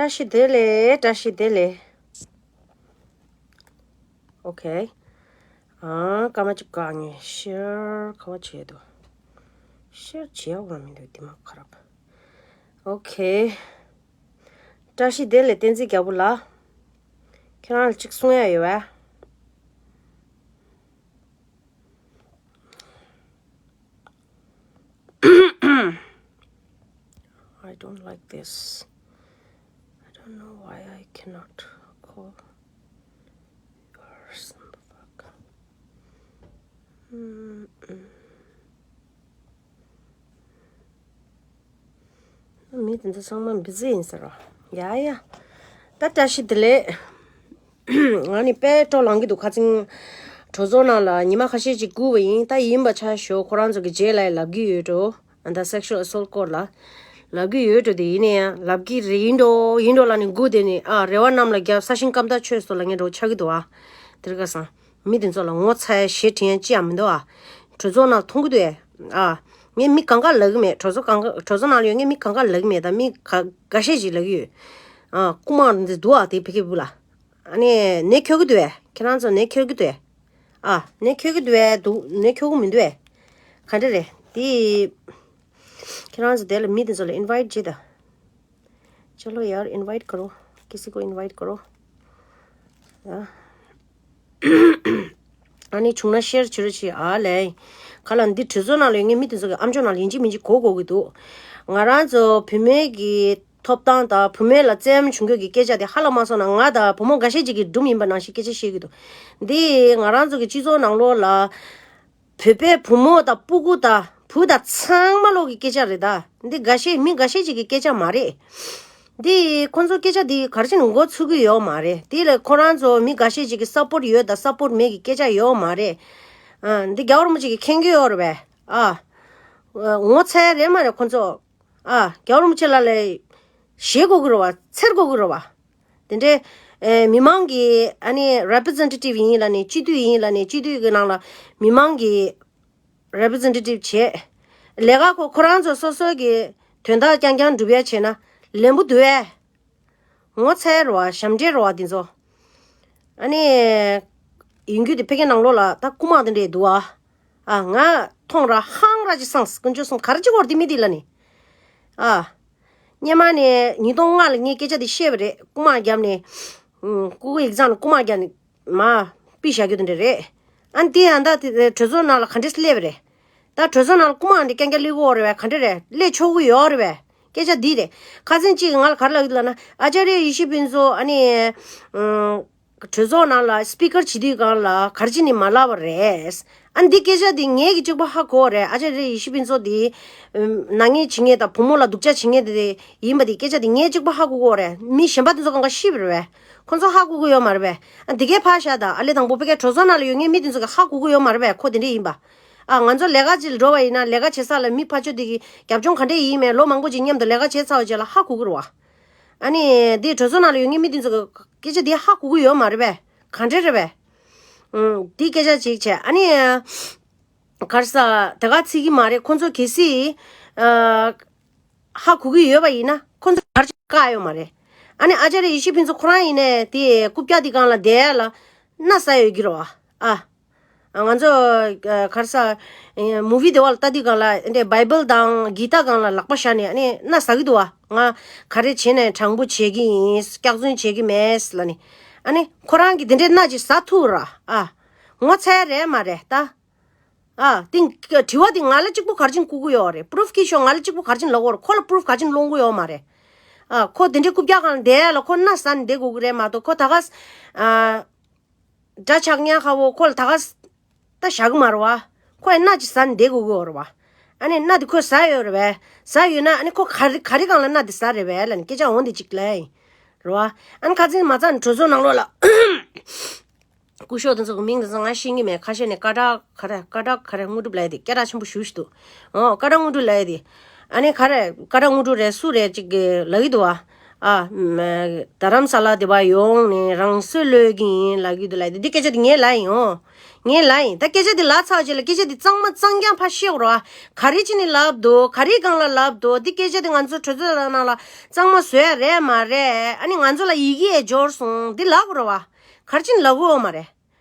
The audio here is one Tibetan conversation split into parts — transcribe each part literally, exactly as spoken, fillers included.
བཀྲ་ཤིས་བདེ་ལེགས། བཀྲ་ཤིས་བདེ་ལེགས། ཨོ་ཁེ། ཨ། སྐར་མ་གཅིག་བཀག་ངས་ཤེར་ག་བ་བྱས་འདུག་ཤེར་བྱས་འོང་མི་འདུག་དེ་མ་ཁ་རབ། ཨོ་ཁེ། བཀྲ་ཤིས་བདེ་ལེགས་བསྟན་འཛིན་རྒྱལ་པོ་ལགས། ཁྱེད་རང་ལ་གཅིག་གསུང་ཡ་ཡོད་བས། I don't like this. I don't know why I cannot call your son the fuck. Mm-mm. མི་དེ་ཚོ་ཚང་མ་བི་ཛི་ཡིན་ཟེར་རོ། ཡ་ཡ། ད་བཀྲ་ཤིས་བདེ་ལེགས། ང་ནི་དཔེ་སྤྲོ་ལངས་ཀྱི་འདུག་ཁ་སང་གྲོས་ཚོགས་ནང་ལ་ཉི་མ་ཁ་ཤས་ཅིག་སྒུག་པ་ཡིན། ད་ཡིན་པ་ཆ་ཞོ་ཁོ་རང་ཚོ་གི་རྗེས་ལ་ལབ་ཀྱི་ཡོད་འགྲོ། ཨ། ད་sexual assault court ལ་ལབ་ཀྱི་ཡོད་འགྲོ། དེ་ཡིན་ན་ཡང་ལབ་ཀྱི་རེད། ཡིན་འགྲོ་ཡིན་འགྲོ་ལབ་ནས་སྒུག་བསྡད་ནས། ཨ། རེ་བ་གནམ་ལ་བརྒྱབ། ས་ཞིང་སྐམ་ཐག་ཆོད་སོང་ལབ་མཁན་འདྲ་བོ་ཆགས་ཀྱི་འདུག་ཨ། དེར་ཁ་སང་མི་དེ་ཚོ་ལ་ངོ་ཚ་ཡ་ཞེ་དྲན་ཡ་ཅི་ཡང་མི་འདུག་ཨ། གྲོས་ཚོགས་ནང་མཐོང་གི་འདུག་ཨེ། ཨ། ངས་མི་གང་ག་ལབ་ཀྱི་མེད། གྲོས་ཚོགས་གང་ག་གྲོས་ཚོགས་ནང་ལ་ཡོད་མཁན་མི་གང་ག་ལབ་ཀྱི་མེད། ད་མི་ག་འགའ་ཤས་ཤིག་ལབ་ཀྱི་ཡོད། ཨ། རྐུ་མ་འདི་འདུག་ཨ། དེ་ཕ་གི་བུ་ལ། ཨ་ནི་ནད་འཁྱོག་གི་འདུག་ཨེ། ཁྱེད་རང་ཚོ་ནད་འཁྱོག་གི་འདུག་ཨེ། ཨ། ནད་འཁྱོག་གི་འདུག་ཨེ། འདུག་ནད་འཁྱོག་གི་མི་འདུག་ཨེ། ག་འདྲ་རེད་དེ། ཁྱེད་རང་ཚོ་དེ་ལ་མི་དེ་ཚོ་ལ་invite བྱེད་ད། ཅ་ལོ་ཡར་invite करो། किसी को invite करो། ཡ། ཨ་ནི་བྱུང་ན་share བྱེད་རོགས་བྱེད་ཨ་ལས། ག་ལ་འདི་གྲོས་ཚོགས་ནང་ལ་ཡོད་མཁན་མི་དེ་ཚོ་གི་ཨམ་ཅོག་ནང་ལ་ཡིན་གཅིག་མིན་གཅིག་གོ་དགོས་ཀྱི་འདུག་ང་རང་ཚོ་བུད་མེད་ཀྱི་ཐོབ་ཐང་དང་བུད་མེད་ལ་བཙན་གཡེམ་བྱུང་རྒྱུ་གི་སྐད་ཆ་དེ་ཧ་ལས་མ་སོང་ན། ང་དང་བུ་མོ་འགའ་ཤས་ཅིག་གིས་སྒྲུང་ཡིན་པ་ནང་བཞིན་སྐད་ཆ་བཤད་ཀྱི་འདུག་འདི་ང་རང་ཚོ་གི་སྤྱི་ཚོགས་ནང་ལོགས་ལ། བོད་པའི་བུ་མོ་དང་སྤུ་གུ་དང་བུ་དང་ཚང་མ་ལོག་གི་སྐད་ཆ་རེད་ད། འདི་འགའ་ཤས་མི་འགའ་ཤས་ཅིག་གི་སྐད་ཆ་མ་རེད། འདི་ཁོ་ཚོ་སྐད་ཆ་འདི་ག་རེ་བྱས་ནས་མགོ་ཚོས་ཀྱི་ཡོད་མ་རེད། དེ་ལ་ཁོ་རང་ཚོ་མི་འགའ་ཤས་ཅིག་གི་support ཡོད་དང་support མེད་ཀྱི་སྐད་ཆ་ཡོད་མ་རེད། ཨ། འདི་རྒྱལ་བ་རིན་པོ་ཆེ་གིས་མཁྱེན་གྱི་ཡོད་རེད་པས། ཨ། ངོ་ཚ་ཡ་རེད་མ་རེད་ཁོ་ཚོ། ཨ། རྒྱལ་བ་རིན་པོ་ཆེ་ལགས་ལ་ཞེད་དགོས་ཀྱི་རེད་བ། འཚེར་དགོས་ཀྱི་རེད་བ། དེ་འདྲའི་ཨེ་མི་མང་གི་ཨ་ནི་representative ཡིན་ལབ་ནས། སྤྱི་འཐུས་ཡིན་ལབ་ནས་སྤྱི་འཐུས་ཀྱི་ནང་ལ་མི་མང་གི་representative བྱས། ལས་ཀ་ཁོ་ཁོ་རང་ཚོ་སོ་སོ་གི་དོན་དག་རྐྱང་རྐྱང་སྒྲུབ་ཡ་བྱས་ན་ལན་པོ་འདུག་ཨེ། ངོ་ཚ་ཡ་རེད་བ། ཞབས་འདྲེན་རེད་བ་འདི་ཚོ། ཨ་ནི་ཡིན་རྒྱུ་དེ་ཕ་གི་ནང་ལོགས་ལ་ད་རྐུ་མ་དེ་འདྲས་འདུག་ཨ། ཨ། ང་མཐོང་ར་ཧང་ར་ཅིག་སངས། དཀོན་མཆོག་གསུམ། ག་རེ་བྱེད་ཀྱི་ཡོད་རེད་དེ་མི་དེ་ལབ་ནས། ཨ། སྔོན་མ་ནས་ཉིས་སྟོང་ལྔ་ལ་ངས་སྐད་ཆ་དེ་བཤད་པ་རེད། རྐུ་མ་བརྒྱབ་ནས། ཨུམ། རྐུ་ཡིག་ཚང་ནས་རྐུ་མ་བརྒྱབ་ནས་མར་ཕུད་བཞག་རྒྱུ་དེ་འདྲ་རེད། ཨ། དེ་ཡང་ད་དེ་གྲོས་ཚོགས་ནང་ལ་ག་འདྲས་སླེབས་པ་རེད། ད་གྲོས་ཚོགས་ནང་ལ་རྐུ་མ་འདི་རྐྱང་རྐྱང་སླེབས་ཀྱི་ཡོད་རེད་པས། ག་འདྲ་རེད། སླེབས་ཆོག་གི་ཡོད་རེད་པས། སྐད་ཆ་འདི་རེད། ཁ་སང་གཅིག་ང་ལ་ག་རེ་ལབ་ཀྱི་འདུག་ལབ་ན། ཨ་ཙཱརྱ་ཡེ་ཤེས་ཕུན་ཚོགས་ཨ་ནི། ཨུམ། གྲོས་ཚོགས་ནང་ལ་speaker བྱེད་དུས་སྒང་ལ་ག་རེ་བྱས་ནས་མ་ལབ་པ་རེད། ཨ། འདི་སྐད་ཆ་འདི་ངས་ཀྱིས་གཅིག་པོ་ཧ་གོ་བ་རེད། ཨ་ཙཱརྱ་ཡེ་ཤེས་ཕུན་ཚོགས་འདི། ཨུམ། ནག་ཉེས་བྱེད་མཁན་དང་བུ་མོ་ལ་སྡུག་ཅག་བྱེད་མཁན་དེ་ཡིན་པ་འདི་སྐད་ཆ་འདི་ངས་གཅིག་པོ་ཧ་གོ་གི་ཡོད་རེད། མི་གཞན་པ་དེ་ཚོ་གང་ག་ཤེས་པ་རེད་པས། ཁོ་ཚོ་ཧ་གོ་གི་ཡོད་མ་རེད་པས། ཨ། འདི་གས་ཕར་བཞག་ད། ཨ་ལས་དང་པོ་ཕ་གིའི་གྲོས་ཚོགས་ནང་ལ་ཡོད་མཁན་མི་དེ་ཚོ་གིས་ཧ་གོ་གི་ཡོད་མ་རེད་པས། ཁོ་དེ་འདྲས་ཡིན་པ། ཨ། ང་ཚོ་ལས་ཀ་ཅིག་ལ་འགྲོ་བ་ཡིན་ན། ལས་ཀ་བྱེད་ས་ལ་མི་ཕར་ཕྱོགས་དེ་གི་རྒྱབ་ལྗོངས་ག་འདྲས་ཡིན་མིན་ལོ་མང་པོ་ཅིག་མཉམ་དུ་ལས་ཀ་བྱས་ཚར་བའི་རྗེས་ལ་ཧ་གོ་གི་རེད་པ། ཨ་ནི་འདི་གྲོས་ཚོགས་ནང་ལ་ཡོད་མཁན་མི་དེ་ཚོ་གིས་སྐད་ཆ་འདི་ཧ་གོ་གི་ཡོད་མ་རེད་པས། ག་འདྲས་རེད་པས། ཨུམ། འདི་སྐད་ཆ་ཅིག་བྱས། ཨ་ནི་ག་རེ་ཟ། དེ་ག་ཚིག་གི་མ་རེད། ཁོ་ཚོ་གལ་སྲིད་ཨ་ཧ་གོ་གི་ཡོད་པ་ཡིན་ན་ཁོ་ཚོ་ག་རེ་བྱས་བཀག་ཡོད་མ་རེད། ཨ་ནི་ཨ་ཙཱརྱ་ཡེ་ཤེས་ཕུན་ཚོགས་ཁོ་རང་ཡིན་ནའི་དེ་རྐུབ་བཀྱག་དེ་སྒང་ལ་བསྡད་ཡ་ལ་མནའ་ཟ་ཡོད་ཀྱི་རེད་པ། ཨ། ང་ཚོ་ཨ་ག་རེ་ཟ། ཨེ། མུ་བི་དེ་བ་ལ་ལྟ་དུས་སྒང་ལ་འདི་བྷའི་བྷལ་དང་གི་ཏཱ་སྒང་ལ་ལག་པ་བཞག་ནས་ཨ་ནི་མནའ་ཟ་གི་འདུག་པ། ང་ག་རེ་བྱས་ནས་དྲང་པོ་བྱེད་ཀྱི་ཡིན། སྐྱག་རྫུན་བྱེད་ཀྱི་མེད་ལབ་ནས། ཨ་ནི་ཁོ་རང་གིས་དེ་འདྲའི་མནའ་ཅིག་ཟ་ཐུབ་ར། ཨ། ངོ་ཚ་ཡ་རེད་མ་རེད་ད། ཨ། དེ་དྲི་བ་དེ་ང་ལ་གཅིག་པོ་ག་རེ་བྱས་ནས་བསྐུར་གྱི་ཡོད་རེད། པུ་རུབ་ཀྱིས་ཤོག་ང་ལ་གཅིག་པོ་ག་རེ་བྱས་ནས་ལབ་དགོས་རེད། ཁོ་ལ་པུ་རུབ་ག་རེ་བྱས་ནས་སློང་གི་ཡོད་མ་རེད། ཨ། ཁོ་དེ་འདྲའི་རྐུབ་བཀྱག་སྒང་ལ་བསྡད་ཡ་ལ་ཁོ་མནའ་ཟ་ནས་བསྡད་དགོས་ཀྱི་རེད་མ་གཏོགས། ཁོ་ད་ག་ས། ཨ། འདྲ་ཆགས་ཉག་ཁ་བོ་ཁོ་ལ་ད་ག་ས་ད་བཞག་གི་མ་རེད་པ། ཁོ་ཡང་མནའ་ཅིག་ཟ་ནས་བསྡད་དགོས་ཀྱི་ཡོད་རེད་པ། ཨ་ནི་མནའ་དེ་ཁོས་ཟ་ཡོད་རེད་པས། ཟ་ཡོད་ན་ཨ་ནི་ཁོ་ག་རེ་ག་རེ་སྒང་ལ་མནའ་དེ་ཟ་རེད་པས་ལབ་ནས་སྐད་ཆ་འོང་དེ་གཅིག་ལབ་ཡིན། རེད་པ། ཨ་ནི་ཁ་སང་མ་རྩ་ནས་གྲོས་ཚོགས་ནང་ལོགས་ལ། སྐུ་ཞབས་དེ་ཚོ་གི་མིང་དེ་ཚོ་ང་ཤེས་ཀྱི་མེད། ཁ་ཤས་ནས་སྐད་གྲགས་ག་རེ་སྐད་གྲགས་ག་རེ་དངོས་གྲུབ་ལབ་ཡ་དེ་སྐད་གྲགས་ཆེན་པོ་ཞེ་པོ་ཞིག་འདུག་ཨོ། སྐད་གྲགས་དངོས་གྲུབ་ལབ་ཡ་དེ། ཨ་ནི་ག་རེ་སྐད་གྲགས་དངོས་གྲུབ་རེད་སུ་རེད་ཅིག་གིས་ལབ་ཀྱི་འདུག་པ། ཨ། མ། རྡ་རམ་ས་ལ་དེ་པར་ཡོང་ནས་རང་སྲོག་བློས་ཀྱི་ཡིན་ལབ་ཀྱི་འདུག་ལབ་དེ། འདི་སྐད་ཆ་དེ་ངས་ལབ་ཡིན་འོ། ངས་ལབ་ཡིན། ད་སྐད་ཆ་དེ་ལབ་ཚར་རྗེས་ལ་སྐད་ཆ་དེ་གཙང་མ་གཙང་རྐྱང་ཕར་བཤད་རོགས། ག་རེ་བྱས་ནས་ལབ་འདུག་ག་རེའི་སྒང་ལ་ལབ་འདུག་འདི་སྐད་ཆ་དེ་ང་ཚོ་གྲོས་ཚོགས་ནང་ལ་གཙང་མ་བཟོ་ཡ་རེད་མ་རེད། ཨ་ནི་ང་ཚོ་ལ་ཡི་གེ་ཡང་འབྱོར་སོང་། འདི་ལབ་དགོས་རེད་བ། ག་རེ་བྱས་ནས་ལབ་དགོས་ཡོད་མ་རེད།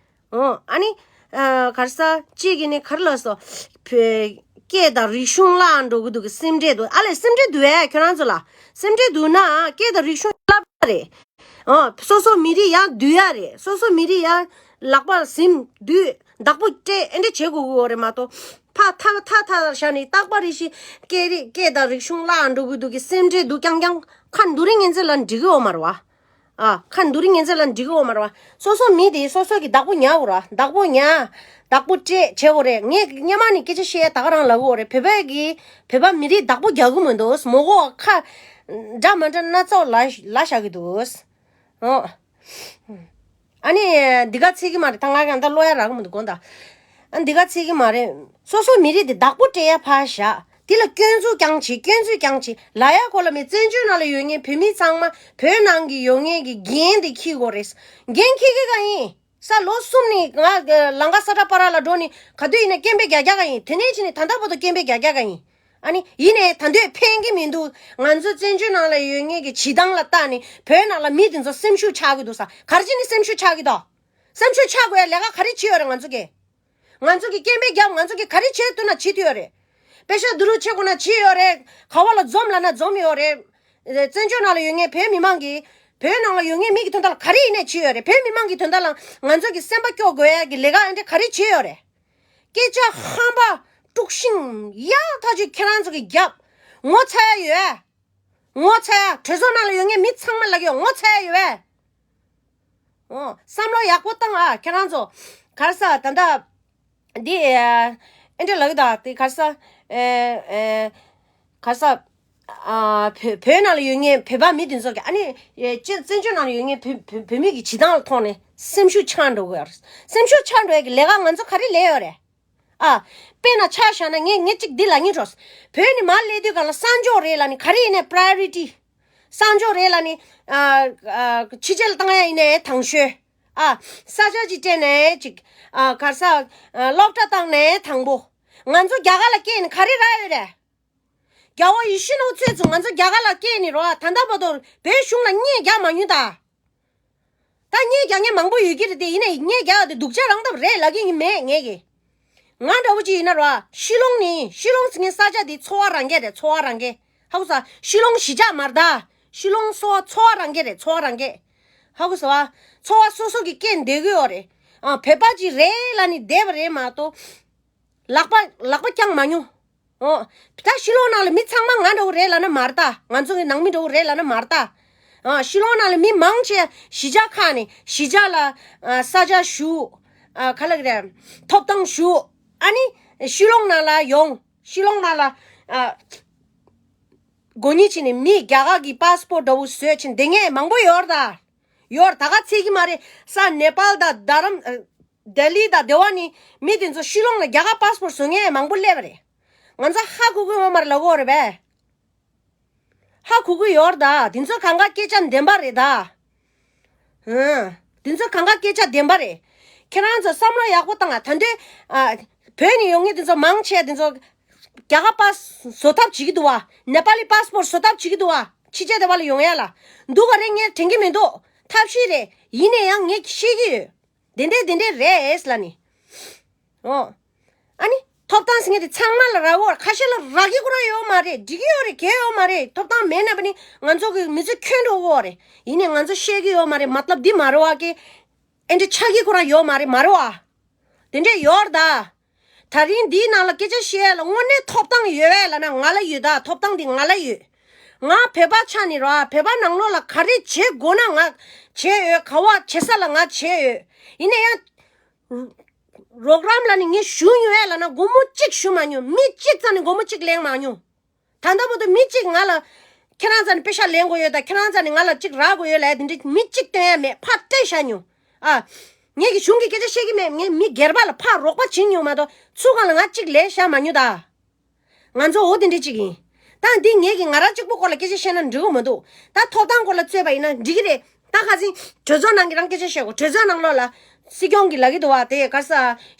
འོ། ཨ་ནི། ཨ། ག་རེ་ཟ། གཅིག་གིས་ནི་ག་རེ་ལབ་སོང་། བོད་སྐད་དང་རིག་གཞུང་བརླག་འགྲོ་གི་འདུག་གི་སེམས་ཁྲལ་འདུག་ཨ་ལས། སེམས་ཁྲལ་འདུག་ཨེ། ཁྱོད་རང་ཚོ་ལ་སེམས་ཁྲལ་འདུག་ན། སྐད་དང་རིག་གཞུང་བརླག་ཡ་རེད། འོ། སོ་སོ་མི་རིགས་ཡར་འདུལ་ཡ་རེད། སོ་སོ་མི་རིགས་ཡར་ལག་པ་ཟིན་འདུལ། བདག་པོ་སྤྲད། ཨེ་འདྲ་བྱེད་དགོས་ཀྱི་ཡོད་རེད་མ་གཏོགས། ཕར་ཐག་ཐག་ཐག་བཞག་ནས། རྟག་པར་རེ་ཞིག་སྐད་རིགས། སྐད་དང་རིག་གཞུང་བརླག་འགྲོ་གི་འདུག་གི་སེམས་ཁྲལ་འདུག་རྐྱང་རྐྱང་ཁ་འདུག་རིང་ངན་ཚེ་ལ་འགྲིག་གི་ཡོད་མ་རེད་བ། ཨ། ཁ་འདུག་རིང་ངན་ཚེ་ལ་འགྲིག་གི་ཡོད་མ་རེད་བ། སོ་སོ་མི་དེ་སོ་སོ་གི་བདག་པོ་ཉར་དགོས་རེད། བདག་པོ་ཉར། བདག་པོ་སྤྲད་བྱེད་དགོས་རེད། ངས་སྔོན་མ་ནས་སྐད་ཆ་བཤད་ཡ་ད་ག་རང་ལབ་ཀྱི་ཡོད་རེད། བོད་པ་གི། བོད་པ་མི་རིགས་བདག་པོ་རྒྱག་གི་མི་འདུག་མོ་གོ་ཁ་འདྲ་མ་འདྲ་སྣ་ཚོགས་ལབ་ལབ་བཞག་གི་འདུག་འོ། ཨ་ནི་འདི་ག་ཚིག་གི་མ་རེད། ད་ང་གང་ལྟར་ཀློག་ཡ་རག་གི་མི་འདུག་དགོངས་དག་ཨ། འདི་ག་ཚིག་གི་མ་རེད། སོ་སོ་མི་རིགས་དེ་བདག་པོ་སྤྲད་ཡ་ཕར་བཞག་དེ་ལ་སྐྱོན་འཛུགས་རྐྱང་བྱེད། སྐྱོན་འཛུགས་རྐྱང་བྱེད་ལབ་ཡ་གོ་ལ་མེད། བཙན་བྱོལ་ནང་ལ་ཡོད་མཁན་བོད་མི་ཚང་མ་བོད་ནང་གི་ཡོད་མཁན་གྱི་འགན་དེ་འཁྱེར་དགོས་རེད། འགན་འཁྱེར་གི་ག་ཡིན། ས་ལོ་གསུམ་ནས་ང་ལང་ཀ་ས་ཁྲ་པ་ར་ལ་འགྲོ་ནས་ག་དུས་ཡིན་ན་སྐད་འབོད་རྒྱག་རྒྱག་ག་ཡིན། དེ་ནས་ཕྱིན་ནས་ད་ལྟ་བར་དུ་སྐད་འབོད་རྒྱག་རྒྱག་ག་ཡིན། ཨ་ནི་ཡིན་ནའི་ད་དུང་ཕན་གྱི་མི་འདུག་ང་ཚོ་བཙན་བྱོལ་ནང་ལ་ཡོད་མཁན་གྱི་བྱེད་སྟངས་ལ་བལྟས་ནས་བོད་ནང་ལ་མི་དེ་ཚོ་སེམས་ཤུགས་ཆག་གི་འདུག་ས། ག་རེ་བྱས་ནས་སེམས་ཤུགས་ཆག་གི་འདུག་སེམས་ཤུགས་ཆག་དགོས་ཡ་ལས་ཀ་ག་རེ་བྱས་ཡོད་རེད། ང་ཚོ་གིས། ང་ཚོ་གིས་སྐད་འབོད་བརྒྱབ། ང་ཚོ་གིས་ག་རེ་བྱས་ཐུབ་ན་བྱེད་ཐུབ་ཡོད་རེད། པེ་ཤ་བསྡུ་རུབ་བྱེད་དགོས་ན་བྱས་ཡོད་རེད། ག་བ་ལ་འཛོམས་ལབ་ན་འཛོམས་ཡོད་རེད། བཙན་བྱོལ་ནང་ལ་ཡོད་མཁན་བོད་མི་མང་གིས། བོད་ནང་ལ་ཡོད་མཁན་མི་གི་དོན་དག་ལ་ག་རེ་ཡིན་ནའི་བྱས་ཡོད་རེད། བོད་མི་མང་གི་དོན་དག་ལ་ང་ཚོ་གི་སེམས་པ་སྐྱོ་དགོས་ཡ་གི་ལས་ཀ་ཨེ་འདྲ་ག་རེ་བྱས་ཡོད་རེད། སྐད་ཆ་ཧམ་པ་དཀྲུག་ཤིང་ཡག་ཐག་ཆོད་ཁྱེད་རང་ཚོ་གི་རྒྱབ་ངོ་ཚ་ཡ་ཡོད། ངོ་ཚ་ཡ། གྲོས་ཚོགས་ནང་ལ་ཡོད་མཁན་མི་ཚང་མ་ལ་གི་ངོ་ཚ་ཡ་ཡོད་པས། འོ། བསམ་བློ་ཡག་པོ་བཏང་ཨ། ཁྱེད་རང་ཚོ། ག་རེ་ཟ། ད་ལྟ་འདི་ཨེ་འདྲ་ལབ་ཀྱི་འདུག་དེ་ག་རེ་ཟ། ཨེ་ཨེ་ག་རེ་ཟ། ཨ། བོད་བོད་ནང་ལ་ཡོད་མཁན་བོད་པ་མི་དེ་ཚོ་གི། ཨ་ནི་ཨེ་ཅི། བཙན་བྱོལ་ནང་ལ་ཡོད་མཁན་བོད་བོད་བོད་མི་གི་བྱེད་སྟངས་ལ་ཐོག་ནས་སེམས་ཤུགས་ཆག་འགྲོ་གི་ཡོད་རེད། སེམས་ཤུགས་ཆག་འགྲོ་ཡ་གི་ལས་ཀ་ང་ཚོ་ག་རེ་ལས་ཡོད་རེད། ཨ། དཔེར་ན་ཆ་བཞག་ན་ངས་ངས་གཅིག་འདི་ལབ་སྙིང་བྲོ། བོད་ནས་མར་སླེབས་དུས་སྒང་ལ་གསང་སྦྱོང་རེད་ལབ་ནས་ག་རེ་ཡིན་ནའི་priority། གསང་སྦྱོང་རེད་ལབ་ནས། ཨ། ཨ། ཕྱི་རྒྱལ་ལ་བཏང་ཡ་ཡིན་ནའི་དང་ཤོས། ཨ། ས་ཆ་ཅིག་སྤྲད་ནའི་ཅིག་ཨ། ག་རེ་ཟ། ཨ། སློབ་གྲྭ་བཏང་ནའི་དང་པོ། ང་ཚོ་རྒྱ་གར་ལ་སྐྱེས་ནས་ག་རེ་རག་ཡོད་རེད། རྒྱལ་བ་ཡིད་བཞིན་ནོར་བུ་ཚོ་ང་ཚོ་རྒྱ་གར་ལ་སྐྱེས་ནས་རོ། ད་ལྟ་བར་དུ་བོད་གཞུང་ལ་གཉེན་རྒྱག་མ་མྱོང་ད། ད་གཉེན་རྒྱག་མཁན་མང་པོ་ཡོད་ཀྱི་རེད་དེ། ཡིན་ནའི་གཉེན་རྒྱག་ཡ་དེ་སྡུག་ཅག་རང་སྟབས་རེད་ལབ་ཀྱི་ཡིན་མེད་ངས་ཀྱི། ང་འདྲ་བོ་ཅིག་ཡིན་ན་རོ། ཤི་ལོང་ནི། ཤི་ལོང་ཟེར་མཁན་ས་ཆ་དེ་འཚོ་བ་རང་གི་རེད། འཚོ་བ་རང་གི། ཧ་གོ་སོང་། ཤི་ལོང་གཞིས་ཆགས་མ་རེད་ད། ཤི་ལོང་སོ་འཚོ་བ་རང་གི་རེད། འཚོ་བ་རང་གི། ཧ་གོ་སོང་། འཚོ་བ་སོ་སོ་གི་སྐྱེལ་བསྡད་ཀྱི་ཡོད་རེད། ཨ། བོད་པ་ཅིག་རེད་ལབ་ནས་བསྡད་པ་རེད་མ་གཏོགས། ལག་པ་ལག་པ་བརྐྱངས་མ་མྱོང་། འོ། ད་ཤི་ལོང་ནང་ལ་མི་ཚང་མ་ང་འདྲ་བོ་རེད་ལབ་ན་མ་རེད་ད། ང་ཚོ་གི་ནང་མི་འདྲ་བོ་རེད་ལབ་ན་མ་རེད་ད། ཨ། ཤི་ལོང་ནང་ལ་མི་མང་ཆེ་གཞིས་ཆགས་ཁག་ནས་གཞིས་ཆགས་ལ། ཨ། ས་ཆ་ཞུགས། ཨ། ག་ལབ་ཀྱི་རེད། ཐོབ་ཐང་ཞུགས། ཨ་ནི་ཤི་ལོང་ནང་ལ་ཡོང་། ཤི་ལོང་ནང་ལ། ཨ། དགོས་ངེས་བྱས་ནས་མི་རྒྱ་གར་གྱི་པ་སི་པོར་འདྲ་བོ་བཟོས་བྱས་བསྡད་མཁན་མང་པོ་ཡོད་རེད་ད། ཡོད་རེད། ད་ག་ཚད་ཀྱི་མ་རེད། ས་ནེ་པཱལ་དང་རྡ་རམ། ཨ། ལྡི་ལི་དང་དེ་བ་ནི་མི་དེ་ཚོ་ཤི་ལོང་ལ་རྒྱ་གར་པ་སི་པོར་བཟོ་མཁན་མང་པོ་སླེབས་པ་རེད། ང་ཚོ་ཧ་གོ་གི་ཡོད་མ་རེད་ལབ་ཀྱི་ཡོད་རེད་པས། ཧ་གོ་གི་ཡོད་རེད་ད། དེ་ཚོ་གང་ག་སྐད་ཆ་བདེན་པ་རེད་ད། ཧུམ། དེ་ཚོ་གང་ག་སྐད་ཆ་བདེན་པ་རེད། ཁྱེད་རང་ཚོ་བསམ་བློ་ཡག་པོ་བཏང་ཨ། ད་དུང་། ཨ། བོད་ནས་ཡོང་མཁན་དེ་ཚོ་མང་ཆེ་དེ་ཚོ་རྒྱ་གར་པ་བཟོ་ཐབས་བྱེད་ཀྱི་འདུག་བ། ནེ་པ་ལི་པ་སི་པོར་བཟོ་ཐབས་བྱེད་ཀྱི་འདུག་བ། ཕྱི་རྒྱལ་དེ་བ་ལ་ཡོང་ཡ་ལ་འདུག་ག་རེད། ངས་དྲན་གྱི་མི་འདུག་ཐབས་ཤེས་རེད། ཡིན་ན་ཡང་ངས་ཤེས་ཀྱི་ཡོད། དེ་འདྲས་དེ་འདྲས་རེད་ལབ་ནས། འོ། ཨ་ནི་ཐོབ་ཐང་ཟེར་མཁན་དེ་ཚང་མ་ལ་རག་གོ། ཁ་ཤས་ལ་རག་གི་ཁོ་རང་ཡོད་མ་རེད། འགྲིག་གི་ཡོད་རེད། གལ་ཡོད་མ་རེད། ཐོབ་ཐང་མེད་ན་པ་ནི་ང་ཚོ་གི་མི་ཚེ་འཁྱོལ་འགྲོ་གི་ཡོད་རེད། ཡིན་ནའི་ང་ཚོ་ཤེས་ཀྱི་ཡོད་མ་རེད། མ་ཏབ་འདི་མ་རེད་བ་ཀི། ཨེ་འདྲ་ཆགས་ཀྱི་ཁོ་རང་ཡོད་མ་རེད། མ་རེད་བ། དེ་འདྲས་ཡོད་རེད་ད། ད་རིང་འདིའི་ནང་ལ་སྐད་ཆ་བཤད་ཡ་ལ་དངོས་གནས་ཐོབ་ཐང་ཡོད་པས་ལབ་ན་ང་ལ་ཡོད་ད། ཐོབ་ཐང་འདི་ང་ལ་ཡོད། ང་བོད་པ་ཆགས་ནས་ར། བོད་པ་ནང་ལོགས་ལ་ག་རེ་བྱེད་དགོས་ན་ང་བྱས་ཡོད། ག་བ་བྱེད་ས་ལ་ང་བྱས་ཡོད། ཡིན་ན་ཡང་རོགས་རམ་ལབ་ནས་ངས་ཞུ་མྱོང་ཡས་ལབ་ན་སྒོར་མོ་གཅིག་ཞུ་མ་མྱོང་། མི་གཅིག་རྩ་ནས་སྒོར་མོ་གཅིག་ལེན་མ་མྱོང་། ད་ལྟ་བར་དུ་མི་གཅིག་ང་ལ་ཁྱེད་རང་རྩ་ནས་པེ་ཤ་ལེན་དགོས་ཡོད་ད། ཁྱེད་རང་རྩ་ནས་ང་ལ་གཅིག་རག་དགོས་ཡོད་ལབ་དེ་འདྲ་མི་གཅིག་སྟོན་ཡ་མེད། ཕར་སྤྲད་བཞག་མྱོང་། ཨ། ངས་ཀྱི་གཞུང་གི་སྐད་ཆ་བཤད་ཀྱི་མེད། ངས་མི་སྒེར་པ་ལ་ཕར་རོགས་པ་བྱེད་མྱོང་མ་གཏོགས་ཚུར་སྒང་ལ་ང་གཅིག་ལེན་བཞག་མ་མྱོང་ད། ང་ཚོ་འོ་དེ་འདྲ་གཅིག་ཡིན། ད་འདི་ངེད་ཀྱིས་ང་རང་གཅིག་པུ་སྐོར་ལ་སྐད་ཆ་བཤད་ན་འགྲིག་གི་མི་འདུག་ད་ཐོབ་ཐང་སྐོར་ལ་རྩོད་པ་ཡིན་ན་འགྲིག་གི་རེད། ད་ཁ་སང་གྲོས་ཚོགས་ནང་གི་རང་སྐད་ཆ་བཤད་གོ། གྲོས་ཚོགས་ནང་ལོགས་ལ་སྲིད་སྐྱོང་གིས་ལབ་ཀྱི་འདུག་བ། དེ་ག་ས་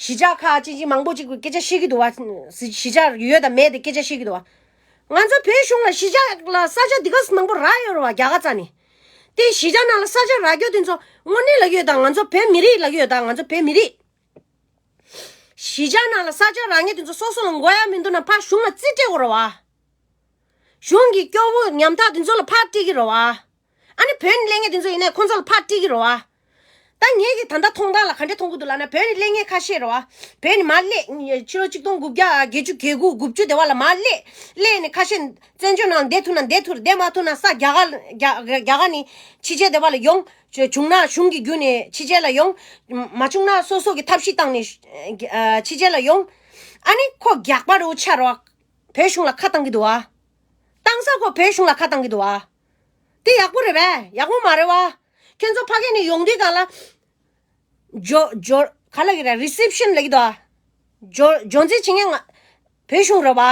གཞིས་ཆགས་ཁག་ཅིག་ཅིག་མང་པོ་ཅིག་གིས་སྐད་ཆ་བཤད་ཀྱི་འདུག་བ། གཞིས་ཆགས་ཡོད་དང་མེད་དེ་སྐད་ཆ་བཤད་ཀྱི་འདུག་བ། ང་ཚོ་བོད་གཞུང་ལ་གཞིས་ཆགས་ལ་ས་ཆ་འདི་ག་ས་མང་པོ་རག་ཡོད་རེད་བ། རྒྱ་གར་རྩ་ནས། དེ་གཞིས་ཆགས་ནང་ལ་ས་ཆ་རག་རྒྱུ་དེ་ཚོ་དངོས་གནས་ལབ་ཀྱི་ཡོད་དང་། ང་ཚོ་བོད་མི་རིགས་ལབ་ཀྱི་ཡོད་དང་། ང་ཚོ་བོད་མི་རིགས། གཞིས་ཆགས་ནང་ལ་ས་ཆ་རག་མཁན་དེ་ཚོ་སོ་སོ་ལ་དགོས་ཡ་མི་འདུག་ན་ཕར་གཞུང་ལ་རྩིས་སྤྲད་དགོས་རེད་བ། གཞུང་གི་སྐྱོ་བོ་ཉམ་ཐག་དེ་ཚོ་ལ་ཕར་སྤྲད་ཀྱི་རེད་བ། ཨ་ནི་བོད་ནས་སླེབས་མཁན་དེ་ཚོ་ཡིན་ནའི་ཁོང་ཚོ་ལ་ཕར་སྤྲད་ཀྱི་རེད་བ། ད་ངེད་ཀྱིས་ད་ལྟ་མཐོང་སྟངས་ལ་ག་འདྲ་མཐོང་གི་འདུག་ལབ་ན། བོད་ནས་སླེབས་མཁན་ཁ་ཤས་རེད་བ། བོད་ནས་མར་སླེབས། ཕྱི་ལོ་ཆིག་སྟོང་དགུ་བརྒྱ་བརྒྱད་ཅུ་གྱ་དགུ་དགུ་བཅུ་དེ་བ་ལ་མར་སླེབས། སླེབས་ནས་ཁ་ཤས་བཙན་བྱོལ་ནང་བསྡད་ཐུབ་ན་བསྡད་ཐུབ་རེད། བསྡད་མ་ཐུབ་ན་ས་རྒྱ་གར་རྒྱ་རྒྱ་རྒྱ་གར་ནས་ཕྱི་རྒྱལ་དེ་བ་ལ་ཡོང་། བྱུང་ན་གཞུང་གི་བརྒྱུད་ནས་ཕྱི་རྒྱལ་ལ་ཡོང་། མ་བྱུང་ན་སོ་སོ་གི་ཐབས་ཤེས་བཏང་ནས་ཕྱི་རྒྱལ་ལ་ཡོང་། ཨ་ནི་ཁོ་རྒྱག་པ་རུ་ཆགས་རེད་བ། བོད་གཞུང་ལ་ཁ་བཏང་གི་འདུག་བ། བཏང་ས་ཁོ་བོད་གཞུང་ལ་ཁ་བཏང་གི་འདུག་བ། དེ་ཡག་པོ་རེད་པས། ཡག་པོ་མ་རེད་བ། ཁྱོད་ཚོ་ཕ་གི་ནས་ཡོང་དུས་གང་ལ། ཇོ་ཇོ་ག་ལབ་ཀྱི་རེད། རི་སེབ་ཤན་ལབ་ཀྱི་འདུག་བ། ཇོ་ཇོ་འཛིན་བྱེད་མཁན་ང་བོད་གཞུང་རེད་བ།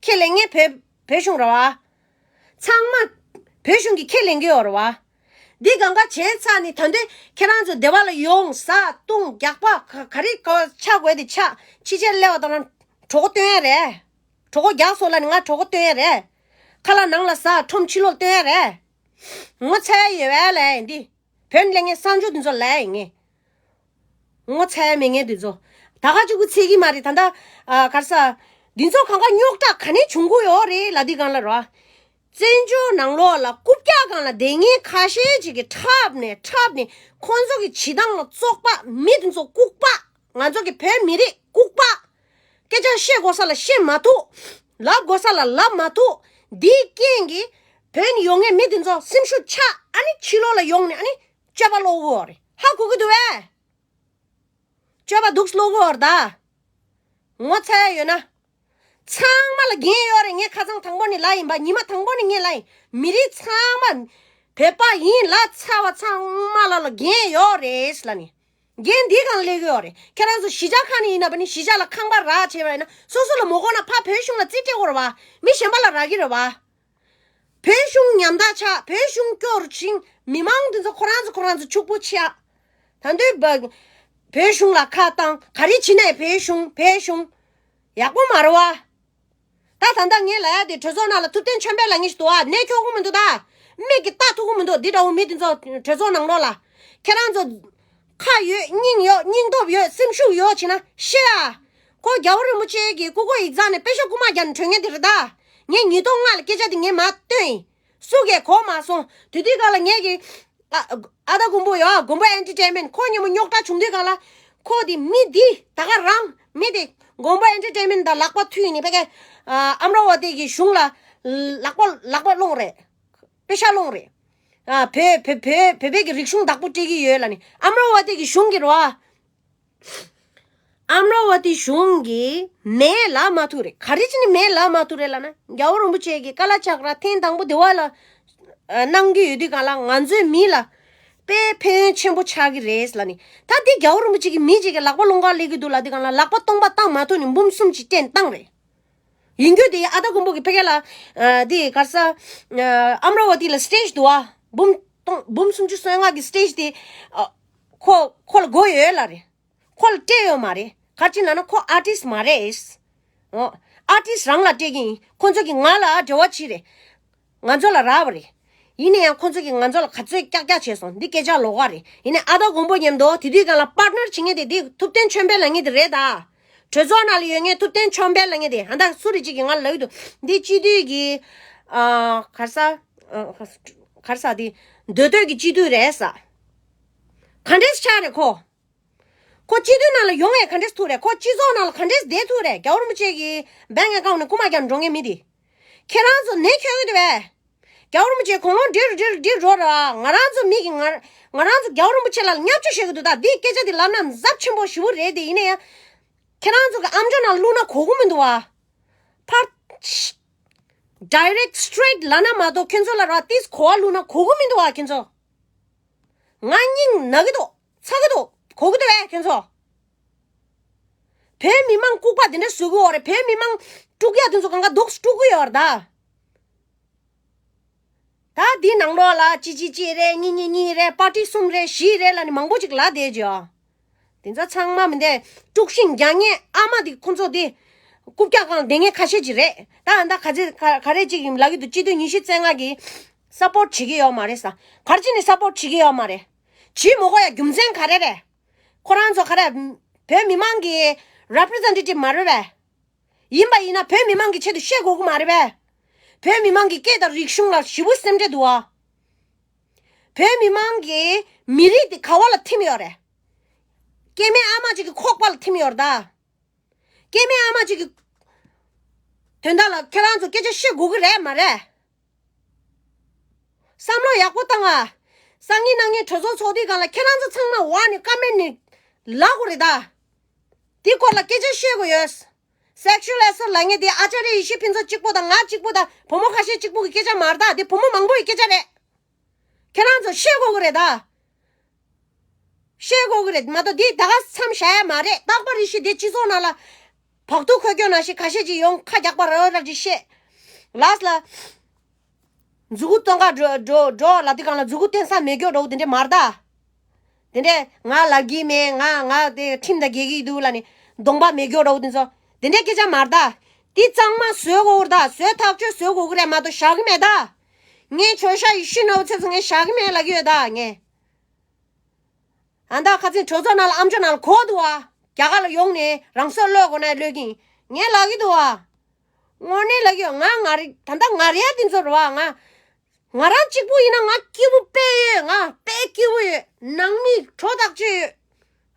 ཁས་ལེན་མཁན་བོད་བོད་གཞུང་རེད་བ། ཚང་མ་བོད་གཞུང་གིས་ཁས་ལེན་གྱི་ཡོད་རེད་བ། འདི་གང་ག་བྱས་ཚར་ནས་ད་དུང་ཁྱེད་རང་ཚོ་སྡེ་བ་ལ་ཡོང་། ཟ་འཐུང་རྒྱག་པ་ག་ག་རེ་ག་ཆགས་དགོས་དེ་ཆགས། ཕྱི་རྒྱལ་སླེབས་པ་དང་གྲོད་ཁོག་སྟོན་ཡ་རེད། གྲོད་ཁོག་རྒྱགས་སོང་ལབ་ནས་ང་གྲོད་ཁོག་སྟོན་ཡ་རེད། ཁ་ལག་ནང་ལ་ཟ། ཁྲོམ་ཕྱི་ལོགས་སྟོན་ཡ་རེད། ངོ་ཚ་ཡ་ཡོད་པས་ལབ་ཡ་ཡིན། འདི་བོད་ནས་སླེབས་མཁན་གསར་འབྱོར་འདི་ཚོ་ལབ་ཡ་ཡིན་ངས། ངོ་ཚ་ཡ་མེད་མཁན་འདི་ཚོ། ད་ག་གཅིག་པུ་ཚད་ཀྱི་མ་རེད། ད་ལྟ་ཨ་ག་རེ་ཟ། འདི་ཚོ་གང་ག་རྙོག་དྲ་ག་ནས་བྱུང་གི་ཡོད་རེད་ལབ་དུས་གང་ལ་རོ། བཙན་བྱོལ་ནང་ལོགས་ལ་རྐུབ་བཀྱག་སྒང་ལ་བསྡད་མཁན་ཁ་ཤས་ཅིག་གིས་འཁྲབ་ནས་འཁྲབ་ནས་ཁོང་ཚོ་གི་བྱེད་སྟངས་ལ་བཙོག་པ། མི་དེ་ཚོ་ལྐུགས་པ། ང་ཚོ་གི་བོད་མི་རིགས་ལྐུགས་པ། སྐད་ཆ་བཤད་དགོས་ས་ལ་བཤད་མ་ཐུབ། ལབ་དགོས་ས་ལ་ལབ་མ་ཐུབ། འདིའི་རྐྱེན་གྱིས་བོད་ནས་ཡོང་མཁན་མི་དེ་ཚོ་སེམས་ཤུགས་ཆག་ཨ་ནི་ཕྱི་ལོགས་ལ་ཡོང་ནས་ཨ་ནི་སྤྱོད་པ་ལོག་གི་ཡོད་རེད། ཧ་གོ་གི་འདུག་བས། སྤྱོད་པ་སྡུག་ལོག་གི་ཡོད་རེད་ད། ངོ་ཚ་ཡ་ཡོད་ན། ཚང་མ་ལ་འགན་ཡོད་རེད། ངས་ཁ་སང་དང་པོ་ནས་ལབ་ཡིན་པ། ཉི་མ་དང་པོ་ནས་ངས་ལབ་ཡིན། མི་རིགས་ཚང་མ་བོད་པ་ཡིན་ལབ་ཚར་བ་ཚང་མ་ལ་ལ་འགན་ཡོད་རེད་ལབ་ནས། འགན་འདི་གང་སླེབས་ཀྱི་ཡོད་རེད། ཁྱེད་རང་ཚོ་གཞིས་ཆགས་ཁག་ནས་ཡིན་ན་བ་ནི་གཞིས་ཆགས་ལ་ཁང་པ་རག་བྱས་པ་ཡིན་ན་སོ་སོ་ལ་མ་དགོས་ན་ཕར་བོད་གཞུང་ལ་རྩིས་སྤྲད་དགོས་རེད་བ། མི་གཞན་པ་ལ་རག་གི་རེད་བ། བོད་གཞུང་ཉམ་ཐག་ཆགས། བོད་གཞུང་སྐྱོ་རུ་ཕྱིན། མི་མང་འདི་ཚོ་ཁོ་རང་ཚོ་ཁོ་རང་ཚོ་ཕྱུག་པོ་ཆགས། ད་འདོད་པ། བོད་གཞུང་ལ་ཁ་བཏང་། ག་རེ་བྱེད་ནའི་བོད་གཞུང་བོད་གཞུང་། ཡག་པོ་མ་རེད་བ། ད་ད་ལྟ་ངས་ལབ་ཡ་དེ་གྲོས་ཚོགས་ནང་ལ་ཐུབ་བསྟན་ཆོས་འཕེལ་ལབ་མཁན་ཞིག་འདུག་ཨ། གནས་འཁྱོག་གི་མི་འདུག་ད། མིག་གིས་ལྟ་ཐུབ་ཀྱི་མི་འདུག་འདི་འདྲ་བོ་མི་དེ་ཚོ་གྲོས་ཚོགས་ནང་ལོགས་ལ། ཁྱེད་རང་ཚོ་ཁ་ཡོད། སྙིང་ཡོད། སྙིང་སྟོབས་ཡོད། སེམས་ཤུགས་ཡོད་བྱས་ན་བཤད་ཨ། ཁོ་རྒྱལ་བ་རིན་པོ་ཆེ་གིས་སྐུ་སྒོ་ཡིག་ཚང་ནས་པེ་ཤག་རྐུ་མ་རྒྱག་ནས་བྲོས་མཁན་དེ་རེད་ད། ངས་ཉིས་སྟོང་ལྔ་ལ་སྐད་ཆ་དེ་ངས་མར་བཏོན་ཡིན། སུ་གས་གོ་མ་སོང་། དེ་དུས་ག་ལ་ངས་ཀྱི། ཨ་ཨ་ད་མགོན་པོ་ཡོད། མགོན་པོ་ཨེན་ཊར་ཊེན་མེན་ཊི། ཁོ་མཉམ་པོ་རྙོག་དྲ་བྱུང་དུས་ག་ལ། ཁོ་དེ་མི་འདི་ད་ག་རང་མི་དེ་མགོན་པོ་ཨེན་ཊར་ཊེན་མེན་ཊི་དང་ལག་པ་མཐུད་ནས་ཕ་གི་ཨ་ཨ་མ་ར་ཝ་ཏི་གི་གཞུང་ལ་ལག་པ་ལག་པ་སློང་རེད། པེ་ཤག་སློང་རེད། ཨ་བོད་བོད་བོད་བོད་པའི་གི་རིག་གཞུང་བདག་པོ་སྤྲད་ཀྱི་ཡོད་ལབ་ནས། ཨ་མ་ར་ཝ་ཏི་གི་གཞུང་གི་རེད་བ། ཨ་མ་ར་ཝ་ཏི་གཞུང་གིས་མེད་ལབ་མ་ཐུབ་རེད། ག་རེ་བྱས་ནས་མེད་ལབ་མ་ཐུབ་རེད་ལབ་ན། རྒྱལ་བ་རིན་པོ་ཆེ་གིས་ཀ་ལ་ཅག་ར་ཐེངས་དང་པོ་འདི་བ་ལ་ཨ་གནང་གི་ཡོད་དུས་གང་ལ་ང་ཚོའི་མི་ལ་དཔེ་ཕན་ཡོན་ཆེན་པོ་ཆགས་ཀྱི་རེད་ལབ་ནས། ད་འདི་རྒྱལ་བ་རིན་པོ་ཆེ་གིས་མི་གཅིག་གི་ལག་པ་སློང་ག་སླེབས་ཀྱི་འདུག་ལབ་དུས་གང་ལ་ལག་པ་སྟོང་པ་བཏང་མ་ཐུབ་ནས་འབུམ་གསུམ་གྱི་སྤྲད་བཏང་རེད། ཡིན་རྒྱུ་དེ་ཨ་ད་མགོན་པོ་གི་ཕ་གི་ལ་ཨ་དེ་ག་རེ་ཟ། ཨ་ཨ་མ་ར་ཝ་ཏི་ལ་སི་ཊེ་ཇི་འདུག་ཨ། འབུམ་སྟོང་འབུམ་སུམ་ཅུ་སོ་ལྔ་གི་སི་ཊེ་ཇི་དེ་ཨ་ཁོ་ཁོ་ལ་དགོས་ཡོད་ལབ་རེད། ཁོ་ལ་སྤྲད་ཡོད་མ་རེད། ག་རེ་བྱས་ན་ན་ཁོ་ཨར་ཊིསི་མ་རེད། ཨོ། ཨར་ཊིསི་རང་ལ་སྤྲད་ཀྱི་ཡིན། ཁོ་ཚོ་གིས་ང་ལ་འབྲེལ་བ་བྱས་རེད། ང་ཚོ་ལ་རག་པ་རེད། ཡིན་ན་ཡང་ཁོ་ཚོ་གིས་ང་ཚོ་ལ་ག་ཚོད་ཀྱག་ཀྱག་བྱས་སོང་། འདི་སྐད་ཆ་ལོགས་ཀ་རེད། ཡིན་ནའི་ཨ་ད་མགོན་པོ་མཉམ་དུ་དེ་དུས་གང་ལ་པར་ཊི་ནར་བྱེད་མཁན་དེ་འདི་ཐུབ་བསྟན་ཆོས་འཕེལ་ལབ་མཁན་དེ་རེད་ད། གྲོས་ཚོགས་ནང་ལ་ཡོད་མཁན་ཐུབ་བསྟན་ཆོས་འཕེལ་ལབ་མཁན་དེ་ཧ་ད་སུ་རེད་ཅིག་གིས་ང་ལ་ལབ་ཀྱི་འདུག་འདི་སྤྱི་འཐུས་ཀྱི་ཨ་ག་རེ་ཟ། ཨ་ག་རེ་ཟ་དེ་མདོ་སྟོད་ཀྱི་སྤྱི་འཐུས་རེད་ཟ། ག་འདྲས་ཆགས་རེད་ཁོ། ཁོ་སྤྱི་འཐུས་ནང་ལ་ཡོང་ཡས་ག་འདྲས་ཐུག་རེད། ཁོ་སྤྱི་ཚོགས་ནང་ལ་ག་འདྲས་བསྡད་ཐུག་རེད། རྒྱལ་བ་རིན་པོ་ཆེ་གི་བེང་ཨེ་ཀའུན་ཊི་ནས་རྐུ་མ་རྒྱག་འགྲོ་མཁན་མི་དེ། ཁྱེད་རང་ཚོ་ནད་ཁྱོད་ཀྱི་འདུག་བས། རྒྱལ་བ་རིན་པོ་ཆེ་དགུང་ལོ་འདྲེ་རུ་འདྲེ་རུ་འདྲེ་རུ་འགྲོ་ར། ང་རང་ཚོ་མི་གི་ང་ང་རང་ཚོ་རྒྱལ་བ་རིན་པོ་ཆེ་ལ་བརྙས་བཅོས་བྱེད་ཀྱི་འདུག་ད་འདི་སྐད་ཆ་འདི་ལབ་ན་ཛབ་ཆེན་པོ་ཞེ་པོ་རེད་དེ། ཡིན་ན་ཡང་ཁྱེད་རང་ཚོ་གི་ཨམ་ཅོག་ནང་བླུགས་ན་གོ་གི་མི་འདུག་བ། ཕར་ཌའི་རེག་སི་ཊི་རེ་ཊི་ལབ་ན་མ་གཏོགས་ཁྱེད་ཚོ་ལ་ར་ཏིས་གོ་བ་བླུགས་ན་གོ་གི་མི་འདུག་བ་ཁྱེད་ཚོ། ང་སྙིང་ན་གི་འདུག་ཚ་གི་འདུག་གོ་གི་འདུག་ཨེ་ཁྱོད་ཚོ། བོད་མི་མང་ལྐུགས་པ་དེ་འདྲ་བཟོ་གི་ཡོད་རེད། བོད་མི་མང་དཀྲུག་ཡ་དེ་ཚོ་གང་ག་འདུག་དཀྲུག་གི་ཡོད་རེད་ད། ད་འདི་ནང་ལོགས་ལ་གཅིག་གཅིག་གཅིག་རེད། གཉིས་གཉིས་གཉིས་རེད། པར་ཊི་གསུམ་རེད། བཞི་རེད་ལབ་ནས་མང་པོ་ཅིག་ལབ་བསྡད་ཀྱི་ཡོད། དེ་ཚོ་ཚང་མ་མི་འདྲ། དཀྲུག་ཤིང་རྒྱག་མཁན་ཨ་མ་དེ་ཁོ་ཚོ་དེ་རྐུབ་བཀྱག་སྒང་བསྡད་མཁན་ཁ་ཤས་ཅིག་རེད། ད་ཨ་ད་ག་ཚོད་ག་ག་རེ་ཅིག་ལབ་ཀྱི་འདུག་སྤྱི་འཐུས་ཉི་ཤུ་རྩ་ལྔ་གིས་སབ་པོར་ཊི་བྱེད་ཀྱི་ཡོད་མ་རེད་ཟེར། ག་རེ་བྱས་ནས་སབ་པོར་ཊི་བྱེད་ཀྱི་ཡོད་མ་རེད། བྱེད་མི་དགོས་ཡ་རྒྱུ་མཚན་ག་རེ་རེད། ཁོ་རང་ཚོ་ག་རེ། བོད་མི་མང་གི་རེ་པི་རི་ཛེན་ཊེ་ཊིབ་མ་རེད་པས། ཡིན་པ་ཡིན་ན་བོད་མི་མང་གི་ཆེད་དུ་བཤད་དགོས་ཀྱི་མ་རེད་པས། བོད་མི་མང་གི་སྐད་དང་རིག་གཞུང་ལ་ཞེ་པོ་སེམས་ཁྲལ་འདུག་ཨ། བོད་མི་མང་གི་མི་རིགས་དེ་ག་བ་ལ་ཐིམ་ཡོད་རེད། སྐྱེ་དམན་ཨ་མ་ཅིག་གི་ཁོག་པ་ལ་ཐིམ་ཡོད་རེད་ད། སྐྱེ་དམན་ཨ་མ་ཅིག་གི་དོན་དག་ལ་ཁྱེད་རང་ཚོ་སྐད་ཆ་བཤད་དགོས་ཀྱི་རེད་མ་རེད། བསམ་བློ་ཡག་པོ་བཏང་ཨ། སང་ཉིན་གནངས་ཉིན་གྲོས་ཚོགས་ཚོགས་དུས་སྒང་ལ་ཁྱེད་རང་ཚོ་ཚང་མ་འོག་ནས་ཀོ་མེན་ཊི་ནས་ལབ་དགོས་རེད་ད། དེའི་སྐོར་ལ་སྐད་ཆ་བཤད་དགོས་ཡོད། སེག་ཤུ་ཨལ་ཨེ་སོལ་ཊི་ལབ་མཁན་དེ་ཨ་ཅཱརྱ་ཡེ་ཤེས་ཕུན་ཚོགས་གཅིག་པོ་དང་ང་གཅིག་པོ་དང་བུ་མོ་ཁ་ཤས་གཅིག་པོ་གི་སྐད་ཆ་མ་རེད་ད། དེ་བུ་མོ་མང་པོ་ཡི་སྐད་ཆ་རེད། ཁྱེད་རང་ཚོ་བཤད་དགོས་ཀྱི་རེད་ད། བཤད་དགོས་ཀྱི་རེད་མ་གཏོགས་འདི་ད་ག་མཚམས་བཞག་ཡ་མ་རེད། རྟག་པར་རེ་བཞིན་འདི་སྤྱི་ཚོགས་ནང་ལ་བག་ཐུག་འཁོར་སྐྱོད་ནང་བཞིན་ཁ་ཤས་ཀྱིས་ཡོང་ཁ་རྒྱག་པ་ར་ར་ཅིག་བཤད། ལཱསི་ལ་མཛུ་གུ་སྟོན་ག་འགྲོ་འགྲོ་འགྲོ་ལབ་དུས་སྒང་ལ་མཛུ་གུ་སྟོན་ས་མེད་སྐྱོ་འགྲོ་དེ་འདྲས་མ་རེད་ད། དེ་འདྲས་ང་ལབ་ཀྱི་མེད། ང་ང་དེ་ཁྲིམས་དང་འགལ་གྱི་འདུག་ལབ་ནས་གདོང་པ་མེད་སྐྱོ་འགྲོ་དེ་ཚོ་དེ་འདྲས་སྐད་ཆ་མ་རེད་ད། དེ་གཙང་མ་བཟོས་དགོས་རེད་ད། བཟོས་ཐག་གཅོད་བཟོས་དགོས་ཀྱི་རེད་མ་གཏོགས་བཞག་གི་མེད་ད། ངས་ཇོ་ཤཱ་ཡེ་ཤེས་ནོར་བུ་ཚེ་ཚོ་ངས་བཞག་གི་མེད་ལབ་ཀྱི་ཡོད་ད་ངས། ཨ་ད་ཁ་ཚིག་གྲོས་ཚོགས་ནང་ལ་ཨམ་ཅོག་ནང་ལ་གོ་འདུག་ཨ། རྒྱ་གར་ལ་ཡོང་ནས་རང་སྲོག་བློས་དགོས་ན་བློས་ཀྱིན་ངས་ལབ་ཀྱི་འདུག་ཨ། དངོས་གནས་ལབ་ཀྱི་ཡོད། ང་ང་རེ་ད་ལྟ་ང་རེ་ཡ་འདི་ཚོ་རེད་བ། ང་ང་རང་གཅིག་པུ་ཡིན་ན་ང་སྐྱིད་པོ་དཔེ་ཡོད། ང་དཔེ་སྐྱིད་པོ་ཡོད། ནང་མི་གྲོ་ཐག་ཆོད་ཡོད།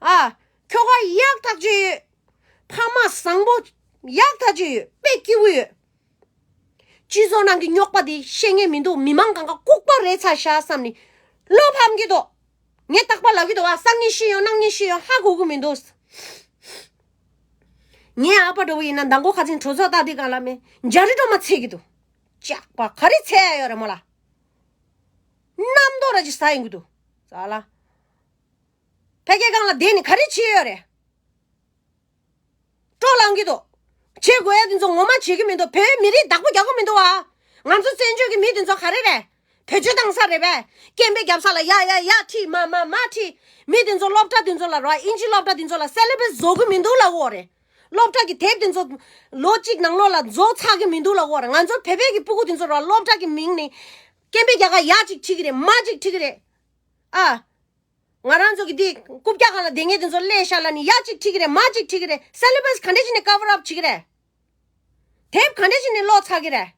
ཨ། ཁྱོ་ག་ཡག་ཐག་ཆོད་ཡོད། ཕ་མ་བཟང་པོ་ཡག་ཐག་ཆོད་ཡོད། དཔེ་སྐྱིད་པོ་ཡོད། སྤྱི་ཚོགས་ནང་གི་རྙོག་པ་དེ་ཤེས་ངེས་མི་འདུག་མི་མང་གང་ག་ལྐུགས་པ་རེད་ཚར་ཤག་བསམ་ནས་བློ་ཕམ་གྱི་འདུག་ངས་རྟག་པར་ལབ་ཀྱི་འདུག་ཨ། སང་ཉིན་ཤི་ཡོང་གནངས་ཉིན་ཤི་ཡོང་ཧ་གོ་གི་མི་འདུག་ངའི་ཨ་ཕ་འདྲ་བོ་ཡིན་ན་མདང་དགོང་ཁ་སང་གྲོས་ཚོགས་བཏང་དུས་སྒང་ལ་མི་འཇའ་རི་སྒྲོལ་མ་འཚོལ་གྱི་འདུག་ཇག་པ་ག་རེ་འཚོལ་ཡ་ཡོད་རེད་མོ་ལ། རྣམ་རྟོག་ར་ཅིག་ཟ་ཡིན་གྱི་འདུག་ཟ་ལ། ཕ་གིའི་སྒང་ལ་བསྡད་ནས་ག་རེ་བྱེད་ཡོད་རེད། སྤྲོ་ལངས་ཀྱི་འདུག་བྱེད་དགོས་ཡ་དེ་ཚོ་ངོ་མ་བྱེད་ཀྱི་མི་འདུག་བོད་མི་རིགས་བདག་པོ་རྒྱག་གི་མི་འདུག་ཨ། ང་ཚོ་བཙན་བྱོལ་གྱི་མི་དེ་ཚོ་ག་རེ་རེད། བེད་སྤྱོད་བཏང་ས་རེད་པས། སྐད་འབོད་རྒྱབ་ས་ལ་ཡ་ཡ་ཡ་ཁྲིད་མ་མ་མ་ཁྲིད། མི་དེ་ཚོ་སློབ་གྲྭ་དེ་ཚོ་ལ་ར་ཨིན་ཇི་སློབ་གྲྭ་དེ་ཚོ་ལ་སེ་ལེ་བས་བཟོ་གི་མི་འདུག་ལབ་ཀྱི་ཡོད་རེད། སློབ་གྲྭ་གི་དེབ་དེ་ཚོ་ལོ་གཅིག་ནང་ལོགས་ལ་བཟོ་ཚར་གི་མི་འདུག་ལབ་ཀྱི་ཡོད་རེད། ང་ཚོ་བོད་པའི་གི་སྤུ་གུ་དེ་ཚོ་ར་སློབ་གྲྭ་གི་མིང་ནས་སྐད་འབོད་རྒྱག་ག་ཡ་གཅིག་ཁྲིད་ཀྱི་རེད། མ་གཅིག་ཁྲིད་ཀྱི་རེད། ཨ། ང་རང་ཚོ་གི་འདི་རྐུབ་བཀྱག་སྒང་ལ་བསྡད་མཁན་དེ་ཚོ་སླེབས་ཤག་ལབ་ནས་ཡ་གཅིག་ཁྲིད་ཀྱི་རེད། མ་གཅིག་ཁྲིད་ཀྱི་རེད། སེ་ལེ་བས་ག་འདྲ་བྱས་ནས་ཀ་བར་ཨབ་བྱེད་ཀྱི་རེད། དེབ་ག་འདྲ་བྱས་ནས་ཀློག་ཚར་གྱི་རེད།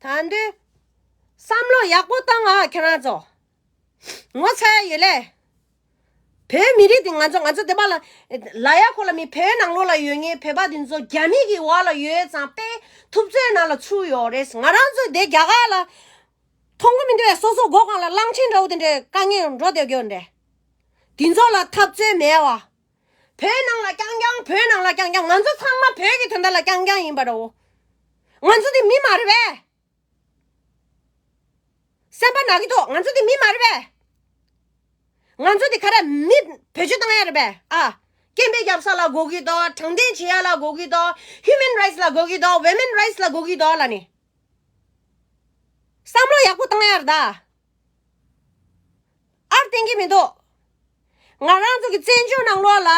ད་དུང་བསམ་བློ་ཡག་པོ་བཏང་ཨ་ཁྱེད་རང་ཚོ། ངོ་ཚ་ཡ་ཡོད་ལེ། བོད་མི་རིགས་དེ་ང་ཚོ་ང་ཚོ་དེ་པ་ལ་ལ་ཡ་ཁོ་ལ་མི་བོད་ནང་ལོགས་ལ་ཡོད་མཁན་བོད་པ་དེ་ཚོ་རྒྱ་མི་གི་འོག་ལ་ཡོད་ཙང་དཔེ་ཐུབ་ཚོད་ནང་ལ་ཚུད་ཡོད་རེད། ང་རང་ཚོ་དེ་རྒྱ་གར་ལ་མཐོང་གི་མི་འདུག་བས། སོ་སོ་སྒོ་སྒང་ལ་གླང་ཆེན་འདྲ་བོ་དེ་འདྲའི་དཀའ་ངལ་འགྲོ་བསྡད་ཀྱི་ཡོད་འདྲ། དེ་ཚོ་ལ་འཐབ་རྩོད་མེད་བ། བོད་ནང་ལ་རྐྱང་རྐྱང་། བོད་ནང་ལ་རྐྱང་རྐྱང་། ང་ཚོ་ཚང་མ་བོད་ཀྱི་དོན་དག་ལ་རྐྱང་རྐྱང་ཡིན་པ་འདྲ་བོ། ང་ཚོ་དེ་མི་མ་རེད་པས། སེམས་པ་ན་གི་འདུག་ང་ཚོ་དེ་མི་མ་རེད་པས། ང་ཚོ་དེ་ག་རེ་མི་བེད་སྤྱོད་བཏང་ཡ་རེད་པས། ཨ། སྐད་འབོད་རྒྱབ་ས་ལ་དགོས་ཀྱི་འདུག་དྲང་བདེན་བྱེད་ཡ་ལ་དགོས་ཀྱི་འདུག་ཧིའུ་མན་རའིཊ་ལ་དགོས་ཀྱི་འདུག་ཝི་མན་རའིཊ་ལ་དགོས་ཀྱི་འདུག་ལབ་ནས། བསམ་བློ་ཡག་པོ་བཏང་ཡ་རེད་ད། ཨར་བསྟན་གྱི་མི་འདུག་ང་རང་ཚོ་གི་བཙན་བྱོལ་ནང་ལོགས་ལ།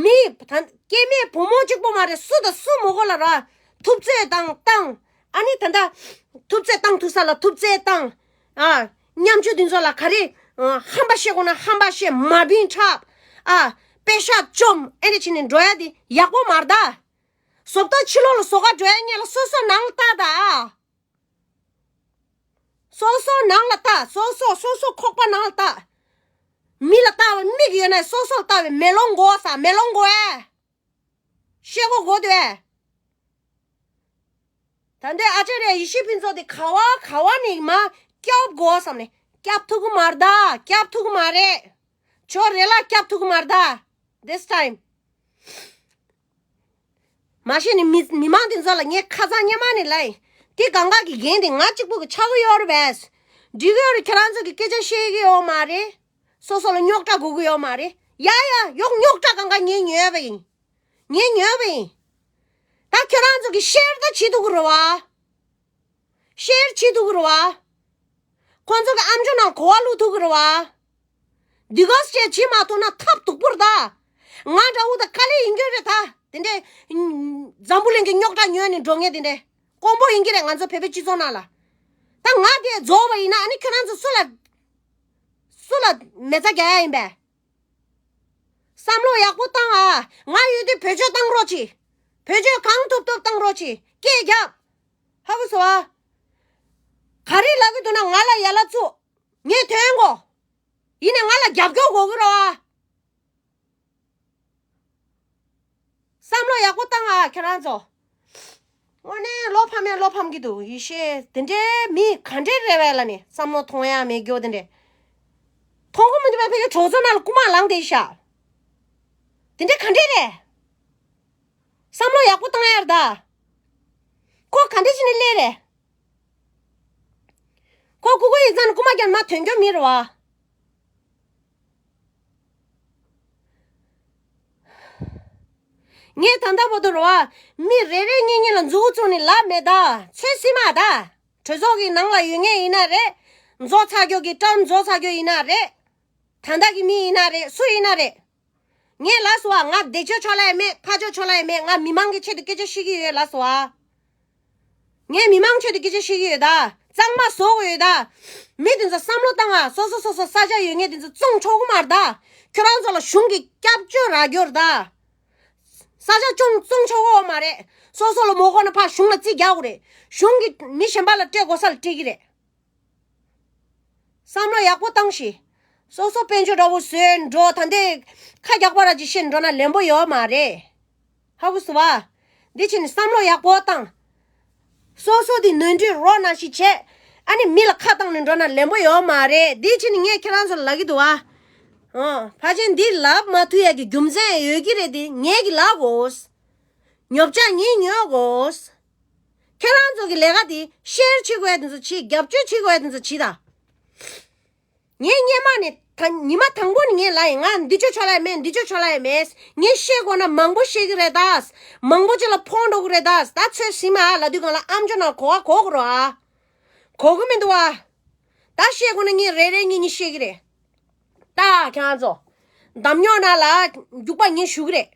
མི་ད་སྐྱེ་དམན་བུ་མོ་གཅིག་པོ་མ་རེད། སུ་དང་སུ་མི་དགོས་ལ་ར། ཐུབ་ཚོད་བཏང་བཏང་། ཨ་ནི་ད་ལྟ་ཐུབ་ཚོད་བཏང་ཐུབ་ས་ལ་ཐུབ་ཚོད་བཏང་། ཨ། ཉམ་ཆུང་དེ་ཚོ་ལ་ག་རེ་ཧམ་པ་བཤད་དགོས་ན་ཧམ་པ་བཤད། མ་བིན་འཁྲབ། ཨ། པེ་ཤག་བཅོམ། ཨེ་འདྲ་བྱས་ནས་འགྲོ་ཡ་དེ་ཡག་པོ་མ་རེད་ད། བཟོ་ལྟ་ཕྱི་ལོགས་ལ་བཟོ་ག་འགྲོ་ཡ་ཉེ་ལ་སོ་སོ་ནང་ལ་ལྟ་ད། ཨ། སོ་སོ་ནང་ལ་ལྟ། སོ་སོ་སོ་སོ་ཁོག་པ་ནང་ལ་ལྟ། མི་ལ་ལྟ་བའི་མིག་ཡོད་ན་སོ་སོ་ལ་ལྟ་བའི་མེ་ལོང་དགོས་ས། མེ་ལོང་དགོས་ཨེ། ཤེལ་སྒོ་དགོས་འདུག་ཨེ། ད་ལྟའི་ཨ་ཅཱརྱ་ཡེ་ཤེས་ཕུན་ཚོགས་དེ་ག་བ་ག་བ་ནས་མར་སྐྱོབ་དགོས་བསམ་ནས་སྐྱོབ་ཐུབ་ཀྱི་མ་རེད་ད། སྐྱོབ་ཐུབ་ཀྱི་མ་རེད། ཇོ་རེ་ལ་སྐྱོབ་ཐུབ་ཀྱི་མ་རེད་ད། This time། མ་གཞི་ནས་མི་མི་མང་དེ་ཚོ་ལ་ངས་ཁ་སང་སྔོན་མ་ནས་ལབ་ཡིན། དེ་གང་ག་གི་འགན་དེ་ང་གཅིག་པུ་གི་ཆགས་ཀྱི་ཡོད་རེད་པས། འགྲིག་གི་ཡོད་རེད། ཁྱེད་རང་ཚོ་གི་སྐད་ཆ་བཤད་ཀྱི་ཡོད་མ་རེད། སོ་སོ་ལ་རྙོག་དྲ་དགོས་ཀྱི་ཡོད་མ་རེད། ཡ་ཡ་ཡོག་རྙོག་དྲ་གང་ག་ངས་ཉོས་པ་ཡིན། ངས་ཉོས་པ་ཡིན། ད་ཁྱེད་རང་ཚོ་གི་ཤེར་ད་བྱེད་ཐུབ་ཀྱི་རེད་བ། ཤེར་བྱེད་ཐུབ་ཀྱི་རེད་བ། ཁོང་ཚོ་གི་ཨམ་ཅོག་ནང་གོ་བ་བླུག་ཐུབ་ཀྱི་རེད་བ། འདི་ག་སྐད་བྱེད་མ་ཐུབ་ན་ཐབས་སྡུག་པོ་རེད་ད། ང་འདྲ་བོ་ད་དཀའ་ལས་ཡིན་རྒྱུ་རེད་ད། དེ་འདྲས་འཛམ་བུ་གླིང་གི་རྙོག་དྲ་ཉོས་ནས་འགྲོ་ངེས་དེ་འདྲས་དཀོན་པོ་ཡིན་གྱི་རེད། ང་ཚོ་བོད་པའི་སྤྱི་ཚོགས་ནང་ལ། ད་ང་དེ་རྫོགས་པ་ཡིན་ན་ཨ་ནི་ཁྱོད་རང་ཚོ་སུ་ལ་སུ་ལ་མེ་བཙའ་རྒྱག་ཡ་ཡིན་པས། བསམ་བློ་ཡག་པོ་བཏང་ཨ། ང་ཡོད་དུས་བེད་སྤྱོད་བཏང་རོགས་གྱིས། བེད་སྤྱོད་གང་ཐུབ་ཐུབ་བཏང་རོགས་གྱིས། སྐད་རྒྱབ། ཧ་གོ་སོང་ཨ། ག་རེ་ལབ་ཀྱི་འདུག་ན་ང་ལ་ཡ་ལ་བཙུགས། ངས་ཐོན་གོ། ཡིན་ནས་ང་ལ་རྒྱབ་སྐྱོར་དགོས་ཀྱི་རེད་ཨ། བསམ་བློ་ཡག་པོ་བཏང་ཨ་ཁྱེད་རང་ཚོ། དངོས་གནས་བློ་ཕམ་ཡ་བློ་ཕམ་གྱི་འདུག་ཡེ་ཤེས་དེ་འདྲའི་མི་ག་འདྲའི་རེ་བས་ལ་ནི་བསམ་བློ་ཐོང་ཡ་མེད་རྒྱུ་དེ་འདྲའི། མཐོང་གི་མི་འདུག་པས་ཕ་གི་གྲོགས་ཚོ་ནང་ལ་རྐུ་མ་ལངས་བསྡད་ཤག་དེ་འདྲའི་ག་འདྲའི་རེད། བསམ་བློ་ཡག་པོ་བཏང་ཡ་རེད་ད། ཁོ་ག་འདྲ་བྱས་ནས་སླེབས་རེད། ཁོ་རྐུ་རྐུ་ཡིན་ཙང་རྐུ་མ་རྒྱབ་མ་ཐོན་རྒྱུ་མི་རེད་བ། ངས་ད་ལྟ་བར་དུ་རེད་བ། མི་རེ་རེ་གཉིས་གཉིས་ལ་མཛུ་གུ་བཙུགས་ནས་ལབ་མེད་ད། ཚོད་སྲིད་མ་ད། གྲོས་ཚོགས་ཀྱི་ནང་ལ་ཡོད་མཁན་ཡིན་ན་རེད། རྫོགས་ཚར་རྒྱུ་གི་ཊརམ་རྫོགས་ཚར་རྒྱུ་ཡིན་ན་རེད། ད་ལྟ་གི་མི་ཡིན་ན་རེད། སུ་ཡིན་ན་རེད། ངས་ལབ་སོང་བ། ང་འདི་ཕྱོགས་ཕྱོགས་ལ་ཡང་མེད། ཕ་ཕྱོགས་ཕྱོགས་ལ་ཡང་མེད། ང་མི་མང་གི་ཆེད་དུ་སྐད་ཆ་བཤད་ཀྱི་ཡོད་ལབ་སོང་བ། ངས་མི་མང་ཆེད་དུ་སྐད་ཆ་བཤད་ཀྱི་ཡོད་ད། གཙང་མ་བཟོ་དགོས་ཡོད་ད། མི་དེ་ཚོ་བསམ་བློ་བཏང་ང་། སོ་སོ་སོ་སོ་ས་ཆ་ཡོད་མཁན་དེ་ཚོ་བཙོང་ཆོག་གི་མ་རེད་ད། ཁྱོད་རང་ཚོ་ལ་གཞུང་གི་སྐྱབས་བཅོལ་རག་རྒྱུ་རེད་ད། ས་ཆ་ཅུང་བཙོང་ཆོག་གི་མ་རེད། སོ་སོ་ལ་མ་དགོས་ན་ཕར་གཞུང་ལ་རྩིས་རྒྱག་དགོས་རེད། གཞུང་གིས་མི་གཞན་པ་ལ་སྤྲད་དགོས་ས་ལ་སྤྲད་ཀྱི་རེད། བསམ་བློ་ཡག་པོ་བཏང་ཞིག་སོ་སོ་དཔལ་འབྱོར་འདྲ་བོ་བཟོས་འགྲོ། ད་འདི་ཁ་རྒྱག་པ་ར་ཅིག་བཤད་འགྲོ་ན་ལན་པོ་ཡོད་མ་རེད། ཧ་གོ་སོང་བ། འདི་ཕྱིན་ནས་བསམ་བློ་ཡག་པོ་བཏང་། སོ་སོ་འདི་ནོར་འཁྲུལ་རོགས་ནང་བཞིན་བྱས། ཨ་ནི་མི་ལ་ཁ་བཏང་ནས་འགྲོ་ན་ལན་པོ་ཡོད་མ་རེད། འདི་ཕྱིན་ནས་ངས་ཁྱེད་རང་ཚོ་ལ་ལབ་ཀྱི་འདུག་བ། ཨོ། ཕལ་ཆེར་འདི་ལབ་མ་ཐུབ་ཡ་གི་རྒྱུ་མཚན་ཡོད་ཀྱི་རེད། འདི་ངས་གི་ལབ་དགོས། ཉོ་ཆ་ངས་ཉོ་དགོས། ཁྱེད་རང་ཚོ་གི་ལས་ཀ་དེ་ཤེར་བྱེད་དགོས་ཡ་དེ་ཚོ་བྱེད། རྒྱབ་སྐྱོར་བྱེད་དགོས་ཡ་དེ་ཚོ་བྱེད་ད། ངས་སྔོན་མ་ནས་ད་ཉི་མ་དང་པོ་ནས་ངས་ལབ་ཡིན། ང་འདི་ཆོ་ཆོ་ལ་ཡ་མེད། འདི་ཆོ་ཆོ་ལ་ཡ་མེད། ངས་བཤད་དགོས་ན་མང་པོ་བཤད་གི་རེད་ད། མང་པོ་ཅིག་ལ་ཕོག་འགྲོ་གི་རེད་ད། ད་ཚོད་ཟིན་མ་ལབ་དུས་སྒང་ལ་ཨམ་ཅོག་ནང་གོ་བ་གོ་གི་རེད་ཨ། གོ་གི་མི་འདུག་ཨ། ད་བཤད་དགོས་ན་ངས་རེ་རེ་གཉིས་གཉིས་བཤད་གི་རེད། ད་ཁྱེད་རང་ཚོ་འདམ་རྙོག་ནང་ལ་རྒྱུག་པ་ངས་ཞུ་གི་རེད།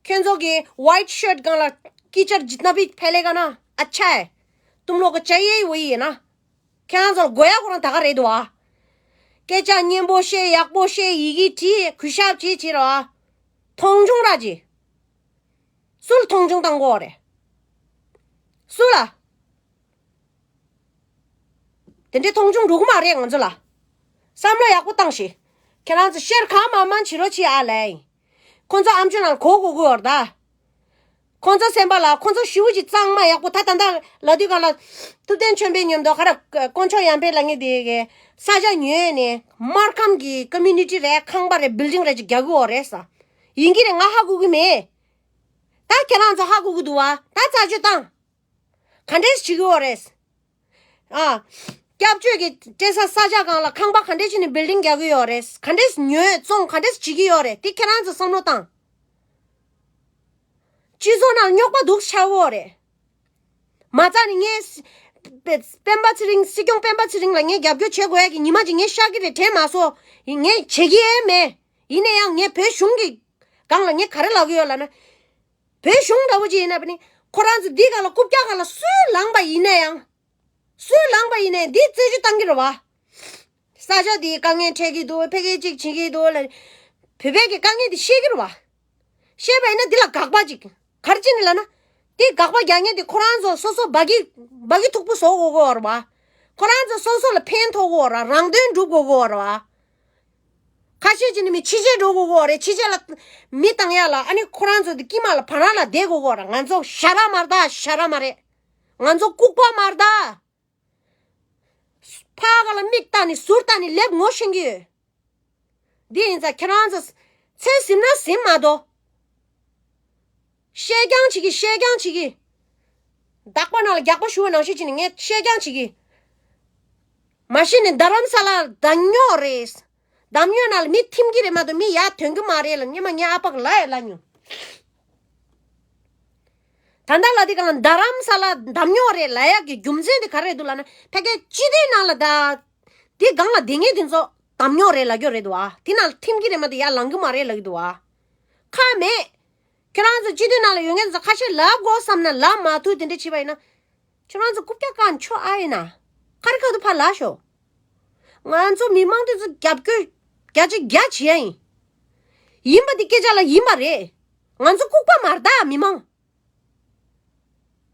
ཁྱེད་ཚོ་གི་ཝའིཊ་ཤརཊ་སྒང་ལ་ཀི་ཅར་ཇི་ཏ་ན་བྷི་ཕེ་ལེ་ག་ན་ཨ་ཆ་ཧེ། ཏུམ་ལོག་གི་ཅ་ཡེ་ཝི་ཡེ་ན། ཁྱེད་རང་ཚོར་དགོས་ཡ་ཁོ་རང་ད་ག་རེད་འདུག་ཨ། སྐད་ཆ་སྙན་པོ་བཤད། ཡག་པོ་བཤད། ཡི་གེ་བྲིས། གུས་ཞབས་བྱེད་བྱེད་རོགས་ཨ། མཐོང་ཆུང་ར་བྱེད། སུ་ལ་མཐོང་ཆུང་བཏང་དགོས་རེད། སུ་ལ། དེ་འདྲའི་མཐོང་ཆུང་འགྲོ་གི་མ་རེད་ང་ཚོ་ལ། བསམ་བློ་ཡག་པོ་བཏང་ཞིག་ཁྱེད་རང་ཚོ་ཤེར་གང་མང་མང་བྱེད་རོགས་བྱེད་ཨ་ལས། ཁོ་ཚོ་ཨམ་ཅོག་ནང་གོ་གོ་གོ་བར་ད། ཁོ་ཚོ་སེམས་པ་ལ་ཁོ་ཚོ་ཞེ་པོ་ཅིག་གཙང་མ་ཡག་པོ། ད་ད་ལྟ་ལབ་དུས་སྒང་ལ་ཐུབ་བསྟན་ཆོས་འཕེལ་མཉམ་དུ་ག་རེ་དཀོན་མཆོག་ཡར་འཕེལ་ལབ་མཁན་དེ་གི་ས་ཆ་ཉོས་ནས་སྨར་ཁམས་ཀྱི་ཀོ་མིའུ་ནི་ཊི་རེད། ཁང་པ་རེད། བིལ་ཌིང་རེད་ཅིག་རྒྱག་གི་ཡོད་རེད་ས། ཡིན་གྱི་རེད། ང་ཧ་གོ་གི་མེད། ད་ཁྱེད་རང་ཚོ་ཧ་གོ་གི་འདུག་བ། ད་རྩད་གཅོད་བཏང་། ག་འདྲས་བྱེད་ཀྱི་ཡོད་རེད། ཨ། སྐྱབས་བཅོལ་གྱི་སྤྲད་ས་ས་ཆ་སྒང་ལ་ཁང་པ་ག་འདྲས་བྱས་ནས་བིལ་ཌིང་རྒྱག་གི་ཡོད་རེད། ག་འདྲས་ཉོས་བཙོང་ག་འདྲས་བྱེད་ཀྱི་ཡོད་རེད། དེ་ཁྱེད་རང་ཚོ་བསམ་བློ་བཏང་། སྤྱི་ཚོགས་ནང་རྙོག་པ་འདུག་ཆགས་ཡོད་རེད། མ་རྩ་ནས་ངས་སྤེན་པ་ཚེ་རིང་། སྲིད་སྐྱོང་སྤེན་པ་ཚེ་རིང་ལ་ངས་རྒྱབ་སྐྱོར་བྱེད་དགོས་ཡ་གི་ཉི་མ་ཅིག་ངས་ཤར་གྱི་རེད་དྲན་མ་སོང་། ངས་བྱེད་ཀྱི་ཡས་མེད། ཡིན་ན་ཡང་ངས་བོད་གཞུང་གི་སྒང་ལ་ངས་ག་རེ་ལབ་ཀྱི་ཡོད་ལབ་ན། བོད་གཞུང་འདྲ་བོ་ཅིག་ཡིན་ན་བ་ནི། ཁོ་རང་ཚོ་འདི་སྒང་ལ་རྐུབ་བཀྱག་སྒང་ལ་སུས་ལངས་པ་ཡིན་ན་ཡང་། སུས་ལངས་པ་ཡིན་ནའི་འདི་རྩད་གཅོད་བཏང་གི་རེད་བ། ས་ཆ་འདིའི་དཀའ་ངལ་འཕྲད་ཀྱི་འདུག་ཕ་གི་ཅིག་བྱེད་ཀྱི་འདུག་ལ། བོད་པའི་གི་དཀའ་ངལ་འདི་ཤེས་ཀྱི་རེད་བ། ཤེས་པ་ཡིན་ན་འདི་ལ་དགག་པ་ཅིག་ག་རེ་བྱས་ནས་ལབ་ན། འདི་དགག་པ་རྒྱག་མཁན་འདི་ཁོ་རང་ཚོ་སོ་སོ་འབའ་གི་འབའ་གི་མཐུག་པོ་བཟོ་དགོས་ཀྱི་ཡོད་རེད་བ། ཁོ་རང་ཚོ་སོ་སོ་ལ་ཕན་ཐོགས་ཀྱི་ཡོད་རེད་བ། རང་དོན་སྒྲུབ་དགོས་ཀྱི་ཡོད་རེད་བ། ཁ་ཤས་ཅིག་ནི་མི་ཕྱི་རྒྱལ་འགྲོ་དགོས་ཀྱི་ཡོད་རེད། ཕྱི་རྒྱལ་ལ་མི་བཏང་ཡ་ལ་ཨ་ནི་ཁོ་རང་ཚོ་འདི་དཀྱིལ་མ་ལ་བར་སྣང་ལ་བསྡད་དགོས་ཀྱི་ཡོད་རེད། ང་ཚོ་ཞ་ར་མ་རེད་ད། ཞ་ར་མ་རེད། ང་ཚོ་ལྐུགས་པ་མ་རེད་ད། ཕར་ག་ལ་མིག་བལྟས་ནས་ཟུར་བལྟས་ནས་ལེབ་ངོ་ཤེས་ཀྱི་ཡོད། འདི་ཡིན་ཙང་ཁྱེད་རང་ཚོ་ཚོད་ཟིན་ན་ཟིན་མ་གཏོགས། བཤད་རྐྱང་བྱེད་ཀྱི། བཤད་རྐྱང་བྱེད་ཀྱི། དག་པ་ནང་ལ་རྒྱག་པ་ཞུ་བ་ནང་བཞིན་བྱས་ནས་ངས་བཤད་རྐྱང་བྱེད་ཀྱི། མ་གཞི་ནས་རྡ་རམ་ས་ལ་འདམ་རྙོག་རེད། འདམ་རྙོག་ནང་ལ་མི་ཐིམ་གྱི་རེད་མ་གཏོགས་མི་ཡར་ཐོན་གྱི་མ་རེད་ལ་སྔོན་མ་ངའི་ཨ་ཕ་གིས་ལབ་ཡ་ལབ་མྱོང་། ད་ ད་ལྟ་ལ་དེ་གང་ལ་རྡ་རམ་ས་ལ་འདམ་ཉོག་རེད་ལབ་ཡག་གི་རྒྱུ་མཚན་དེ་ག་རེ་རེད་འདུག་ལབ་ན། ཕ་གིའི་སྤྱི་མཐུན་ནང་ལ་ད་དེ་སྒང་ལ་བསྡད་མཁན་དེ་ཚོ་འདམ་ཉོག་རེད་ལབ་རྒྱུ་རེད་འདུག་ཨ། དེ་ནང་ལ་ཐིམ་གྱི་རེད་མ་གཏོགས་ཡར་ལངས་གི་མ་རེད་ལབ་ཀྱི་འདུག་ཨ། ཁག་མེད། ཁྱེད་རང་ཚོ་སྤྱི་མཐུན་ནང་ལ་ཡོད་མཁན་ཚོ་ཁ་ཤས་ལབ་དགོས་བསམ་ན་ལབ་མ་ཐུབ། དེ་འདྲ་བྱས་པ་ཡིན་ན། ཁྱེད་རང་ཚོ་རྐུབ་བཀྱག་བཀག་ཆོག་ཨ་ཡིན་ན། ཁ་རི་ཁ་ཐུག་ཕར་ལབ་ཤོག་ང་ཚོ་མི་མང་དེ་ཚོ་རྒྱབ་སྐྱོར་བརྒྱ་ཆ་བརྒྱ་བྱེད་ཡ་ཡིན། ཡིན་པ་དེ་སྐད་ཆ་ལ་ཡིན་པ་རེད། ང་ཚོ་ལྐུགས་པ་མ་རེད་ད་མི་མང་།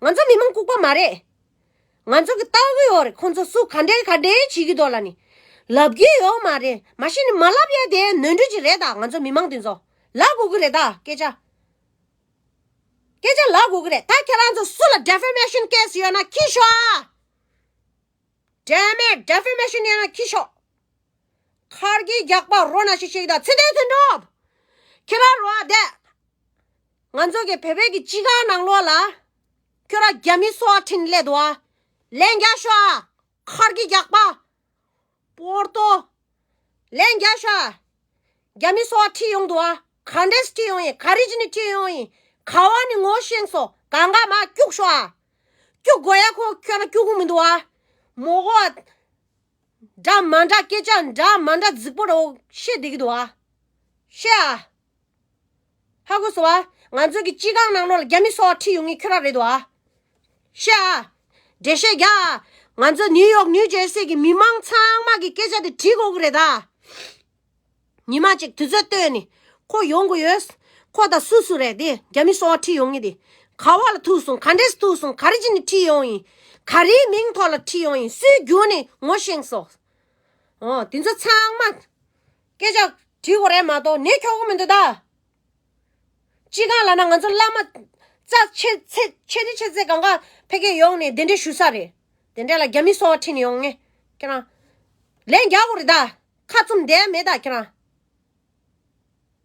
ང་ཚོ་མི་མང་ལྐུགས་པ་མ་རེད། ང་ཚོ་གི་ལྟ་གི་ཡོད་རེད། ཁོང་ཚོ་སུ་ག་འདྲའི་ག་འདྲའི་བྱེད་ཀྱི་འདུག་ལབ་ནི། ལབ་ཀྱི་ཡོད་མ་རེད། མ་གཞི་ནས་མ་ལབ་ཡ་དེ་ནོར་འཁྲུལ་ཅིག་རེད་ད། ང་ཚོ་མི་མང་དེ་ཚོ་ལབ་དགོས་ཀྱི་རེད་ད་སྐད་ཆ། སྐད་ཆ་ལབ་དགོས་ཀྱི་རེད་ད། ཁྱེད་རང་ཚོ་སུ་ལ་defamation case ཡོད་ན་འཁྱེར་ཤོག་ཨ། Damn it, defamation ཡིན་ན་འཁྱེར་ཤོག་ཁར་གྱི་རྒྱག་པ་རོ་ན་ཞིག་ཤིག་དང་ཚེ་བརྟན་དོན་གྲུབ། ཁྱེད་རང་རོ་ཨ་དེ། ང་ཚོ་གི་བོད་པའི་གི་སྤྱི་ཁང་ནང་ལོགས་ལ། ཁྱོད་རང་རྒྱ་མི་སོ་ཨ་ཁྲིན་སླེབས་འདུག་ཨ། ལན་རྒྱག་ཤོག་ཨ། ཁར་གྱི་རྒྱག་པ། པོར་ཏོ། ལན་རྒྱག་ཤོག་ཨ། རྒྱ་མི་སོ་ཁྲིད་ཡོང་འདུག་ཨ། ག་འདྲས་ཁྲིད་ཡོང་ཡིན། ག་རེ་བྱས་ནས་ཁྲིད་ཡོང་ཡིན། ག་བ་ནས་ངོ་ཤེས་སོང་། གང་ག་མ་སྐྱུག་ཤོག་ཨ། སྐྱུག་དགོས་ཡ་ཁོ་ཁྱོད་རང་སྐྱུག་གི་མི་འདུག་ཨ། མོ་གོ་ཨ། འདྲ་མ་འདྲ་སྐད་ཆ་འདྲ་མ་འདྲ་རྫིག་པོ་རེ་བཤད་བསྡད་ཀྱི་འདུག་ཨ། བཤད་ཨ། ཧ་གོ་སོང་ཨ། ང་ཚོ་གི་སྤྱི་ཁང་ནང་ལོགས་ལ་རྒྱ་མི་སོ་ཁྲིད་ཡོང་མཁན་ཁྱོད་རང་རེད་འདུག་ཨ། བཤད་ཨ། འགྲེལ་བཤད་རྒྱག་ཨ། ང་ཚོ་ནིའུ་ཡོག་ནིའུ་ཇར་སི་གི་མི་མང་ཚང་མ་གི་སྐད་ཆ་དེ་དྲིས་དགོས་ཀྱི་རེད་ད། ཉི་མ་གཅིག་དུས་ཚོད་བཏོན་ནས་ཁོ་ཡོང་དགོས་ཡོད། ཁོ་ད་སུ་སུ་རེད་དེ་རྒྱ་མི་སོ་ཁྲིད་ཡོང་ངེས་དེ། ག་བ་ལ་ཐུག་སོང་། ག་འདྲས་ཐུག་སོང་། ག་རེ་བྱས་ནས་ཁྲིད་ཡོང་ཡིན། ག་རེའི་མིང་ཐོག་ལ་ཁྲིད་ཡོང་ཡིན། སུའི་བརྒྱུད་ནས་ངོ་ཤེས་སོང་། ཨོ་དེ་ཚོ་ཚང་མ་སྐད་ཆ་དྲིས་དགོས་རེད་མ་གཏོགས་ནི་ཁྱོག་གི་མི་འདུག་ད། སྤྱི་ཁང་ལ་ན་ང་ཚོ་བླ་མ་རྩ་ཆེ་ཆེ་ཆེ་ཆེ་ཆེ་ཚེ་གང་ག་ཕ་གིར་ཡོང་ནས་དེ་འདྲས་ཞུ་ས་རེད། དེ་འདྲས་ལ་རྒྱ་མི་སོ་ཁྲིད་ནས་ཡོང་ངེས་ཁྱེད་རང་། ལན་རྒྱག་དགོས་རེད་ད། ཁ་བཙུམ་བསྡད་མེད་ད་ཁྱེད་རང་།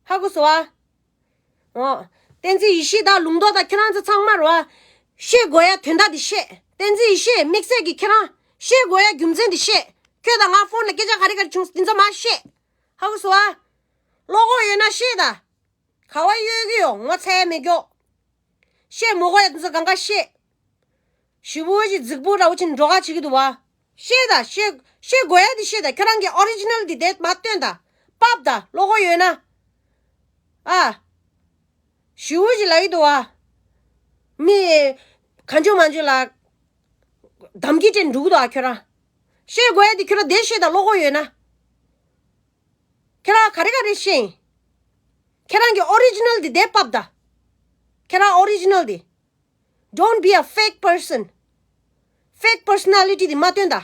ཧ་གོ་སོང་ཨ། འོ། བསྟན་འཛིན་ཡེ་ཤེས་དང་ལུང་རྟོགས་དང་ཁྱེད་རང་ཚོ་ཚང་མ་རོ་ཨ། བཤད་དགོས་ཡ་དོན་དག་འདི་བཤད། བསྟན་འཛིན་ཡེ་ཤེས་དམིགས་བསལ་གྱིས་ཁྱེད་རང་བཤད་དགོས་ཡ་རྒྱུ་མཚན་འདི་བཤད། ཁྱོད་དང་ང་ཕོན་ལ་སྐད་ཆ་ག་རེ་ག་རེ་བྱུང་འདི་ཚོ་མ་བཤད། ཧ་གོ་སོང་ཨ། བློ་ཁོག་ཡོད་ན་བཤད་ད། ག་བ་གཡོལ་གི་ཡོད་ངོ་ཚ་ཡ་མེད་ཀྱོག་བཤད་མོ་གོ་ཡ་འདི་ཚོ་གང་ག་བཤད། ཞི་བོ་ཞིག་རྫིག་པོ་འདྲ་བོ་ཅིག་འགྲོ་ག་བྱེད་ཀྱི་འདུག་བ། བཤད་ད་བཤད་བཤད་དགོས་ཡ་འདི་བཤད་ད། ཁྱོད་རང་གི་ཨོ་རི་ཇི་ནལ་འདི་དེ་མ་སྟོན་ད། པབ་ད་བློ་ཁོག་ཡོད་ན། ཨ། ཞི་བོ་ཞིག་ལབ་ཀྱི་འདུག་བ། མི། གང་བྱུང་མང་བྱུང་ལ། གདམ་གྱི་སྤྲད་འགྲོ་གི་འདུག་བ་ཁྱོད་རང་། བཤད་དགོས་ཡ་འདི་ཁྱོད་རང་དེ་བཤད་ད་བློ་ཁོག་ཡོད་ན། ཁྱེད་རང་ག་རེ་ག་རེ་བཤད་ཡིན། ཁྱེད་རང་གི་ཨོ་རི་ཇི་ནལ་འདི་དེ་པབ་ད། ཁྱེད་རང་ཨོ་རི་ཇི་ནལ་འདི། Don't be a fake person. Fake personality འདི་མ་སྟོན་ད།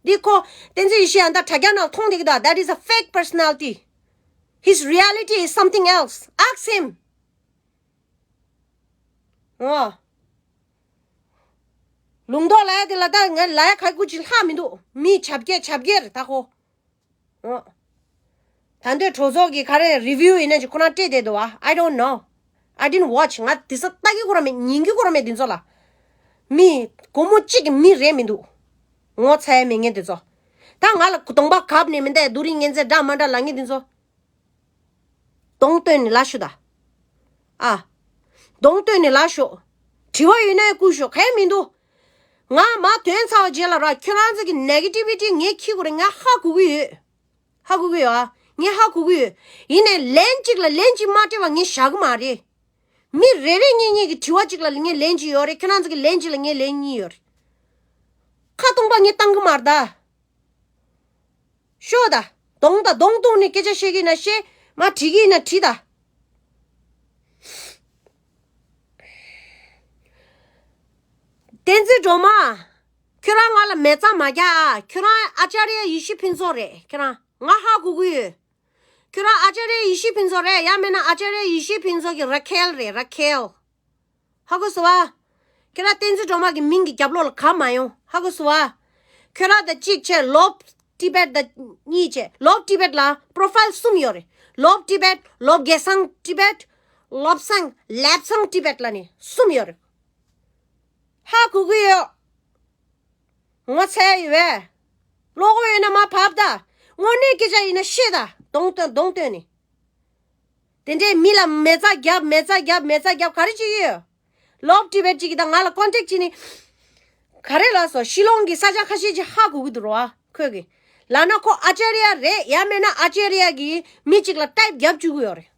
འདི་ཁོ་བསྟན་འཛིན་ཡེ་ཤེས་ཨ་ད་དྲ་རྒྱ་ནང་མཐོང་བསྡད་ཀྱི་འདུག That is a fake personality. His reality is something else. Ask him. ཨོ། ལུང་རྟོགས་ལབ་ཡ་དེ་ལ་ད་ང་ལབ་ཡ་ག་གུ་ཅིག་ལྷག་མི་འདུག་མི་བྱ་བརྒྱད་བྱ་བརྒྱད་རེད་ད་ཁོ། ཨོ། ད་འདོད་གྲོས་ཚོགས་ཀྱི་ག་རེ་རི་བིའུ་ཡིན་ན་ཅིག་ཁོ་རང་སྤྲད་བསྡད་འདུག་བ། I don't know. I didn't watch. ང་དེ་ས་ལྟ་གི་གོ་ར་མེད། ཉན་གི་གོ་ར་མེད་འདི་ཚོ་ལ། མི་སྒོར་མོ་གཅིག་གི་མི་རེད་མི་འདུག་ངོ་ཚ་ཡ་མེད་ངན་འདི་ཚོ། ད་ང་ལ་གདོང་པ་གབ་ནས་མི་འདའ་རྡོ་རིང་ངན་ཚད་འདྲ་མ་འདྲ་ལབ་ངན་འདི་ཚོ། གདོང་སྟོན་ནས་ལབ་ཤོག་ད། ཨ། གདོང་སྟོན་ནས་ལབ་ཤོག་དྲི་བ་ཡོད་ན་བསྐུར་ཤོག་གལ་མི་འདུག་ང་མ་དོན་ཚར་བ་རྗེས་ལ་ར་ཁྱོད་རང་ཚོ་གི་ནེ་གེ་ཊི་བི་ཊི་ངས་འཁྱེར་དགོས་རེད། ང་ཧ་གོ་གི་ཡོད། ཧ་གོ་གི་ཡོད་ཨ། ངས་ཧ་གོ་གི་ཡོད། ཡིན་ནའི་ལན་གཅིག་ལ་ལན་གཅིག་མ་སྤྲད་པ་ངས་བཞག་གི་མ་རེད། མི་རེ་རེ་གཉིས་གཉིས་ཀྱི་དྲི་བ་གཅིག་ལ་ངས་ལན་གཅིག་ཡོད་རེད། ཁྱོད་རང་ཚོ་གི་ལན་གཅིག་ལ་ངས་ལན་གཉིས་ཡོད་རེད། ཁ་སྟོང་པ་ངས་བཏང་གི་མ་རེད་ད། ཤོག་ད། གདོང་དང་གདོང་གཏུགས་ནས་སྐད་ཆ་བཤད་ཀྱི་ཡིན་ན་བཤད། མ་དྲི་གི་ཡིན་ན་དྲི་ད། བསྟན་འཛིན་སྒྲོལ་མ། ཁྱོད་རང་ང་ལ་མེ་བཙའ་མ་རྒྱག་ཨ། ཁྱོད་རང་ཨ་ཅཱརྱ་ཡེ་ཤེས་ཕུན་ཚོགས་རེད། ཁྱོད་རང་ང་ཧ་གོ་གི་ཡོད། ཁྱོད་རང་ཨ་ཅཱརྱ་ཡེ་ཤེས་ཕུན་ཚོགས་རེད། ཡང་མིན་ན་ཨ་ཅཱརྱ་ཡེ་ཤེས་ཕུན་ཚོགས་ཀྱི་ར་ཁེལ་རེད། ར་ཁེལ། ཧ་གོ་སོང་བ། ཁྱོད་རང་བསྟན་འཛིན་སྒྲོལ་མ་གི་མིང་གི་རྒྱབ་ལོགས་ལ་གབ་མ་ཡོང་། ཧ་གོ་སོང་བ། ཁྱོད་རང་དང་གཅིག་བྱས་ལོབ་ཊི་བེཊ་དང་གཉིས་བྱས། ལོབ་ཊི་བེཊ་ལ་པོ་རོ་ཕའིལ་གསུམ་ཡོད་རེད། ལོབ་ཊི་བེཊ། ལོབ་དགེ་སང་ཊི་བེཊ། ལོབ་སང་ལེབ་སང་ཊི་བེཊ་ལ་ནི་གསུམ་ཡོད་རེད། ཧ་གོ་གི་ཡོད། ངོ་ཚ་ཡོད་པས། བློ་ཁོག་ཡོད་ན་མར་བབས་ད། དངོས་གནས་སྐད་ཆ་ཡིན་ན་བཤད་ད། གདོང་སྟོན་གདོང་སྟོན་ནས། དེ་འདྲའི་མི་ལ་མེ་བཙའ་རྒྱབ་མེ་བཙའ་རྒྱབ་མེ་བཙའ་རྒྱབ་ག་རེ་བྱེད་ཀྱི་ཡོད། Love Tibet ཅིག་གིས་ད་ང་ལ་ཀོན་ཊེག་བྱས་ནས། ག་རེ་ལབ་སོང་། ཤི་ལོང་གི་ས་ཆ་ཁ་ཤས་ཅིག་ཧ་གོ་གི་འདུག་རོ། ཁོས་གི་ལབ་ན་ཁོ་ཨ་ཅཱརྱ་རེད། ཡང་མིན་ན་ཨ་ཅཱརྱ་གི་མི་གཅིག་ལ་ཊའིཔ་རྒྱབ་བཅུག་གི་ཡོད་རེད།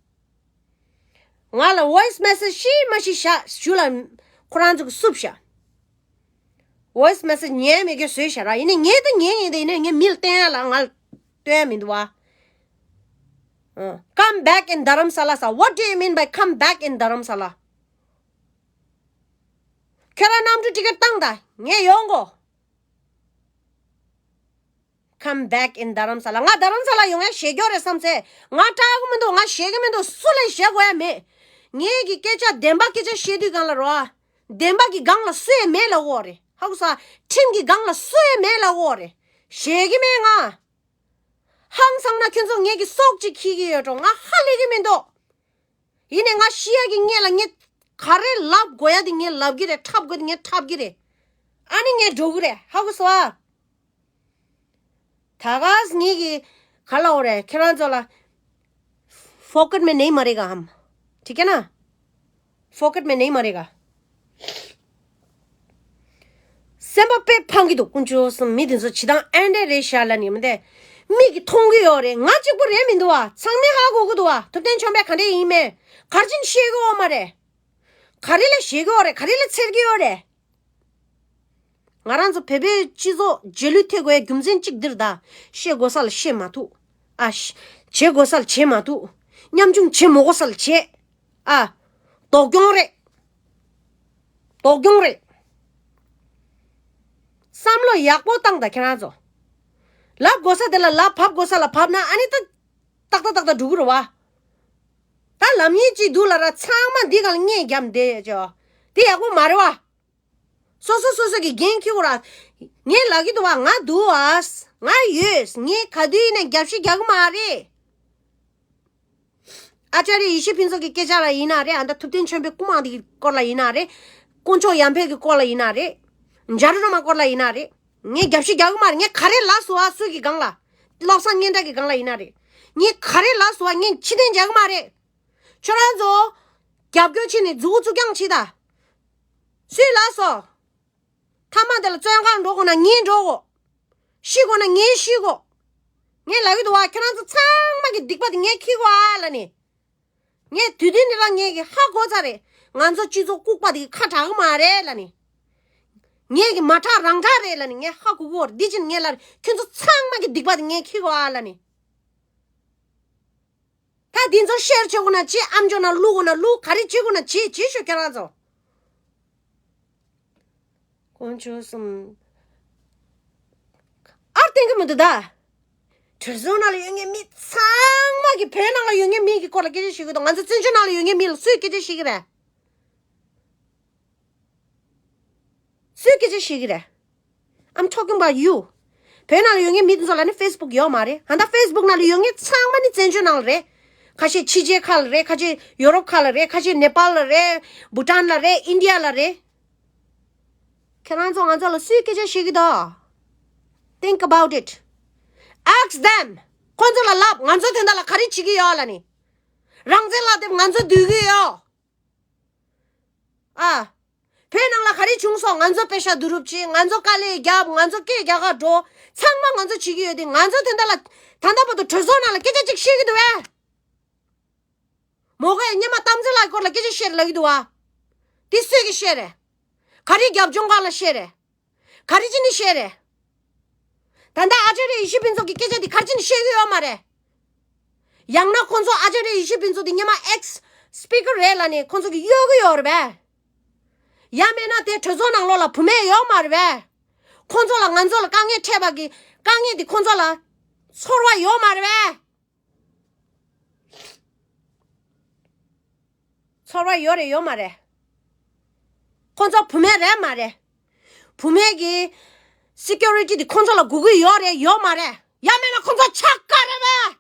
ང་ལ་ཝོ་ཡི་སི་མེ་སེ་ཇི་ཤིག་མ་ཤེས་བཞག་ཞུ་ལ། ཁོ་རང་ཚོ་གི་བསུབ་བཞག་ཝོ་ཡི་སི་མེ་སེ་ཇི་ཉན་མེད་གི་བཟོས་བཞག་ར། ཡིན་ནའི་ངས་ད་ཉན་ཉན་ད། ཡིན་ནའི་ངས་མི་ལ་བསྟན་ཡ་ལ་ང་ལ་སྟོན་ཡ་མི་འདུག་བ། Come back in Dharamsala ཟེར། What do you mean by come back in Dharamsala? ཁྱོད་རང་གནམ་གྲུ་ཊི་ཀེཊ་བཏང་ད། ངས་ཡོང་གོ། Come back in Dharamsala. ང་རྡ་རམ་ས་ལ་ཡོང་ཡ་ཞེད་སྐྱོ་རེད་བསམ་ཚེ། ང་སྐྲག་གི་མི་འདུག་ང་ཞེད་ཀྱི་མི་འདུག་སུ་ལ་ཞེད་དགོས་ཡ་མེད། ངེད་ཀྱི་སྐད་ཆ་བདེན་པ་སྐད་ཆ་བཤད་དུས་སྒང་ལ་རོ། བདེན་པ་གི་སྒང་ལ་སུ་ཡང་མེད་ལབ་ཀྱི་ཡོད་རེད། ཧ་གོ་སོང་། ཁྲིམས་ཀྱི་སྒང་ལ་སུ་ཡང་མེད་ལབ་ཀྱི་ཡོད་རེད། ཞེད་ཀྱི་མེད་ང་། ཧང་སང་ན་ཁྱོད་ཚོ་ངེད་ཀྱི་སྲོག་ཅིག་འཁྱེར་གྱི་ཡོད་འགྲོ། ང་ཧ་ལས་ཀྱི་མི་འདུག་ཡིན་ནའི་ང་ཤི་ཡ་གི་སྔོན་ལ་ངས་ག་རེ་ལབ་དགོས་ཡ་དེ་ངས་ལབ་ཀྱི་རེད། འཁྲབ་དགོས་དེ་ངས་འཁྲབ་ཀྱི་རེད། ཨ་ནི་ངས་འགྲོ་གི་རེད། ཧ་གོ་སོང་ཨ། ད་ག་སེ་ངེད་ཀྱིས་ག་ལབ་དགོས་རེད། ཁྱེད་རང་ཚོ་ལ་फोकट में नहीं मरेगा हम, ठीक है ना? फोकट में नहीं मरेगा. སེམས་པ་དཔེ་ཕམ་གྱི་འདུག་དཀོན་མཆོག་གསུམ། མི་དེ་ཚོ་བྱེད་སྟངས་ཨེ་འདྲ་རེད་ཤག་ལབ་ནས་མི་འདི། མིག་གིས་མཐོང་གི་ཡོད་རེད། ང་གཅིག་པུ་རེད་མི་འདུག་བ། ཚང་མས་ཧ་གོ་གི་འདུག་བ། ཐུབ་བསྟན་ཆོས་འཕེལ་ག་འདྲ་ཡིན་མིན། ག་རེ་བྱས་ནས་ཤེས་ཀྱི་ཡོད་མ་རེད། ག་རེ་ལ་ཤེས་ཀྱི་ཡོད་རེད། ག་རེ་ལ་འཚེར་གྱི་ཡོད་རེད། ང་རང་ཚོ་བོད་པའི་སྤྱི་ཚོགས་རྗེས་ལུས་ཐེབས་དགོས་ཡ་རྒྱུ་མཚན་གཅིག་འདིར་གདའ། བཤད་དགོས་ས་ལ་བཤད་མ་ཐུབ། ཨ་ཤ། བྱེད་དགོས་ས་ལ་བྱེད་མ་ཐུབ། ཉམ་ཆུང་བྱེད་མ་དགོས་ས་ལ་བྱེད། ཨ། སྡུག་གྱོང་རེད། སྡུག་གྱོང་རེད། བསམ་བློ་ཡག་པོ་བཏང་དང་ཁྱེད་རང་ཚོ། ལབ་དགོས་ས་དེ་ལ་ལབ། བབས་དགོས་ས་ལ་བབས་ན་ཨ་ནི་ད། ཏག་ཏག་ཏག་ཏག་འགྲོ་གི་རེད་བ། ད་ལབ་མཁན་གཅིག་འདུག་ལབ་ར། ཚང་མ་འདི་སྒང་ལ་སྔས་བརྒྱབ་བསྡད་ཡོད་ཅོ། དེ་ཡག་པོ་མ་རེད་བ། སོ་སོ་སོ་སོ་གི་འགན་འཁྱེར་དགོས་ར། ངས་ལབ་ཀྱི་འདུག་བ། ང་འདུག་ཨ། ང་ཡོད། ངས་ག་དུས་ཡིན་ནའི་རྒྱབ་བཤིག་རྒྱག་གི་མ་རེད། ཨ་ཅཱརྱ་ཡེ་ཤེས་ཕུན་ཚོགས་ཀྱི་སྐད་ཆ་ལ་ཡིན་ན་རེད། ཨ་ད་ཐུབ་བསྟན་ཆོས་འཕེལ་སྐུ་མང་དེ་གི་སྐོར་ལ་ཡིན་ན་རེད། དཀོན་མཆོག་ཡར་འཕེལ་གྱི་སྐོར་ལ་ཡིན་ན་རེད། འཇའ་རི་སྒྲོལ་མ་སྐོར་ལ་ཡིན་ན་རེད། ངས་རྒྱབ་བཤིག་རྒྱག་གི་མ་རེད། ངས་ག་རེ་ལབ་སོང་བ། སུ་གི་སྒང་ལ། བློ་བཟང་སྙན་གྲགས་ཀྱི་སྒང་ལ་ཡིན་ན་རེད། ངས་ག་རེ་ལབ་སོང་བ། ངས་ཕྱིར་འཐེན་རྒྱག་གི་མ་རེད། ཁྱོད་རང་ཚོ་རྒྱབ་སྐྱོར་བྱས་ནས་མཛུབ་གུ་བཙུགས་རྐྱང་བྱེད་ད། སུས་ལབ་སོང་། མཐའ་མ་དེ་ལ་བཙོན་ཁང་འགྲོ་དགོས་ན་ངས་འགྲོ་དགོས། ཤི་དགོས་ན་ངས་ཤི་དགོས། ངས་ལབ་ཀྱི་འདུག་བ། ཁྱོད་རང་ཚོ་ཚང་མ་གི་སྡིག་པ་དེ་ངས་འཁྱེར་དགོས་ཨ་ལབ་ནས། ངས་དུས་དུས་འདི་ལ་ངས་ཀྱི་ཧ་གོ་ཚར་རེད། ང་ཚོ་སྤྱི་ཚོགས་ལྐུགས་པ་དེ་གི་ཁ་གྲག་གི་མ་རེད་ལབ་ནས། ངས་ཀྱི་མ་ཁྲག་རང་ཁྲག་རེད་ལབ་ནས་ངས་ཧ་གོ་གི་ཡོད་རེད། འདི་ཕྱིན་ངས་ལབ་རེད། ཁྱོད་ཚོ་ཚང་མ་གི་སྡིག་པ་དེ་ངས་འཁྱེར་དགོས་ཨ་ལབ་ནས། ད་འདི་ཚོ་ཤེར་བྱེད་དགོས་ན་བྱེད། ཨ་མཆོག་ནང་བླུག་དགོས་ན་བླུག་ག་རེ་བྱེད་དགོས་ན་བྱེད། བྱེད་ཤོག་ཁྱེད་རང་ཚོ། དཀོན་མཆོག་གསུམ། ཨར་བསྟན་གི་མི་འདུག་ད། གྲོས་ཚོགས་ནང་ལ་ཡོད་མཁན་མི་ཚང་མ་གི་བོད་ནང་ལ་ཡོད་མཁན་མི་གི་སྐོར་ལ་སྐད་ཆ་བཤད་གི་འདུག་ང་ཚོ་བཙན་བྱོལ་ནང་ལ་ཡོད་མཁན་མི་ལ་སུས་སྐད་ཆ་བཤད་གི་རེད། སུས་སྐད་ཆ་བཤད་གི་རེད། I'm talking about you. བོད་ནང་ལ་ཡོད་མཁན་མི་དེ་ཚོ་ལ་ནི་ཕེ་སི་བུག་ཡོད་མ་རེད། ཧ་ད་ཕེ་སི་བུག་ནང་ལ་ཡོད་མཁན་ཚང་མ་ནི་བཙན་བྱོལ་ནང་ལ་རེད། ཁ་ཤས་ཕྱི་རྒྱལ་ཁག་ལ་རེད། ཁ་ཤས་ཡོ་རོབ་ཁག་ལ་རེད། ཁ་ཤས་ནེ་པཱལ་ལ་རེད། བྷུ་ཊཱན་ལ་རེད། ཨིན་ཌི་ཡ་ལ་རེད། ཁྱེད་རང་ཚོ་ང་ཚོ་ལ་སུས་སྐད་ཆ་བཤད་གི་འདུག Think about it. Ask them. ཁོང་ཚོ་ལ་ལབ། ང་ཚོ་དེ་འདྲ་ལ་ག་རེ་བྱེད་ཀྱི་ཡོད་ལབ་ནི། རང་བཙན་ལག་དེབ་ང་ཚོ་བསྡུ་གི་ཡོད། ཨ། བོད་ནང་ལ་ག་རེ་བྱུང་སོང་། ང་ཚོ་པེ་ཤ་བསྡུ་རུབ་བྱེད། ང་ཚོ་དཀའ་ལས་རྒྱབ། ང་ཚོ་སྐད་རྒྱག་ག་འགྲོ། ཚང་མ་ང་ཚོ་བྱེད་ཀྱི་ཡོད་དེ། ང་ཚོ་དེ་འདྲ་ལ་ད་ལྟ་བར་དུ་གྲོས་ཚོགས་ནང་ལ་སྐད་ཆ་གཅིག་བཤད་ཀྱི་འདུག་བས། མོ་གས་སྔོན་མ་གཏམ་ཚེ་ལགས་སྐོར་ལ་སྐད་ཆ་བཤད་ལབ་ཀྱི་འདུག་བ། དེ་སུས་ཀྱིས་བཤད་རེད། ག་རེ་རྒྱབ་ལྗོངས་སྒང་ལ་བཤད་རེད། ག་རེ་བྱས་ནས་བཤད་རེད། ད་ལྟ་ཨ་ཅཱརྱ་ཡེ་ཤེས་ཕུན་ཚོགས་ཀྱི་སྐད་ཆ་འདི་ག་རེ་བྱས་ནས་བཤད་ཀྱི་ཡོད་མ་རེད། ཡང་ན་ཁོང་ཚོ་ཨ་ཅཱརྱ་ཡེ་ཤེས་ཕུན་ཚོགས་འདི་སྔོན་མ་ཨེགས་སི་པི་ཀར་རེད་ལབ་ནས་ཁོང་ཚོ་གིས་གཡོལ་གྱི་ཡོད་རེད་པས། ཡང་མིན་ན་དེ་གྲོས་ཚོགས་ནང་ལོགས་ལ་བུད་མེད་ཡོད་མ་རེད་པས། ཁོང་ཚོ་ལ་ང་ཚོ་ལ་དཀའ་ངལ་འཕྲད་པ་གི་དཀའ་ངལ་འདི་ཁོང་ཚོ་ལ་ཚོར་བ་ཡོད་མ་རེད་པས། ཚོར་བ་ཡོད་རེད་ཡོད་མ་རེད། ཁོང་ཚོ་བུད་མེད་རེད་མ་རེད། བུད་མེད་ཀྱི་སི་ཀུ་རི་ཊི་འདི་ཁོང་ཚོ་ལ་དགོས་ཀྱི་ཡོད་རེད་ཡོད་མ་རེད། ཡང་མིན་ན་ཁོང་ཚོ་ཆགས་ཀ་རེད་པས།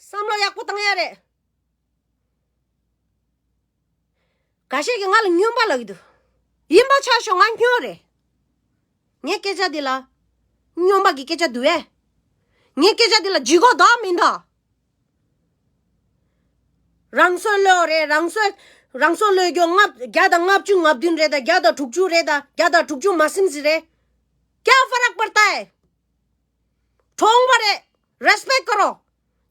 བསམ་བློ་ཡག་པོ་བཏང་ཡ་རེད། འགའ་ཤས་ཀྱིས་ང་ལ་སྨྱོན་པ་ལབ་ཀྱི་འདུག་ཡིན་པ་ཆ་ཤོག་ང་སྨྱོ་རེད། ངའི་སྐད་ཆ་འདི་ལ་སྨྱོན་པ་གི་སྐད་ཆ་འདུག་བས། ངའི་སྐད་ཆ་འདི་ལ་ལྗིད་ཁོག་འདུག་མི་འདུག་རང་སྲོག་བློས་རེད། རང་སྲོག་རང་སྲོག་བློས་རྒྱུ་ལྔ་བརྒྱ་དང་ལྔ་བཅུ་ང་བདུན་རེད་ད། བརྒྱ་དང་དྲུག་ཅུ་རེད་ད། བརྒྱ་དང་དྲུག་ཅུ་མ་ཟིན་ཟིན་རེད། ཀྱ་ཧྥ་རག་པར་ཏཱ་ཧེ། གྲོངས་པ་རེད། རེ་སི་པེག་ཀ་རོ།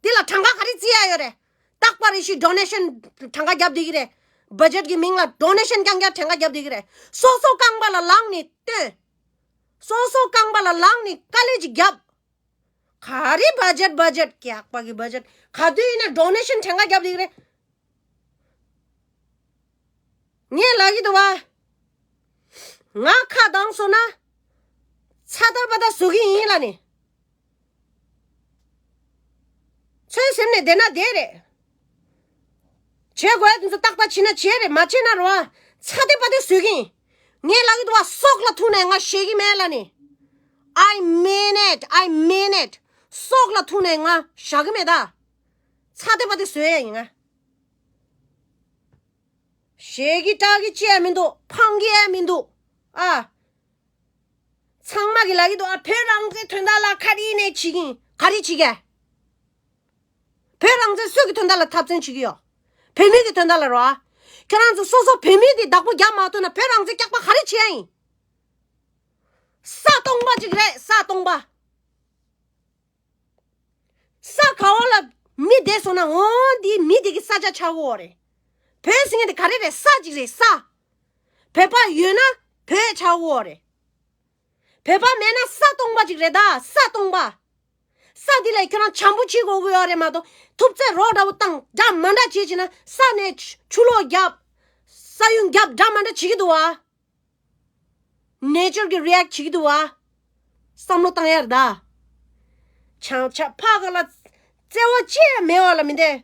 འདི་ལ་གྲངས་ཀ་ག་རེ་བརྩི་ཡ་ཡོད་རེད། རྟག་པར་རེ་ཞིག་ཌོ་ནེ་ཤན་གྲངས་ཀ་བརྒྱབ་བསྡད་ཀྱི་རེད། བ་ཇེཊ་གི་མིང་ལ་ཌོ་ནེ་ཤན་རྐྱང་རྐྱང་གྲངས་ཀ་བརྒྱབ་བསྡད་ཀྱི་རེད། སོ་སོ་རྐང་པ་ལ་ལངས་ནས་བཏོན། སོ་སོ་རྐང་པ་ལ་ལངས་ནས་དཀའ་ལས་ཅིག་བརྒྱབ། ག་རེ་བ་ཇེཊ་བ་ཇེཊ་ཀྱག་པ་གི་བ་ཇེཊ་ག་དུས་ཡིན་ན་ཌོ་ནེ་ཤན་གྲངས་ཀ་བརྒྱབ་བསྡད་ཀྱི་རེད། ངས་ལབ་ཀྱི་འདུག་བ། ང་ཁ་གདངས་སོང་ན། ཚ་ད་པ་ད་བཟོ་གི་ཡིན་ལབ་ནས། ཚོད་ཟིན་ནས་བསྡད་ན་བསྡད་རེད། བྱེད་དགོས་ཡ་དེ་ཚོ་ཏག་ཏག་བྱེད་ན་བྱེད་རེད། མ་བྱེད་ན་རོ། ཚ་ད་པ་ད་བཟོ་གི་ཡིན། ངས་ལབ་ཀྱི་འདུག་བ། སྲོག་ལ་ཐུག་ནས་ང་བཞེས་ཀྱི་མེད་ལབ་ནས། I mean it, I mean it. སྲོག་ལ་ཐུག་ནས་ང་བཞག་གི་མེད་ད། ཚ་ད་པ་ད་བཟོ་ཡ་ཡིན་ང་། བཞེས་ཀྱི་སྐྲག་གི་ཅི་ཡང་མི་འདུག་འཕང་གི་ཡང་མི་འདུག་ཨ། ཚང་མ་གི་ལབ་ཀྱི་འདུག་ཨ། བོད་རང་བཙན་དོན་དག་ལ་ག་རེ་ནས་བྱེད་ཀྱིན་ག་རེ་བྱེད་ཀྱི། བོད་རང་བཙན་སུ་གི་དོན་དག་ལ་འཐབ་རྩོད་བྱེད་ཀྱི་ཡོད། བོད་མི་གི་དོན་དག་ལ་རོ་ཨ། ཁྱོད་རང་ཚོ་སོ་སོ་བོད་མི་དེ་བདག་པོ་རྒྱག་མ་ཐུབ་ན་བོད་རང་བཙན་སྐྱག་པ་ག་རེ་བྱེད་ཡ་ཡིན། ས་སྟོང་པ་ཅིག་རེད། ས་སྟོང་པ། ས་ག་བ་ལ་མི་བསྡད་སོང་ན་འོ་འདི་མི་དེ་གི་ས་ཆ་ཆགས་ཀྱི་ཡོད་རེད། བོད་ཟེར་མཁན་དེ་ག་རེ་རེད། ས་ཅིག་རེད་ས། བོད་པ་ཡོད་ན་བོད་ཆགས་ཀྱི་ཡོད་རེད། བོད་པ་མེད་ན་ས་སྟོང་པ་ཅིག་རེད་ད། ས་སྟོང་པ། ས་འདི་ལ་ཁྱོད་རང་བྱམས་པོ་བྱེད་དགོས་ཀྱི་ཡོད་རེད་མ་གཏོགས་ཐུབ་ཚད་རོགས་འདྲ་བོ་བཏང་འདྲ་མ་འདྲ་བྱེད་བྱེད་ན་ས་ནས་ཆུ་ལོག་བརྒྱབ། ས་ཡུན་བརྒྱབ་འདྲ་མ་འདྲ་བྱེད་ཀྱི་འདུག་བ། ནེ་ཅར་གྱི་རི་ཨེག་བྱེད་ཀྱི་འདུག་བ། བསམ་བློ་བཏང་ཡར་ད། ཆང་ཆ་ཕ་ག་ལ་བརྩེ་བ་ཅི་ཡང་མེད་བ་ལ་མི་འདས།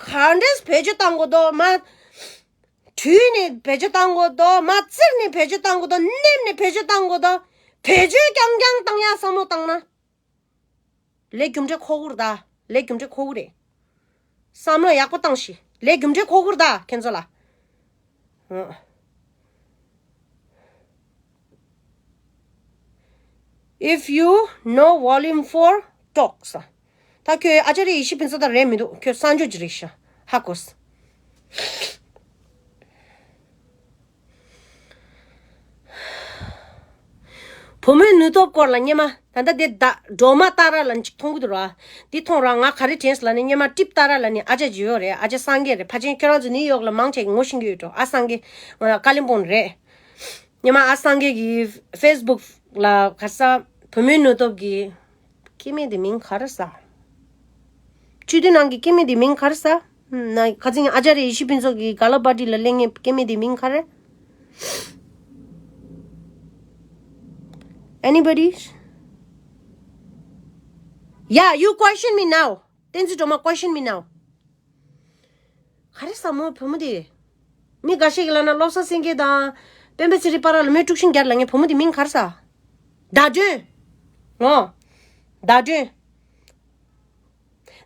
ག་འདྲས་བེད་སྤྱོད་བཏང་དགོས་དོ་མ། དྲུད་ནས་བེད་སྤྱོད་བཏང་དགོས་དོ་མ། བཙིར་ནས་བེད་སྤྱོད་བཏང་དགོས་དོ། མནན་ནས་བེད་སྤྱོད་བཏང་དགོས་དོ། བེད་སྤྱོད་རྐྱང་རྐྱང་བཏང་ཡ་བསམ་བློ་བཏང་ན། ལས་རྒྱུ་འབྲས་ཁོ་གུར་ད། ལས་རྒྱུ་འབྲས་ཁོ་གུ་རེད། བསམ་བློ་ཡག་པོ་བཏང་ཤིག་ལས་རྒྱུ་འབྲས་ཁོ་གུར་ད་ཁྱེད་ཚོ་ལ། If you know volume four, talk ས། ད་ཁྱོད་ཨ་ཅར་ཡེ་ཤེས་ཕུན་ཚོགས་ད་རེད་མི་འདུག་ཁྱོད་གསར་འཇུག་ཅིག་རེད་ཤག་ཧ་གོ་སོང་། བུ་མོའི་ནུས་སྟོབས་སྐོར་ལ་སྙེ་མ། ད་ལྟ་དེ་ད་སྒྲོལ་མ་ཏཱ་ར་ལ་ཅིག་མཐོང་གི་འདུག་ར། འདི་མཐོང་ར་ང་ག་རེ་དྲན་སོང་ལབ་ན་སྙེ་མ་ཀྲིབ་ཏཱ་ར་ལབ་ནི་ཨ་ཅག་ཅིག་ཡོད་རེད། ཨ་ཅག་སངས་རྒྱས་རེད། ཕལ་ཆེར་ཁྱོད་རང་ཚོ་ནིའུ་ཡོག་ལ་མང་ཆེ་ངོ་ཤེས་ཀྱི་ཡོད་འགྲོ། ཨ་སངས་རྒྱས་ང་ཀ་ལིམ་པོང་རེད། སྙེ་མ་ཨ་སངས་རྒྱས་ཀྱི་ཕེ་སི་བུག་ལ་ག་ས་བུ་མོའི་ནུས་སྟོབས་ཀྱི་སྐྱེ་དམན་དེ་མིང་ག་རེ་ཟ། སྤྱི་འཐུས་ནང་གི་སྐྱེ་དམན་དེ་མིང་ག་རེ་ཟ། ན་ཁ་ཚིང་ཨ་ཅར་ཡེ་ཤེས་ཕུན་ཚོགས་ཀྱི་ག་ལ་པར་ཊི་ལ་གླེང་ངེས་སྐྱེ་དམན་དེ་མིང་ག་རེ། Anybody? Yeah, you question me now. བསྟན་འཛིན་སྒྲོལ་མ། Question me now. ག་རེ་ཟ་མོ་བུ་མོ་དེ། མི་འགའ་ཤས་ཀྱི་ལ་ན་བློ་བཟང་སེང་གེ་དང་སྤེན་པ་ཚེ་རིང་བར་ལ་མོས་དཀྲུག་ཤིང་རྒྱག་ལ་ངས་བུ་མོ་དེ་མིང་ག་རེ་ཟ། ཟླ་སྒྲོན། ཨོ། ཟླ་སྒྲོན།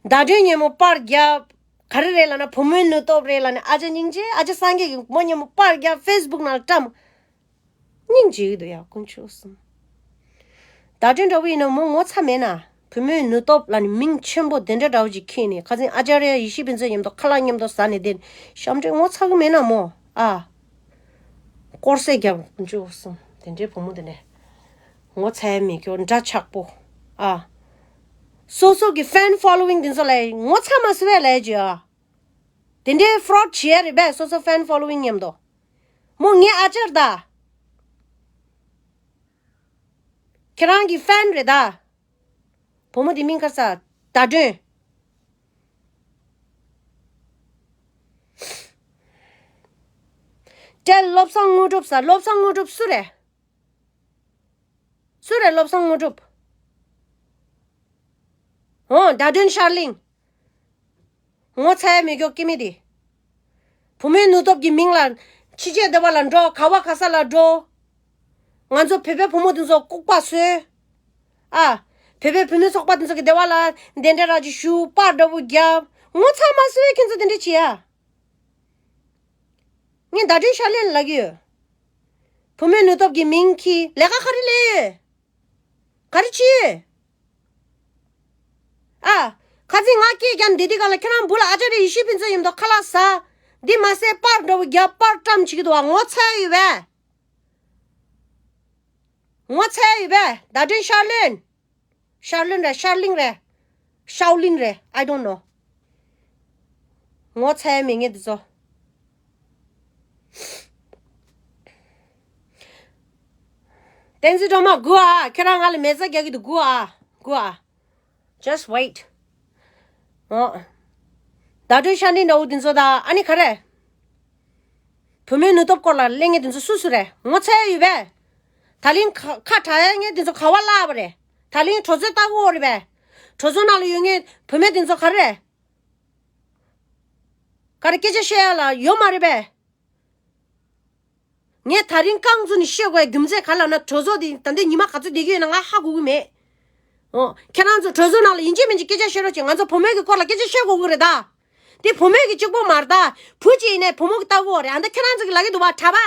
ཟླ་སྒྲོན་ཉེ་མོ་པར་རྒྱབ། ག་རེ་རེད་ལབ་ན་བུ་མོའི་ནུས་སྟོབས་རེད་ལབ་ནས་ཨ་ཅག་སྙིང་རྗེ། ཨ་ཅག་སངས་རྒྱས་ཀྱི་མོ་ཉེ་མོ་པར་རྒྱབ་ཕེ་སི་བུག་ནང་ལ་བཀྲམ། སྙིང་རྗེ་གི་འདུག་ཡ་དཀོན་མཆོག་གསུམ། ཟླ་སྒྲོན་འདྲ་བོ་ཡིན་ན་མོ་ངོ་ཚ་མེད་ན། བུ་མོའི་ནུས་སྟོབས་ལབ་ནས་མིང་ཆེན་པོ་དེ་འདྲ་འདྲ་བོ་ཅིག་ཁྱེར་ནས་ཁ་སང་ཨ་ཅར་ཡ་ཡེ་ཤེས་ཕུན་ཚོགས་མཉམ་དུ་ཁ་ལག་མཉམ་དུ་ཟ་ནས་བསྡད་ནས་ཞབས་འདྲེན་ངོ་ཚ་གི་མེད་ན་མོ་ཨ། དཀོར་ཟས་རྒྱབ་དཀོན་མཆོག་གསུམ། དེ་འདྲའི་བུ་མོ་དེ་ནས་ངོ་ཚ་ཡ་མེད་ཀྱོ་འདྲ་ཆགས་པོ་ཨ། སོ་སོ་གི་ཕེན་ཕོ་ལོ་ཝིང་དེ་ཚོ་ལ་ངོ་ཚ་མ་ཟེར་བས་ལས་ཀྱི་ཨ། དེ་འདྲའི་ཕོ་རོཌ་བྱེད་ཡ་རེད་པས། སོ་སོ་ཕེན་ཕོ་ལོ་ཝིང་མཉམ་དུ། མོ་ངའི་ཨ་ཅར་ད། ཁྱེད་རང་གི་ཕེན་རེད་ད། བུ་མོ་དེ་མིང་ག་རེ་ཟ། ཟླ་སྒྲོན། ཏྲེ་བློ་བཟང་དངོས་གྲུབ་ཟ། བློ་བཟང་དངོས་གྲུབ་སུ་རེད། སུ་རེད་བློ་བཟང་དངོས་གྲུབ། འོ་ཟླ་སྒྲོན་ཤར་གླིང་། ངོ་ཚ་ཡ་མེད་ཀྱོག་སྐྱེ་མི་དེ། བུ་མོའི་ནུས་སྟོབས་ཀྱི་མིང་ལ་ཕྱི་རྒྱལ་སྡེ་བ་ལ་འགྲོ། ག་བ་ག་ས་ལ་འགྲོ། ང་ཚོ་བོད་པའི་བུ་མོ་དེ་ཚོ་ལྐུགས་པ་བཟོས། ཨ། བོད་པའི་བུད་མེད་ཚོགས་པ་དེ་ཚོ་གི་སྡེ་བ་ལ་དེ་འདྲ་ར་ཅིག་ཞུ། པར་འདྲ་བོ་རྒྱབ། ངོ་ཚ་མ་བཟོས་ཁྱེད་ཚོ་དེ་འདྲ་བྱེད་ཡ། ངས་ཟླ་སྒྲོན་ཤར་གླིང་ལ་ལབ་ཀྱི་ཡོད། བུ་མོའི་ནུས་སྟོབས་ཀྱི་མིང་གིས་ལས་ཀ་ག་རེ་ལས་ཡོད། ག་རེ་བྱེད་ཡོད། ཨ། ཁ་སང་ང་སྐད་རྒྱབ་འདི་དེ་ག་ལ་ཁྱེད་རང་བུ་ལ་ཨ་ཅག་རེ་ཡེ་ཤེས་ཕུན་ཚོགས་ཡིན་མདོག་ཁ་ལག་ཟ། འདི་མ་ཟད་པར་འདྲ་བོ་རྒྱབ་པར་བཀྲམ་བྱེད་ཀྱི་འདུག་བ། ངོ་ཚ་ཡོད་པས། ངོ་ཚ་ཡོད་པས། ཟླ་སྒྲོན་ཤར་གླིང་། ཤར་གླིང་རེད། ཤར་གླིང་རེད། ཤའོ་གླིང་རེད། I don't know། ངོ་ཚ་ཡ་མེད་ངེས་འདི་ཚོ། བསྟན་འཛིན་སྒྲོལ་མ་སྒུག་ཨ། ཁྱེད་རང་ང་ལ་མེ་བཙའ་རྒྱག་གི་འདུག་སྒུག་ཨ། སྒུག་ཨ། Just wait། ཨོ། ཟླ་སྒྲོན་ཤར་གླིང་འདྲ་བོ་འདི་ཚོ་དང་ཨ་ནི་ག་རེ། བུ་མོའི་ནུས་སྟོབས་སྐོར་ལ་གླེང་མཁན་དེ་ཚོ་སུ་སུ་རེད། ངོ་ཚ་ཡ་ཡོད་པས། ད་ལན་ཁ་ཁ་གྲག་ཡ་མཁན་དེ་ཚོ་ག་བ་བརླག་པ་རེད། ད་ལན་གྲོས་ཚོད་ལྟ་གི་ཡོད་རེད་པས། གྲོས་ཚོགས་ནང་ལ་ཡོད་མཁན་བུད་མེད་དེ་ཚོ་ག་རེ་རེད། ག་རེ་སྐད་ཆ་བཤད་ཡ་ལ་ཡོད་མ་རེད་པས། ངས་ད་རིང་རྐང་བཙུགས་ནས་བཤད་དགོས་ཡ་རྒྱུ་མཚན་ག་ལབ་ན། གྲོས་ཚོགས་དེ་ད་ལྟའི་ཉི་མ་ག་ཚོད་བསྡད་ཀྱི་ཡོད་ན་ང་ཧ་གོ་གི་མེད། ཨོ། ཁྱེད་རང་ཚོ་གྲོས་ཚོགས་ནང་ལ་ཡིན་གཅིག་མིན་གཅིག་སྐད་ཆ་བཤད་རོགས་བྱེད། ང་ཚོ་བུ་མོ་གི་སྐོར་ལ་སྐད་ཆ་བཤད་དགོས་ཀྱི་རེད་ད། དེ་བུ་མོ་གི་གཅིག་པོ་མ་རེད་ད། བུ་གཅིག་ཡིན་ནའི་བུ་མོ་གི་ལྟ་དགོས་རེད། ཨ་ད་ཁྱེད་རང་ཚོ་གི་ལབ་ཀྱི་འདུག་བ། གྲྭ་པ་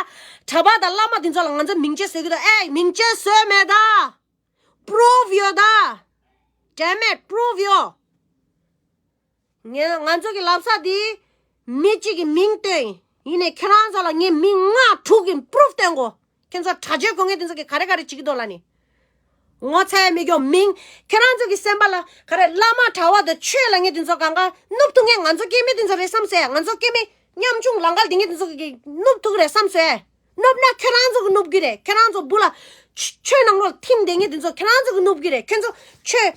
གྲྭ་པ་དང་བླ་མ་དེ་ཚོ་ལ་ང་ཚོ་མིང་ཆད་བཟོས་ཀྱི་འདུག་ཨེ། མིང་ཆད་བཟོས་མེད་ད། པུ་རུབ་ཡོད་ད། Damn it, པུ་རུབ་ཡོད། ངས་ང་ཚོ་གི་ལབ་ས་དེ་མི་གཅིག་གི་མིང་བཏོན་ཡིན་ནའི་ཁྱེད་རང་ཚོ་ལ་ངས་མིང་ལྔ་དྲུག་གི་པུ་རུབ་སྟོན་གོ། ཁྱེད་ཚོ་གྲྭ་ཆས་གོན་མཁན་དེ་ཚོ་གི་ག་རེ་ག་རེ་བྱེད་ཀྱི་འདུག་ལབ་ནི། ངོ་ཚ་ཡ་མི་སྐྱོ་མིང་། ཁྱེད་རང་ཚོ་གི་སེམས་པ་ལ་ག་རེ་བླ་མ་གྲྭ་པ་དང་ཆོས་ལབ་མཁན་དེ་ཚོ་གང་ག་ནུབ་ཐུག་མཁན་ང་ཚོ་སྐྱེ་དམན་དེ་ཚོ་རེད་བསམ་སོང་། ང་ཚོ་སྐྱེ་དམན་ཉམ་ཆུང་ལང་ཀར་དེ་མཁན་དེ་ཚོ་གི་ནུབ་ཐུག་རེད་བསམ་སོང་། ནུབ་ན་ཁྱེད་རང་ཚོ་གི་ནུབ་གི་རེད། ཁྱེད་རང་ཚོ་བུ་ལ་ཆོས་ནང་ལོགས་ཐིམ་དེ་མཁན་དེ་ཚོ་ཁྱེད་རང་ཚོ་གི་ནུབ་གི་རེད། ཁྱེད་ཚོ་ཆོས་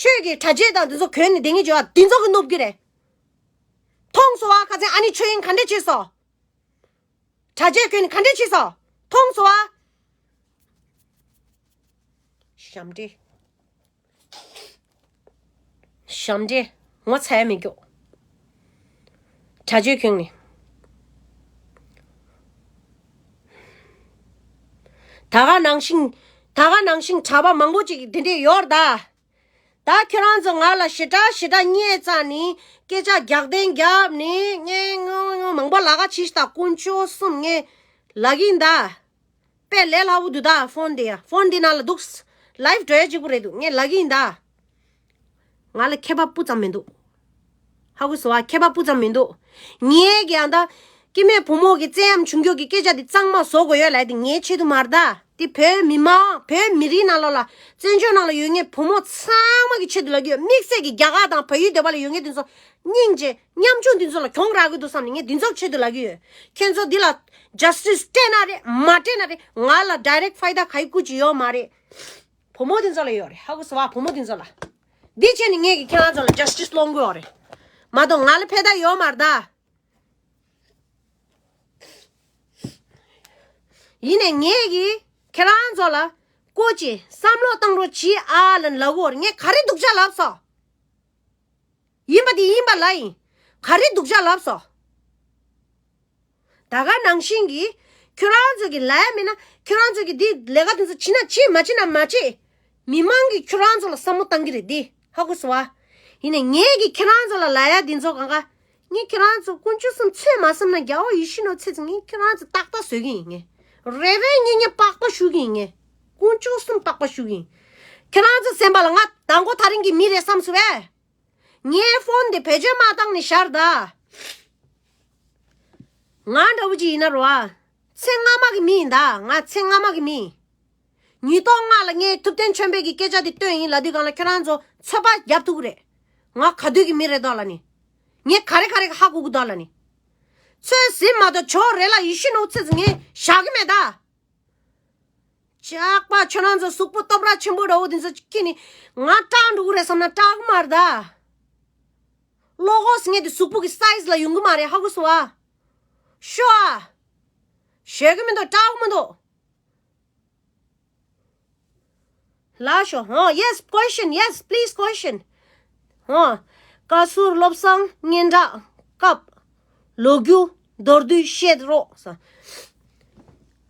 ཆོས་ཀྱི་གྲྭ་ཆས་དང་དེ་ཚོ་གོན་ནས་དེ་ངེད་ཅག་དེ་ཚོ་གི་ནུབ་ཀྱི་རེད། མཐོང་སོང་བ། ཁ་སང་ཨ་ནི་ཆོས་དབྱིངས་ག་འདྲས་བྱས་སོང་། གྲྭ་ཆས་གོན་ནས་ག་འདྲས་བྱས་སོང་། མཐོང་སོང་བ། ཞབས་འདྲེན། ཞབས་འདྲེན། ངོ་ཚ་ཡ་མི་སྐྱོ། གྲྭ་ཆས་གོན་ནས། ད་ག་ནང་བཞིན། ད་ག་ནང་བཞིན་གྲྭ་པ་མང་པོ་ཅིག་དེ་འདྲས་ཡོད་རེད་ད། ད་ཁྱོད་རང་ཚོ་ང་ལ་ཞེ་དྲག་ཞེ་དྲག་བརྙས་ཙང་ནི་སྐད་ཆ་རྒྱག་གདན་རྒྱབ་ནི་ངས་ངོ་ངོ་མང་པོ་ལབ་ག་ཕྱིས་ད་དཀོན་མཆོག་གསུམ་ངས་ལབ་ཀྱི་ཡིན་ད། དཔེ་ལས་སླ་པོ་འདུག་ད་ཕོན་དེ་ཡ། ཕོན་དེ་ནང་ལ་འདུག་ལའིབ་འགྲོ་ཡ་གཅིག་པུ་རེད་འདུག་ངས་ལབ་ཀྱི་ཡིན་ད། ང་ལ་ཁྱད་པར་སྤུ་ཙམ་མི་འདུག་ཧ་གོ་སོང་བ། ཁྱད་པར་སྤུ་ཙམ་མི་འདུག་ངས་ཀྱང་ད། སྐྱེ་དམན་བུ་མོ་གི་བཙན་གཡེམ་བྱུང་རྒྱུ་གི་སྐད་ཆ་འདི་གཙང་མ་བཟོ་དགོས་ཡོད་ལབ་དེ་ངའི་ཆེད་དུ་མ་རེད་ད། དེ་བོད་མི་མང་བོད་མི་རིགས་ནང་ལོགས་ལ་བཙན་བྱོལ་ནང་ལ་ཡོད་མཁན་བུ་མོ་ཚང་མ་གི་ཆེད་དུ་ལབ་ཀྱི་ཡོད། དམིགས་བསལ་གྱི་རྒྱ་གར་དང་བལ་ཡུལ་སྡོད་པ་ལ་ཡོད་མཁན་དེ་ཚོ་སྙིང་རྗེ་ཉམ་ཆུང་དེ་ཚོ་ལ་གྱོང་རག་གི་འདུག་བསམ་ནས་ངས་དེ་ཚོ་ཆེད་དུ་ལབ་ཀྱི་ཡོད། ཁྱེད་ཚོ་འདི་ལ་ཇ་སི་ཊིས་སྤྲད་ན་རེད་མ་སྤྲད་ན་རེད། ང་ལ་ཌའི་རེག་ཕའི་ད་ག་ཡི་ཀུ་ཅི་ཡོད་མ་རེད། བུ་མོ་དེ་ཚོ་ལ་ཡོད་རེད། ཧ་གོ་སོང་བ། བུ་མོ་དེ་ཚོ་ལ། འདི་བྱས་ནས་ངས་ཀྱི་ཁྱེད་རང་ཚོ་ལ་ཇ་སི་ཊིས་སློང་གི་ཡོད་རེད། མ་གཏོགས་ང་ལ་ཕན་ཐོགས་ཡོད་མ་རེད་ད། ཡིན་ནས་ངས་ཀྱི་ཁྱེད་རང་ཚོ་ལ་ཀུ་ཅི་བསམ་བློ་བཏང་རོགས་གྱིས་ཨ་ལབ་ལབ་གི་ཡོད་རེད། ངས་ག་རེ་སྡུག་ཅག་ལབ་སོང་། ཡིན་པ་དེ་ཡིན་པ་ལབ་ཡིན། ག་རེ་སྡུག་ཅག་ལབ་སོང་། ད་ག་ནང་བཞིན་གྱི་ཁྱོད་རང་ཚོ་གི་ལབ་ཡ་མེད་ན་ཁྱོད་རང་ཚོ་གི་འདི་ལས་ཀ་དེ་ཚོ་བྱེད་ན་བྱེད། མ་བྱེད་ན་མ་བྱེད། མི་མང་གིས་ཁྱོད་རང་ཚོ་ལ་བསམ་བློ་བཏང་གི་རེད། འདི་ཧ་གོ་སོང་བ། ཡིན་ནའི་ངས་ཀྱི་ཁྱེད་རང་ཚོ་ལ་ལབ་ཡ་འདི་ཚོ་གང་ག་ངས་ཁྱེད་རང་ཚོ་དཀོན་མཆོག་གསུམ་ཚོད་མ་བསམ་ན། རྒྱལ་བ་ཡིད་བཞིན་ནོར་བུ་ཚེ་ཚེ་ངས་ཁྱེད་རང་ཚོ་ཏག་ཏག་བཟོ་གི་ཡིན། ངས་རེ་བའི་ཉེ་ཉེ་པག་པ་ཞུ་གི་ཡིན། ངས་དཀོན་མཆོག་གསུམ་པག་པ་ཞུ་གི་ཡིན། ཁྱེད་རང་ཚོ་སེམས་པ་ལ་ང་དང་པོ་ཐག་རིང་གི་མི་རེད་བསམ་སོང་བས། ངའི་ཕོན་དེ་བེད་སྤྱོད་མ་བཏང་ནས་བཞག་ད། ང་འདྲ་བོ་ཅིག་ཡིན་ན་རོ་ཨ། ཚེ་སྔ་མ་གི་མི་ཡིན་ད། ང་ཚེ་སྔ་མ་གི་མི་ཡིན། ཉིས་སྟོང་ལྔ་ལ་ངས་ཐུབ་བསྟན་ཆོས་འཕེལ་གྱི་སྐད་ཆ་དེ་བཏོན་ཡིན་ལབ་དུས་སྒང་ལ་ཁྱོད་རང་ཚོ་ཚོད་དཔག་རྒྱབ་ཐུབ་ཀྱི་རེད། ང་ག་དུས་ཀྱི་མི་རེད་དོ་ལབ་ནི། ངས་ག་རེ་ག་རེ་ཧ་གོ་གི་དོ་ལབ་ནི། ཚོད་ཟིན་མ་གཏོགས་ཇོ་རེད་ལ་ཡིད་བཞིན་ནོར་བུ་ཚེ་ཚེ་ངས་བཞག་གི་མེད་ད། ཇག་པ་ཁྱོད་རང་ཚོ་གཟུགས་པོ་སྟོབས་ར་ཆེན་པོ་འདྲ་བོ་དེ་ཚོ་ཅིག་ཁྱེར་ནས་ང་སྐྲག་འགྲོ་གི་རེད་བསམ་ན་སྐྲག་གི་མ་རེད་ད། བློ་ཁོག་ཟེར་མཁན་དེ་གཟུགས་པོ་གི་སའི་ཛི་ལ་ཡོང་གི་མ་རེད། ཧ་གོ་སོང་ཨ། ཤོ་ཨ། ཞེད་གི་མི་འདུག་སྐྲག་གི་མི་འདུག་ལགས་ཤོ། ཧོ། Yes, question. Yes, please, question. ཧོ། བཀའ་ཟུར་བློ་བཟང་སྙན་གྲགས་སྐབས་ལོ་རྒྱུས་མདོར་བསྡུས་བཤད་རོགས།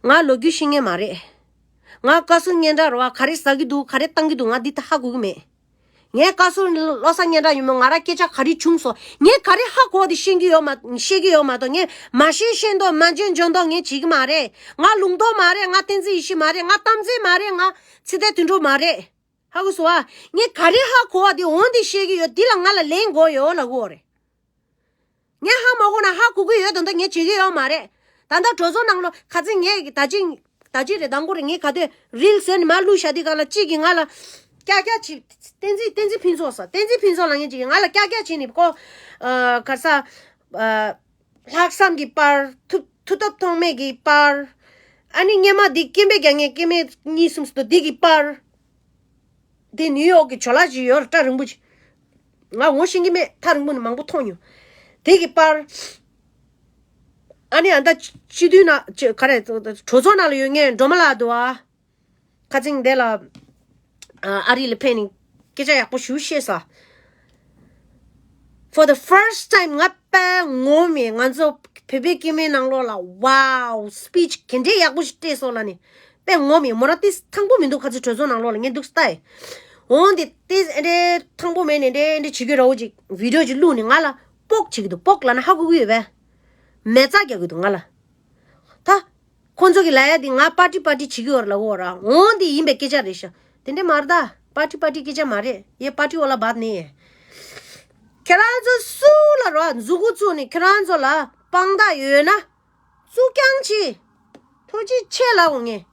ང་ལོ་རྒྱུས་ཤེས་མཁན་མ་རེད། ང་བཀའ་ཟུར་སྙན་གྲགས་རེད་བ། ག་རེ་ཟ་གི་འདུག་ག་རེ་བཏང་གི་འདུག་ང་འདི་ད་ཧ་གོ་གི་མེད། ངས་བཀའ་ཟུར་བློ་བཟང་སྙན་གྲགས་ཡིན་མོད་ང་རང་སྐད་ཆ་ག་རེ་བྱུང་སོང་། ངས་ག་རེ་ཧ་གོ་དེ་ཤེས་ཀྱི་ཡོད་མ། ཤེས་ཀྱི་ཡོད་མ་གཏོགས་ངས་མ་ཤེས་ཤེས་མདོག་མ་འཇོན་འཇོན་མདོག་ངས་བྱེད་ཀྱི་མ་རེད། ང་ལུང་རྟོགས་མ་རེད། ང་བསྟན་འཛིན་ཡེ་ཤེས་མ་རེད། ང་རྟག་འཛིན་མ་རེད། ང་ཚེ་ཏན་དོན་གྲུབ་མ་རེད། ཧ་གོ་སོང་ཨ། ངས་ག་རེ་ཧ་གོ་བ་དེ་འོང་དེ་བཤད་ཀྱི་ཡོད། འདི་ལ་ང་ལ་ལན་དགོས་ཡོད་ལབ་དགོས་རེད། ངས་ཧ་མ་གོ་ན་ཧ་གོ་གི་ཡོད་དོན་དག་ངས་བྱེད་ཀྱི་ཡོད་མ་རེད། ད་ལྟ་གྲོས་ཚོགས་ནང་ལོ་ཁ་ཚིག་ངས་ད་ཅི་ད་ཅི་རེད། དང་པོ་རེད། ངས་ག་དུས་རིལ་བཟོས་ནས་མར་བླུགས་བཞག་དུས་གང་ལ་གཅིག་གིས་ང་ལ་ཀྱག་ཀྱག་བྱེད། བསྟན་འཛིན་བསྟན་འཛིན་ཕུན་ཚོགས་ས་བསྟན་འཛིན་ཕུན་ཚོགས་ལ་ངས་གཅིག་གིས་ང་ལ་ཀྱག་ཀྱག་བྱེད་ནས་ཁོ་ཨ་ག་རེ་ཟ། ཨ་ལྷག་བསམ་གྱི་པར། མཐུ་མཐུ་སྟོབས་ཐོགས་མེད་ཀྱི་པར། ཨ་ནི་སྔོན་མ་འདི་སྐྱེ་འཕེལ་རྒྱག་མཁན་སྐྱེ་དམན་གཉིས་གསུམ་ཟེར་དུས་འདི་གི་པར། འདི་ནིའུ་ཡོག་གི་ཇོ་ལགས་ཅིག་ཡོད་རེད། སྐྲ་རིང་པོ་ཅིག་ང་ངོ་ཤེས་ཀྱི་མེད། ཐག་རིང་པོ་ནས་མང་པོ་མཐོང་མྱོང་། དེ་གི་པར། ཨ་ནི་ཨ་ད་སྤྱི་འཐུས་ན་ཅི་ག་རེ་གྲོས་ཚོགས་ནང་ལ་ཡོད་མཁན་སྒྲོལ་མ་ལགས་འདུག་ཨ། ཁ་ཚིག་འདི་ལ་ཨ་རི་ལ་ཕེབས་ནས་སྐད་ཆ་ཡག་པོ་ཞེ་པོ་བཤད་ས། For the first time ང་དཔེ་ངོ་མ་ང་ཚོ་བོད་པའི་སྐྱེ་དམན་ནང་ལོགས་ལ་wow speech ག་འདྲའི་ཡག་པོ་ཞིག་སྤྲད་སོང་ལབ་ནས་དཔེ་ངོ་མ་མོ་རང་ཏིས་ཐང་པོ་མི་འདུག་ཁ་ཚིག་གྲོས་ཚོགས་ནང་ལོགས་ལ་ངས་འདུག་ལྟ་ཡི། འོང་དེ་ཏིས་ཨེ་འདྲའི་ཐང་པོ་མེད་ནས་འདྲའི་ཨེ་འདྲའི་བྱེད་ཀྱི་རོ་ཅིག་བི་ཌིའོ་ཅིག་བླུགས་ནས་ང་ལ་སྤོག་བྱེད་ཀྱི་འདུག་སྤོག་ལབ་ན་ཧ་གོ་གི་ཡོད་པས། མེ་བཙའ་རྒྱག་གི་འདུག་ང་ལ། ད། ཁོ་ཚོ་གི་ལ་ཡ་དེ་ང་པར་ཊི་པར་ཊི་བྱེད་ཀྱི་ཡོད་རེད་ལབ་ཡོད་ར། འོང་དེ་ཡིན་པའི་སྐད་ཆ་རེད་ཤག་དེ་འདྲ་མ་རེད་ད། པར་ཊི་པར་ཊི་སྐད་ཆ་མ་རེད། ཡེ་པར་ཊི་ཝ་ལ་བཱད་ནི། ཁྱེད་རང་ཚོ་སུ་ལ་རོ་མཛུ་གུ་བཙུགས་ནས་ཁྱེད་རང་ཚོ་ལ་དཔང་རྟགས་ཡོད་ན་བཙུགས་རྐྱང་བྱེད། ཐུགས་རྗེ་ཆེ་ལབ་ཡོང་ངས།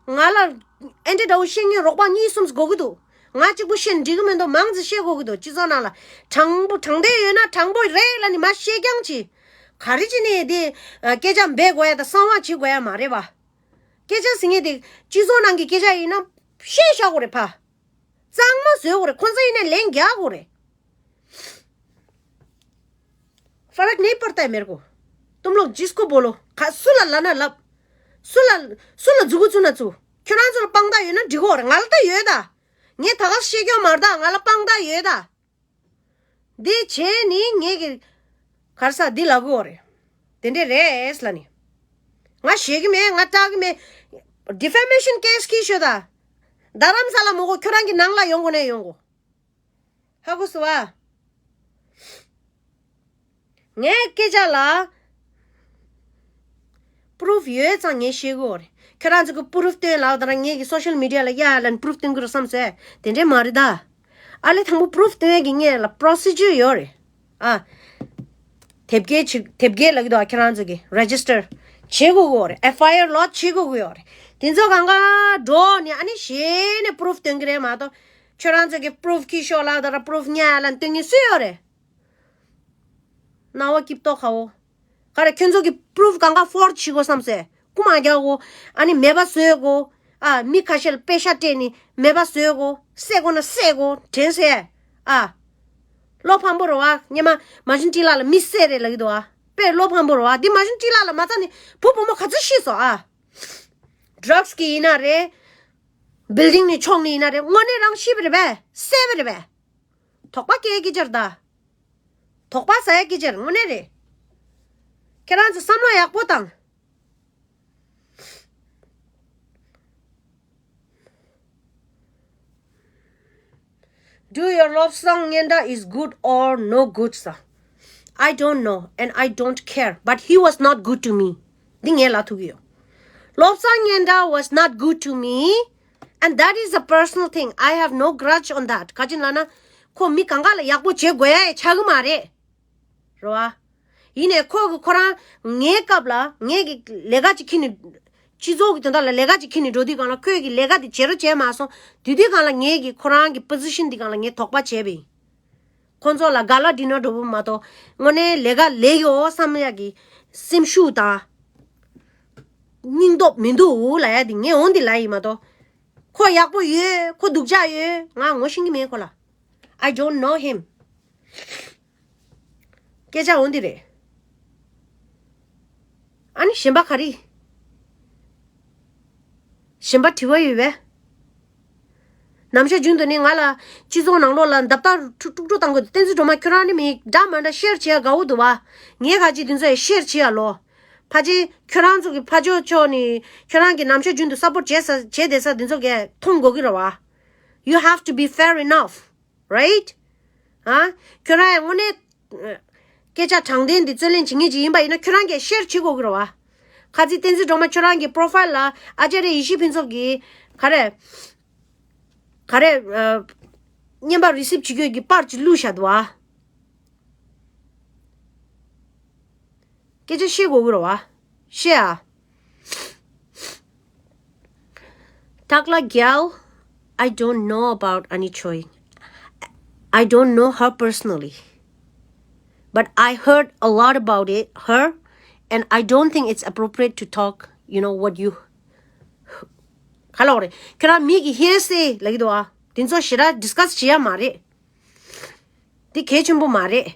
ང་ལ་ཨེ་འདྲ་འདྲ་བོ་བཤད་མཁན་རོགས་པ་གཉིས་གསུམ་དགོས་ཀྱི་འདུག་ང་གཅིག་པུ་བཤད་ན་འགྲིག་གི་མི་འདུག་མང་ཙམ་བཤད་དགོས་ཀྱི་འདུག་སྤྱི་ཚོགས་ནང་ལ་དྲང་པོ་དྲང་བདེན་ཡོད་ན་དྲང་པོ་རེད་ལབ་ནས་མར་བཤད་རྐྱང་བྱེད། ག་རེ་བྱས་ནས་དེ་སྐད་ཆ་འབད་དགོས་ཡ་དང་གསང་བ་བྱེད་དགོས་ཡ་མ་རེད་པ། སྐད་ཆ་ཟེར་མཁན་དེ་སྤྱི་ཚོགས་ནང་གི་སྐད་ཆ་ཡིན་ན་བཤད་བཞག་དགོས་རེད་པ། གཙང་མ་བཟོ་དགོས་རེད། ཁོ་ཚོ་ཡིན་ན་ལན་རྒྱག་དགོས་རེད། فرق نہیں پڑتا ہے میرے کو، تم لوگ جس کو بولو، ག་སུ་ལ་ལབ་ན་ལབ། སུ་ལ་སུ་ལ་མཛུ་གུ་བཙུགས་ན་བཙུགས། ཁྱོད་རང་ཚོ་ལ་དཔང་རྟགས་ཡོད་ན་འགྲིག་གི་རེད། ང་ལ་ད་ཡོད་ད། ངས་ད་ག་བཤད་རྒྱུ་མ་རེད་ད། ང་ལ་དཔང་རྟགས་ཡོད་ད། འདི་བྱས་ནི་ངས་ཀྱི་ག་རེ་ཟ་འདི་ལབ་དགོས་རེད། དེ་འདྲས་རེད་ལབ་ནི། ང་ཞེད་ཀྱི་མེད། ང་སྐྲག་གི་མེད། ཌི་ཕེ་མེ་ཤན་ཀེ་སི་འཁྱེར་ཤོག་ད། རྡ་རམ་ས་ལ་མི་དགོས། ཁྱོད་རང་གི་ནང་ལ་ཡོང་དགོས་ན་ཡོང་དགོས། ཧ་གོ་སོང་བ། ངའི་སྐད་ཆ་ལ་པུ་རུབ་ཡོད་ཙང་ངས་བཤད་གི་ཡོད་རེད། ཁྱོད་རང་ཚོ་གི་པུ་རུབ་སྟོན་ལབ་དང་ངས་ཀྱི་སོ་ཤལ་མི་ཌི་ཡ་ལ་ཡ་ལན་པུ་རུབ་སྟོན་གི་རེད་བསམ་སོང་། དེ་འདྲས་མ་རེད་ད། ཨ་ལས་དང་པོ་པུ་རུབ་སྟོན་ཡས་ཀྱི་ངས་ལ་པྲོ་སི་ཇར་ཡོད་རེད། ཨ། དེབ་སྐྱེལ་བྱེད་དེབ་སྐྱེལ་ལབ་ཀྱི་འདུག་ཨ་ཁྱེད་རང་ཚོ་གི་རེ་ཇི་སི་ཊར་བྱེད་དགོས་གི་ཡོད་རེད། ཨེཕ་ཨའི་ཨར་ལོཌ་བྱེད་དགོས་གི་ཡོད་རེད། དེ་ཚོ་གང་ག་འགྲོ་ནས་ཨ་ནི་གཞི་ནས་པུ་རུབ་སྟོན་གི་རེད་མ་གཏོགས། ཁྱོད་རང་ཚོ་གི་པུ་རུབ་འཁྱེར་ཤོག་ལབ་དང་པུ་རུབ་ཉར་ལབ་སྟོན་མཁན་སུ་ཡོད་རེད། རྣ་བ་སྐྱིབ་ཏོག་ཁ་བོ། ག་རེ་ཁྱོད་ཚོ་གི་པུ་རུབ་གང་ག་ཕོར་ཇི་བྱེད་དགོས་བསམ་སོང་། རྐུ་མ་རྒྱག་དགོས། ཨ་ནི་མེད་པ་བཟོ་དགོས། ཨ་མི་ཁ་ཤས་ལ་པེ་ཤ་སྤྲད་ནི་མེད་པ་བཟོ་དགོས། བསད་དགོས་ན་བསད་དགོས་དྲན་སོང་། ཨ། བློ་ཕམ་པོ་རེད་བ། སྔོན་མ་མ་ཤུན་ཏི་ལ་ལ་མི་བསད་རེད་ལབ་ཀྱི་འདུག་ཨ། དཔེ་བློ་ཕམ་པོ་རེད་བ། འདི་མ་ཤུན་ཏི་ལ་ལ་མ་ཚད་ནི་བུ་བུ་མོ་ག་ཚོད་ཤི་སོང་ཨ། ཌྲག་སི་གི་ཡིན་ན་རེད། བིལ་ཌིང་ནས་མཆོངས་ནི་ཡིན་ན་རེད། དངོས་གནས་རང་ཤི་བ་རེད་པས། བསད་པ་རེད་པས། དོགས་པ་སྐྱེ་གི་ཅིག་རེད་ད། དོགས་པ་ཟ་ཡ་གི་ཅིག་རེད། དངོས་གནས་རེད། ཁྱེད་རང་ཚོ་བསམ་བློ་ཡག་པོ་བཏང་། Do your Lobsang Nyenda is good or no good, sir? I don't know and I don't care, but he was not good to me. འདི་ངས་ལབ་ཐུབ་ཀྱི་ཡོད། Lobsang Nyenda was not good to me, and that is a personal thing. I have no grudge on that. ག་ཅི་ལབ་ན། ཁོ་མི་གང་ག་ལ་ཡག་པོ་བྱེད་དགོས་ཡ་ཆགས་ཀྱི་མ་རེད། རེད་བ། ཡིན་ནའི་ཁོ་གི་ཁོ་རང་ངའི་སྐབས་ལ་ངའི་གི་ལས་ཀ་ཅིག་འཁྱེར་ནས། སྤྱི་ཚོགས་ཀྱི་དོན་དག་ལ་ལས་ཀ་ཅིག་འཁྱེར་ནས་འགྲོ་དུས་སྒང་ལ་ཁོས་གི་ལས་ཀ་དེ་བྱེད་རོགས་བྱས་མ་སོང་། དེ་དུས་སྒང་ལ་ངའི་གི་ཁོ་རང་གི་པོ་ཟི་ཤན་དེ་སྒང་ལ་ངས་དོགས་པ་བྱས་པ་ཡིན། ཁོ་ཚོ་ལ་ག་ལ་འགྲིག་ན་འགྲོ་བོ་མ་གཏོགས། དངོས་གནས་ལས་ཀ་ལས་ཡོད་བསམ་ཡག་གི་སེམས་ཤུགས་དང་། སྙིང་སྟོབས་མི་འདུག་ལབ་ཡ་དེ་ངས་འོང་དེ་ལབ་ཡིན་མ་གཏོགས། ཁོ་ཡག་པོ་ཡོད། ཁོ་སྡུག་ཅག་ཡོད། ང་ངོ་ཤེས་ཀྱི་མེད་ཁོ་ལ། I don't know him. སྐད་ཆ་འོ་འདི་རེད། ཨ་ནི་གཞན་པ་ག་རེ། གཞན་པ་དྲི་བ་ཡོད་པས། ནམ་ཞག་རྒྱུན་དུ་ནི་ང་ལ་སྤྱི་ཚོགས་ནང་ལོགས་ལ་འདབ་ལྟར་དཀྲུག་དཀྲུག་བཏང་དགོས་འདུག་བསྟན་འཛིན་སྒྲོལ་མ་ཁྱོད་རང་ནི་མི་འདྲ་མ་འདྲ་ཤེར་བྱེད་ཡ་དགའ་བོ་འདུག་བ། ངས་ག་ཅི་དེ་ཚོ་ཡ་ཤེར་བྱེད་ཡ་ལོ། ཕལ་ཆེར་ཁྱོད་རང་ཚོ་གི་ཕ་ཇོ་ཕྱོགས་ནི་ཁྱོད་རང་གི་ནམ་ཞག་རྒྱུན་དུ་སབ་པོར་བྱེད་ས་བྱེད་བསྡད་ས་དེ་ཚོ་གས་མཐོང་དགོས་ཀྱི་རེད་བ། You have to be fair enough. Right? ཨ། ཁྱོད་རང་ཡང་དངོས་གནས་སྐད་ཆ་དྲང་བདེན་འདི་རྩོད་ལེན་བྱེད་མཁན་ཅིག་ཡིན་པ་ཡིན་ན་ཁྱོད་རང་གིས་ཤེར་བྱེད་དགོས་ཀྱི་རེད་བ། ཁ་ཚིག་བསྟན་འཛིན་སྒྲོལ་མ་ཁྱོད་རང་གི་པོ་རོ་ཕའིལ་ལ་ཨ་ཅཱརྱ་ཡེ་ཤེས་ཕུན་ཚོགས་ཀྱིས་ག་རེ། ག་རེ། ཨ། རྔན་པ་རི་སིབ་བྱེད་རྒྱུ་གི་པར་ཅིག་བླུགས་བཞག་འདུག་ཨ། སྐད་ཆ་བཤད་དགོས་ཀྱི་རེད་བ། བཤད་ཨ། Takla girl, I don't know about Annie Choi. I don't know her personally. But I heard a lot about it, her, and I don't think it's appropriate to talk, you know, what you ག་ལ་བ་རེད། ཁྱོད་རང་མི་གི་ཧེ་སེ་ལ་གི་འདུག་ཨ། དེ་ཚོ་ཞེ་དྲག་ཌིས་ཀ་སི་བྱེད་ཡ་མ་རེད། དེ་གལ་ཆེན་པོ་མ་རེད།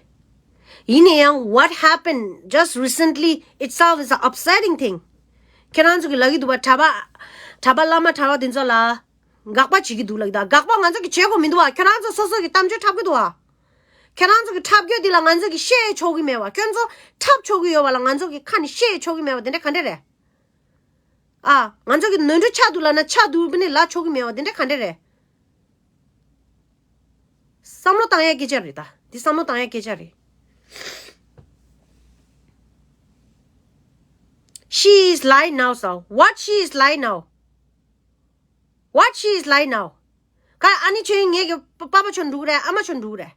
ཡིན་ན་ཡང་what happened just recently itself is upsetting thing. ཁྱེད་རང་ཚོ་གི་ལ་གི་འདུག་པ། གྲྭ་པ། གྲྭ་པ་བླ་མ་གྲྭ་པ་དེ་ཚོ་ལ་དགག་པ་བྱེད་ཀྱི་འདུག་ལ་གི་འདུག་དགག་པ་ང་ཚོ་གི་བྱེད་དགོས་མི་འདུག་བ། ཁྱེད་རང་ཚོ་སོ་སོ་གི་གཏམ་བརྗོད་འཁྲབ་ཀྱི་འདུག་བ། ཁྱེད་རང་ཚོ་གི་འཁྲབ་རྒྱུ་འདི་ལ་ང་ཚོ་གི་བཤད་ཆོག་གི་མེད་བ། ཁྱོད་ཚོ་འཁྲབ་ཆོག་གི་ཡོད་བ་ལ་ང་ཚོ་གི་ཁ་ནས་བཤད་ཆོག་གི་མེད་བ་དེ་འདྲ་ག་འདྲ་རེད། ཨ། ང་ཚོ་གི་ནོར་འཁྲུལ་ཆགས་འདུག་ལབ་ན་ཆགས་འདུག་པ་ནི་ལབ་ཆོག་གི་མེད་བ་དེ་འདྲ་ག་འདྲ་རེད། བསམ་བློ་བཏང་ཡ་སྐད་ཆ་རེད་ད། འདི་བསམ་བློ་བཏང་ཡ་སྐད་ཆ་རེད། She is lie now, so what she is lie now? What she is lie now? ག་ཨ་ནི་ཆོས་ངེད་ཀྱི་པ་པ་ཆོ་འགྲུག་རེད། ཨ་མ་ཆོ་འགྲུག་རེད།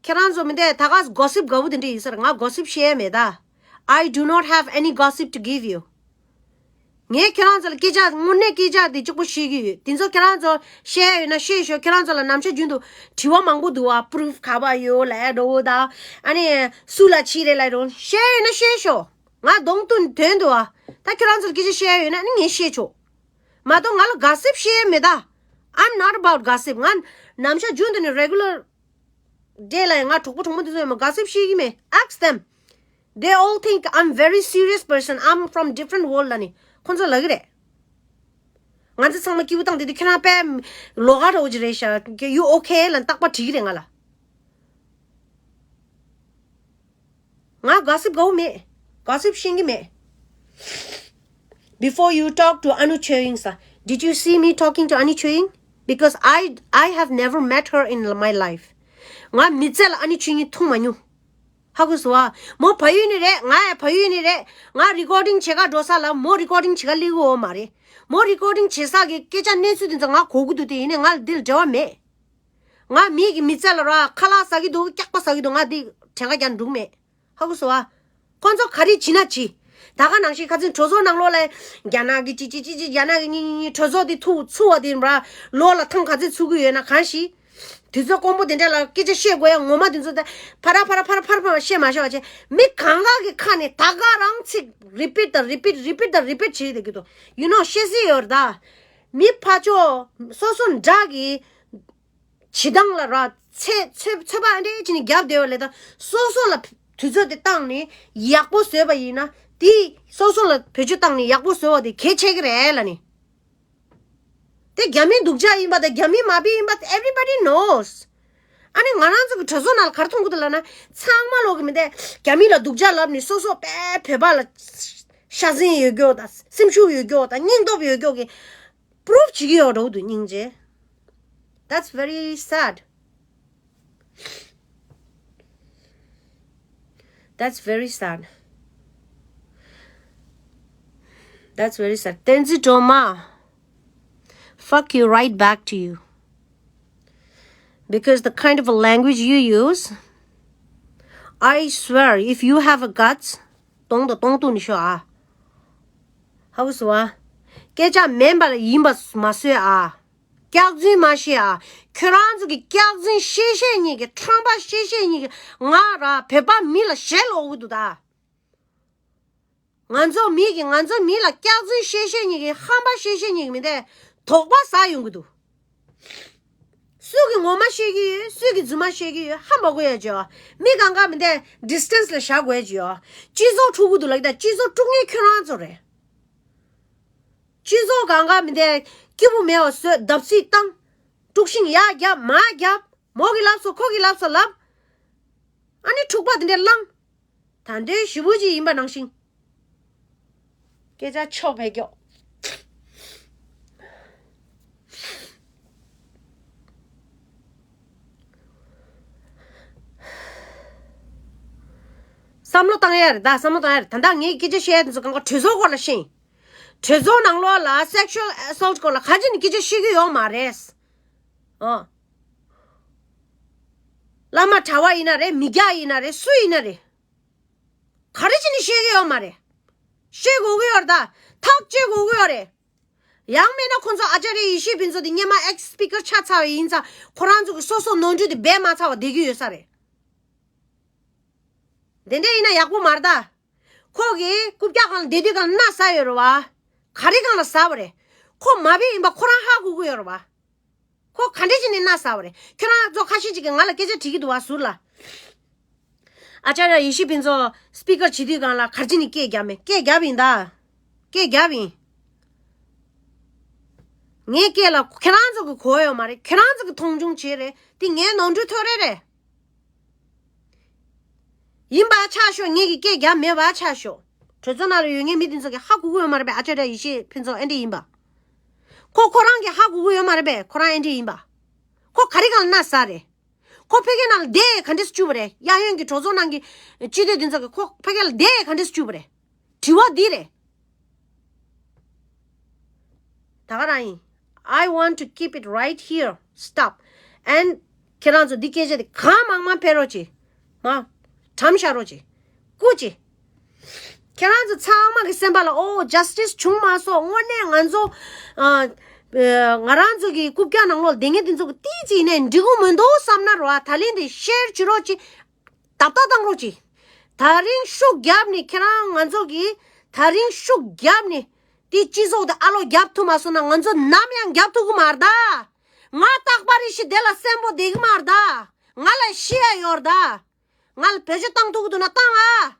ཁྱེད་རང་ཚོ་མི་འདས་ད་ག་གོ་སིབ་དགའ་བོ་དེ་འདྲ་ཡིན་ས་རེད། ང་གོ་སིབ་བཤད་ཡ་མེད་ད། I do not have any gossip to give you. ངས་ཁྱེད་རང་ཚོ་ལ་སྐད་ཆ་དངོས་གནས་སྐད་ཆ་དེ་གཅིག་པོ་བཤད་ཀྱི་ཡོད། དེ་ཚོ་ཁྱེད་རང་ཚོ་བཤད་ཡ་ཡོད་ན་བཤད་ཤོག་ཁྱེད་རང་ཚོ་ལ་ནམ་ཞག་རྒྱུན་དུ་དྲི་བ་མང་པོ་འདུག་བ། པུ་རུབ་ག་པར་ཡོད་ལབ་ཡ་འགྲོ་བོ་ད། ཨ་ནི་སུ་ལ་ཕྱི་རེད་ལབ་རུང་བཤད་ཡ་ཡོད་ན་བཤད་ཤོག་ང་གདོང་ཐུག་དོན་འདུག་བ། ད་ཁྱེད་རང་ཚོ་ལ་སྐད་ཆ་བཤད་ཡ་ཡོད་ན་ཨ་ནི་ངས་བཤད་ཆོག་མ་གཏོགས་ང་ལ་གོ་སིབ་བཤད་ཡ་མེད་ད། I'm not about gossip. ང་ནམ་ཞག་རྒྱུན་དུ་ནས་regular day ལ་ཡང་ང་གྲོགས་པོ་གྲོགས་མོ་དེ་ཚོ་ཡོད་མ་གོ་སིབ་བཤད་ཀྱི་མེད། Ask them. They all think I'm very serious person. I'm from different world ལབ་ནི་ཁོང་ཚོ་ལབ་ཀྱི་རེད། ང་ཚོ་ཚང་མ་སྐྱིད་པོ་བཏང་བསྡད་དུས་ཁྱེད་རང་དཔེ་ལོགས་ཀ་འདྲ་བོ་ཅིག་རེད་ཤག You okay ལབ་རྟག་པར་དྲིས་ཀྱི་རེད་ང་ལ། ང་གོ་སིབ་དགའ་བོ་མེད། གོ་སིབ་ཤེས་ཀྱི་མེད། Before you talk to Anu Chewing, sir, did you see me talking to Anu Chewing? Because I I have never met her in my life. ང་མི་ཚེ་ལ་ཨ་ནི་ཆོས་ཉིད་མཐོང་མ་མྱོང་། ཧ་གོ་སོང་ཨ། མོ་བལ་ཡུལ་ནས་རེད། ང་ཡང་བལ་ཡུལ་ནས་རེད། ང་རི་ཀོར་ཌིང་བྱེད་ག་འགྲོ་ས་ལ་མོ་རི་ཀོར་ཌིང་བྱེད་ག་སླེབས་ཀྱི་ཡོད་མ་རེད། མོ་རི་ཀོར་ཌིང་བྱེད་ས་གི་སྐད་ཆ་གནས་ཚུལ་དེ་ཚོ་ང་གོ་གི་འདུག་དེ་ཡིན་ནའི་ང་ལ་འདི་ལ་འབྲེལ་བ་མེད། ང་མི་གི་མི་ཚེ་ལ་ར་ཁ་ལག་ཟ་གི་འདུག་སྐྱག་པ་ཟ་གི་འདུག་ང་འདི་གྲངས་ཀ་རྒྱག་འགྲོ་གི་མེད། ཧ་གོ་སོང་ཨ། ཁོང་ཚོ་ག་རེ་བྱེད་ན་བྱེད། ད་ག་ནང་བཞིན་ཁ་སང་གྲོས་ཚོགས་ནང་ལོགས་ལ་རྒྱ་ནག་གི་ཅི་ཅི་ཅི་ཅི་རྒྱ་ནག་གི་གཉིས་གཉིས་གཉིས་གྲོས་ཚོགས་དེ་ཐུག་ཚུགས་པ་དེ་ར་ལོ་ལ་ཐེངས་ག་ཚོད་ཚུགས་ཀྱི་ཡོད་ན་གང་ཞིག་དུས་ཚོད་དཀོན་པོ་དེ་འདྲ་ལ་སྐད་ཆ་བཤད་དགོས་ཡ་ངོ་མ་དེ་ཚོ་ད་ཕ་ར་ཕ་ར་ཕ་ར་ཕ་ར་ཕ་ར་བཤད་མ་ཤོག་བྱས། མི་གང་ག་གི་ཁ་ནས་ད་ག་རང་ཚིག་རི་པིཊ་དང་རི་པིཊ་རི་པིཊ་དང་རི་པིཊ་བྱེད་བསྡད་ཀྱི་འདུག You know ཤེས་སྲིད་ཡོད་རེད་ད། མི་ཕར་ཕྱོགས་སོ་སོ་འདྲ་གི་བྱེད་སྟངས་ལ་ར་ཚད་ཚོད་ཚོད་པ་ཨ་འདྲས་བྱས་ནས་རྒྱབ་བསྡད་པ་ལས་ད་སོ་སོ་ལ་དུས་ཚོད་དེ་བཏང་ནས་ཡག་པོ་བཟོས་པ་ཡིན་ན་དེ་སོ་སོ་ལ་བེད་སྤྱོད་བཏང་ནས་ཡག་པོ་བཟོས་པ་དེ་གལ་ཆེ་གི་རེད་ལབ་ནས། དེ་རྒྱ་མིའི་སྡུག་ཅག་ཡིན་པ་དང་རྒྱ་མིའི་མ་དཔེ་ཡིན་པ་everybody knows. ཨ་ནི་ང་རང་ཚོ་གི་གྲོས་ཚོགས་ནང་ལ་ག་རེ་མཐོང་གི་འདུག་ལབ་ན་ཚང་མ་ལོག་གི་མི་དེ་རྒྱ་མི་ལ་སྡུག་ཅག་ལབ་ནས་སོ་སོ་དཔེ་བོད་པ་ལ་ཤ་ཟན་ཡོད་རྒྱུ་དང་སེམས་ཤུགས་ཡོད་རྒྱུ་དང་སྙིང་སྟོབས་ཡོད་རྒྱུ་གི་པུ་རུབ་བྱེད་ཀྱི་ཡོད་འགྲོ་གི་འདུག་སྙིང་རྗེ། That's very sad. That's very sad. That's very sad. Tenzin Droma, fuck you right back to you. Because the kind of a language you use, I swear, if you have a guts, གདོང་དང་གདོང་ཐུག་ནས་ཤོག་ཨ། ཧ་གོ་སོང་ཨ། སྐད་ཆ་མིན་པ་ལ་ཡིན་པ་མ་བཟོས་ཨ། སྐྱག་རྫུན་མ་བཤད་ཨ། ཁྱོད་རང་ཚོ་གི་སྐྱག་རྫུན་བཤད་བཤད་གཉིས་ཀྱི་ཁྲམ་པ་བཤད་བཤད་གཉིས་ཀྱི་ང་ར་བོད་པ་མི་ལ་ཞེ་ལོག་གི་འདུག་ད། ང་ཚོ་མི་གི་ང་ཚོ་མི་ལ་སྐྱག་རྫུན་བཤད་བཤད་གཉིས་ཀྱི་ཧམ་པ་བཤད་བཤད་གཉིས་ཀྱི་མི་དེ་དོགས་པ་ཟ་ཡོང་གི་འདུག་སུ་གི་ངོ་མ་བཤད་ཀྱི་ཡོད། སུ་གི་རྫུན་མ་བཤད་ཀྱི་ཡོད། ཧ་མ་གོ་ཡ་ཅིག་ཡོད། མི་གང་ག་མི་དེ་ཌི་སི་ཊན་སི་ལ་བཞག་དགོས་ཡ་ཅིག་ཡོད། སྤྱི་ཚོགས་འཁྲུག་གི་འདུག་ལབ་ཀྱི་ད། སྤྱི་ཚོགས་དཀྲུག་མཁན་ཁྱོད་རང་ཚོ་རེད། སྤྱི་ཚོགས་གང་ག་མི་དེ་སྐྱིད་པོ་མེད་པ་བཟོས། བརྡབ་གསིག་བཏང་། དཀྲུག་ཤིང་ཡར་བརྒྱབ་མར་བརྒྱབ། མོ་གིས་ལབ་སོང་ཁོ་གིས་ལབ་སོང་ལབ། ཨ་ནི་འཁྲུག་པ་དེ་འདྲ་བསླངས། ད་འདྲའི་ཞེ་པོ་ཅིག་ཡིན་པ་ནང་བཞིན། སྐད་ཆ་ཆོ་བས་མགྱོགས། བསམ་བློ་བཏང་ཡ་རེད་ད། བསམ་བློ་བཏང་ཡ་རེད། ད་ལྟ་ངས་སྐད་ཆ་བཤད་ཡ་དེ་ཚོ་གང་ག་གྲོས་ཚོགས་སྐོར་ལ་བཤད་ཡིན། གྲོས་ཚོགས་ནང་ལོགས་ལ་sexual assault སྐོར་ལ་ག་ཅི་ནས་སྐད་ཆ་བཤད་ཀྱི་ཡོད་མ་རེད། ཨོ། བླ་མ་གྲྭ་བ་ཡིན་ན་རེད། མི་སྐྱ་ཡིན་ན་རེད། སུ་ཡིན་ན་རེད། ག་རེ་བྱས་ནས་བཤད་ཀྱི་ཡོད་མ་རེད། བཤད་དགོས་ཀྱི་ཡོད་རེད་ད། ཐག་གཅོད་དགོས་ཀྱི་ཡོད་རེད། ཡང་མིན་ན་ཁོང་ཚོ་ཨ་ཅཱརྱ་ཡེ་ཤེས་ཕུན་ཚོགས་དེ་སྔོན་མ་ex speaker ཆགས་ཚར་བ་ཡིན་ཙང་ཁོ་རང་ཚོ་གི་སོ་སོ་ནོར་འཁྲུལ་དེ་འབད་མ་ཚར་བ་བསྡད་ཀྱི་ཡོད་ས་རེད། དེ་འདྲ་ཡིན་ན་ཡག་པོ་མ་རེད་ད། ཁོ་གིས་རྐུབ་བཀྱག་སྒང་ལ་བསྡད་དུས་སྒང་ལ་མནའ་ཟ་ཡོད་རེད་བ། ག་རེ་སྒང་ལ་ཟ་བ་རེད། ཁོ་མ་བུ་ཡིན་པ་ཁོ་རང་ཧ་གོ་གི་ཡོད་རེད་བ། ཁོ་ག་འདྲ་བྱས་ནས་མནའ་ཟ་བ་རེད། ཁྱོད་རང་ཚོ་ཁ་ཤས་ཅིག་གིས་ང་ལ་སྐད་ཆ་དྲིས་ཀྱི་འདུག་བ་ཟུར་ལ། ཨ་ཅཱརྱ་ཡེ་ཤེས་ཕུན་ཚོགས་speaker བྱེད་དུས་སྒང་ལ་ག་རེ་བྱས་ནས་སྐད་རྒྱབ་མེད། སྐད་རྒྱབ་ཡིན་ད། སྐད་རྒྱབ་ཡིན། ངའི་སྐད་ལ་ཁྱེད་རང་ཚོ་གི་གོ་ཡོད་མ་རེད། ཁྱེད་རང་ཚོ་གི་མཐོང་ཆུང་བྱེད་རེད། དེ་ངའི་ནོར་འཁྲུལ་ཐོག་རེ་རེད། ཡིན་པ་ཆ་ཤོག་ངེད་ཀྱིས་སྐད་རྒྱབ་མེད་པ་ཆ་ཤོག་གྲོས་ཚོགས་ནང་ལ་ཡོད་མཁན་མི་དེ་ཚོ་གིས་ཧ་གོ་གི་ཡོད་མ་རེད་པས། ཨ་ཅཱརྱ་ཡེ་ཤེས་ཕུན་ཚོགས་ཨེ་འདྲ་ཡིན་པ། ཁོ་ཁོ་རང་གིས་ཧ་གོ་གི་ཡོད་མ་རེད་པས། ཁོ་རང་ཨེ་འདྲ་ཡིན་པ། ཁོ་ག་རེ་སྒང་ལ་མནའ་ཟ་རེད། ཁོ་ཕ་གིའི་ནང་ལ་བསྡད་ག་འདྲས་བཅུག་པ་རེད། གཡས་གཡོན་གྱི་གྲོས་ཚོགས་ནང་གི་སྤྱི་འཐུས་དེ་ཚོ་གིས་ཁོ་ཕ་གི་ལ་བསྡད་ག་འདྲས་བཅུག་པ་རེད། དྲི་བ་འདི་རེད། ད་ག་རང་ཡིན། I want to keep it right here. Stop. And ཁྱེད་རང་ཚོ་འདི་སྐད་ཆ་དེ་གང་མང་མང་སྤེལ་རོགས་གྱིས། མ། གྲམ་བཞག་རོགས་གྱིས། སྐུ་མཁྱེན། ཁྱེད་རང་ཚོ་ཚང་མ་གི་སེམས་པ་ལ་ཨོ་justice བྱུང་མ་སོང་། དངོས་གནས་ང་ཚོ་ཨ་ང་རང་ཚོ་གི་རྐུབ་བཀྱག་ནང་ལོགས་བསྡད་མཁན་དེ་ཚོ་གི་ཏིག་ཙམ་ཡིན་ནའི་འགྲིག་གི་མི་འདུག་བསམ་ན་རོ། ཨ་ད་ལན་དེ་share བྱེད་རོགས་གྱིས། ཏག་ཏག་བཏང་རོགས་གྱིས། ད་རིང་ཤུགས་བརྒྱབ་ནས་ཁྱེད་རང་ང་ཚོ་གིས་ད་རིང་ཤུགས་བརྒྱབ་ནས་དེ་སྤྱི་ཚོགས་དེ་ཨ་ལོ་རྒྱབ་ཐུབ་མ་སོང་ན་ང་ཚོ་ནམ་ཡང་རྒྱབ་ཐུབ་གི་མ་རེད་ད། ང་རྟག་པར་རེ་ཞིག་དེ་ལ་གསོན་པོ་བསྡད་གི་མ་རེད་ད། ང་ལ་ཤི་ཡ་ཡོད་རེད་ད། ང་ལ་བེད་སྤྱོད་བཏང་ཐུབ་གི་འདུག་ན་བཏང་ཨ།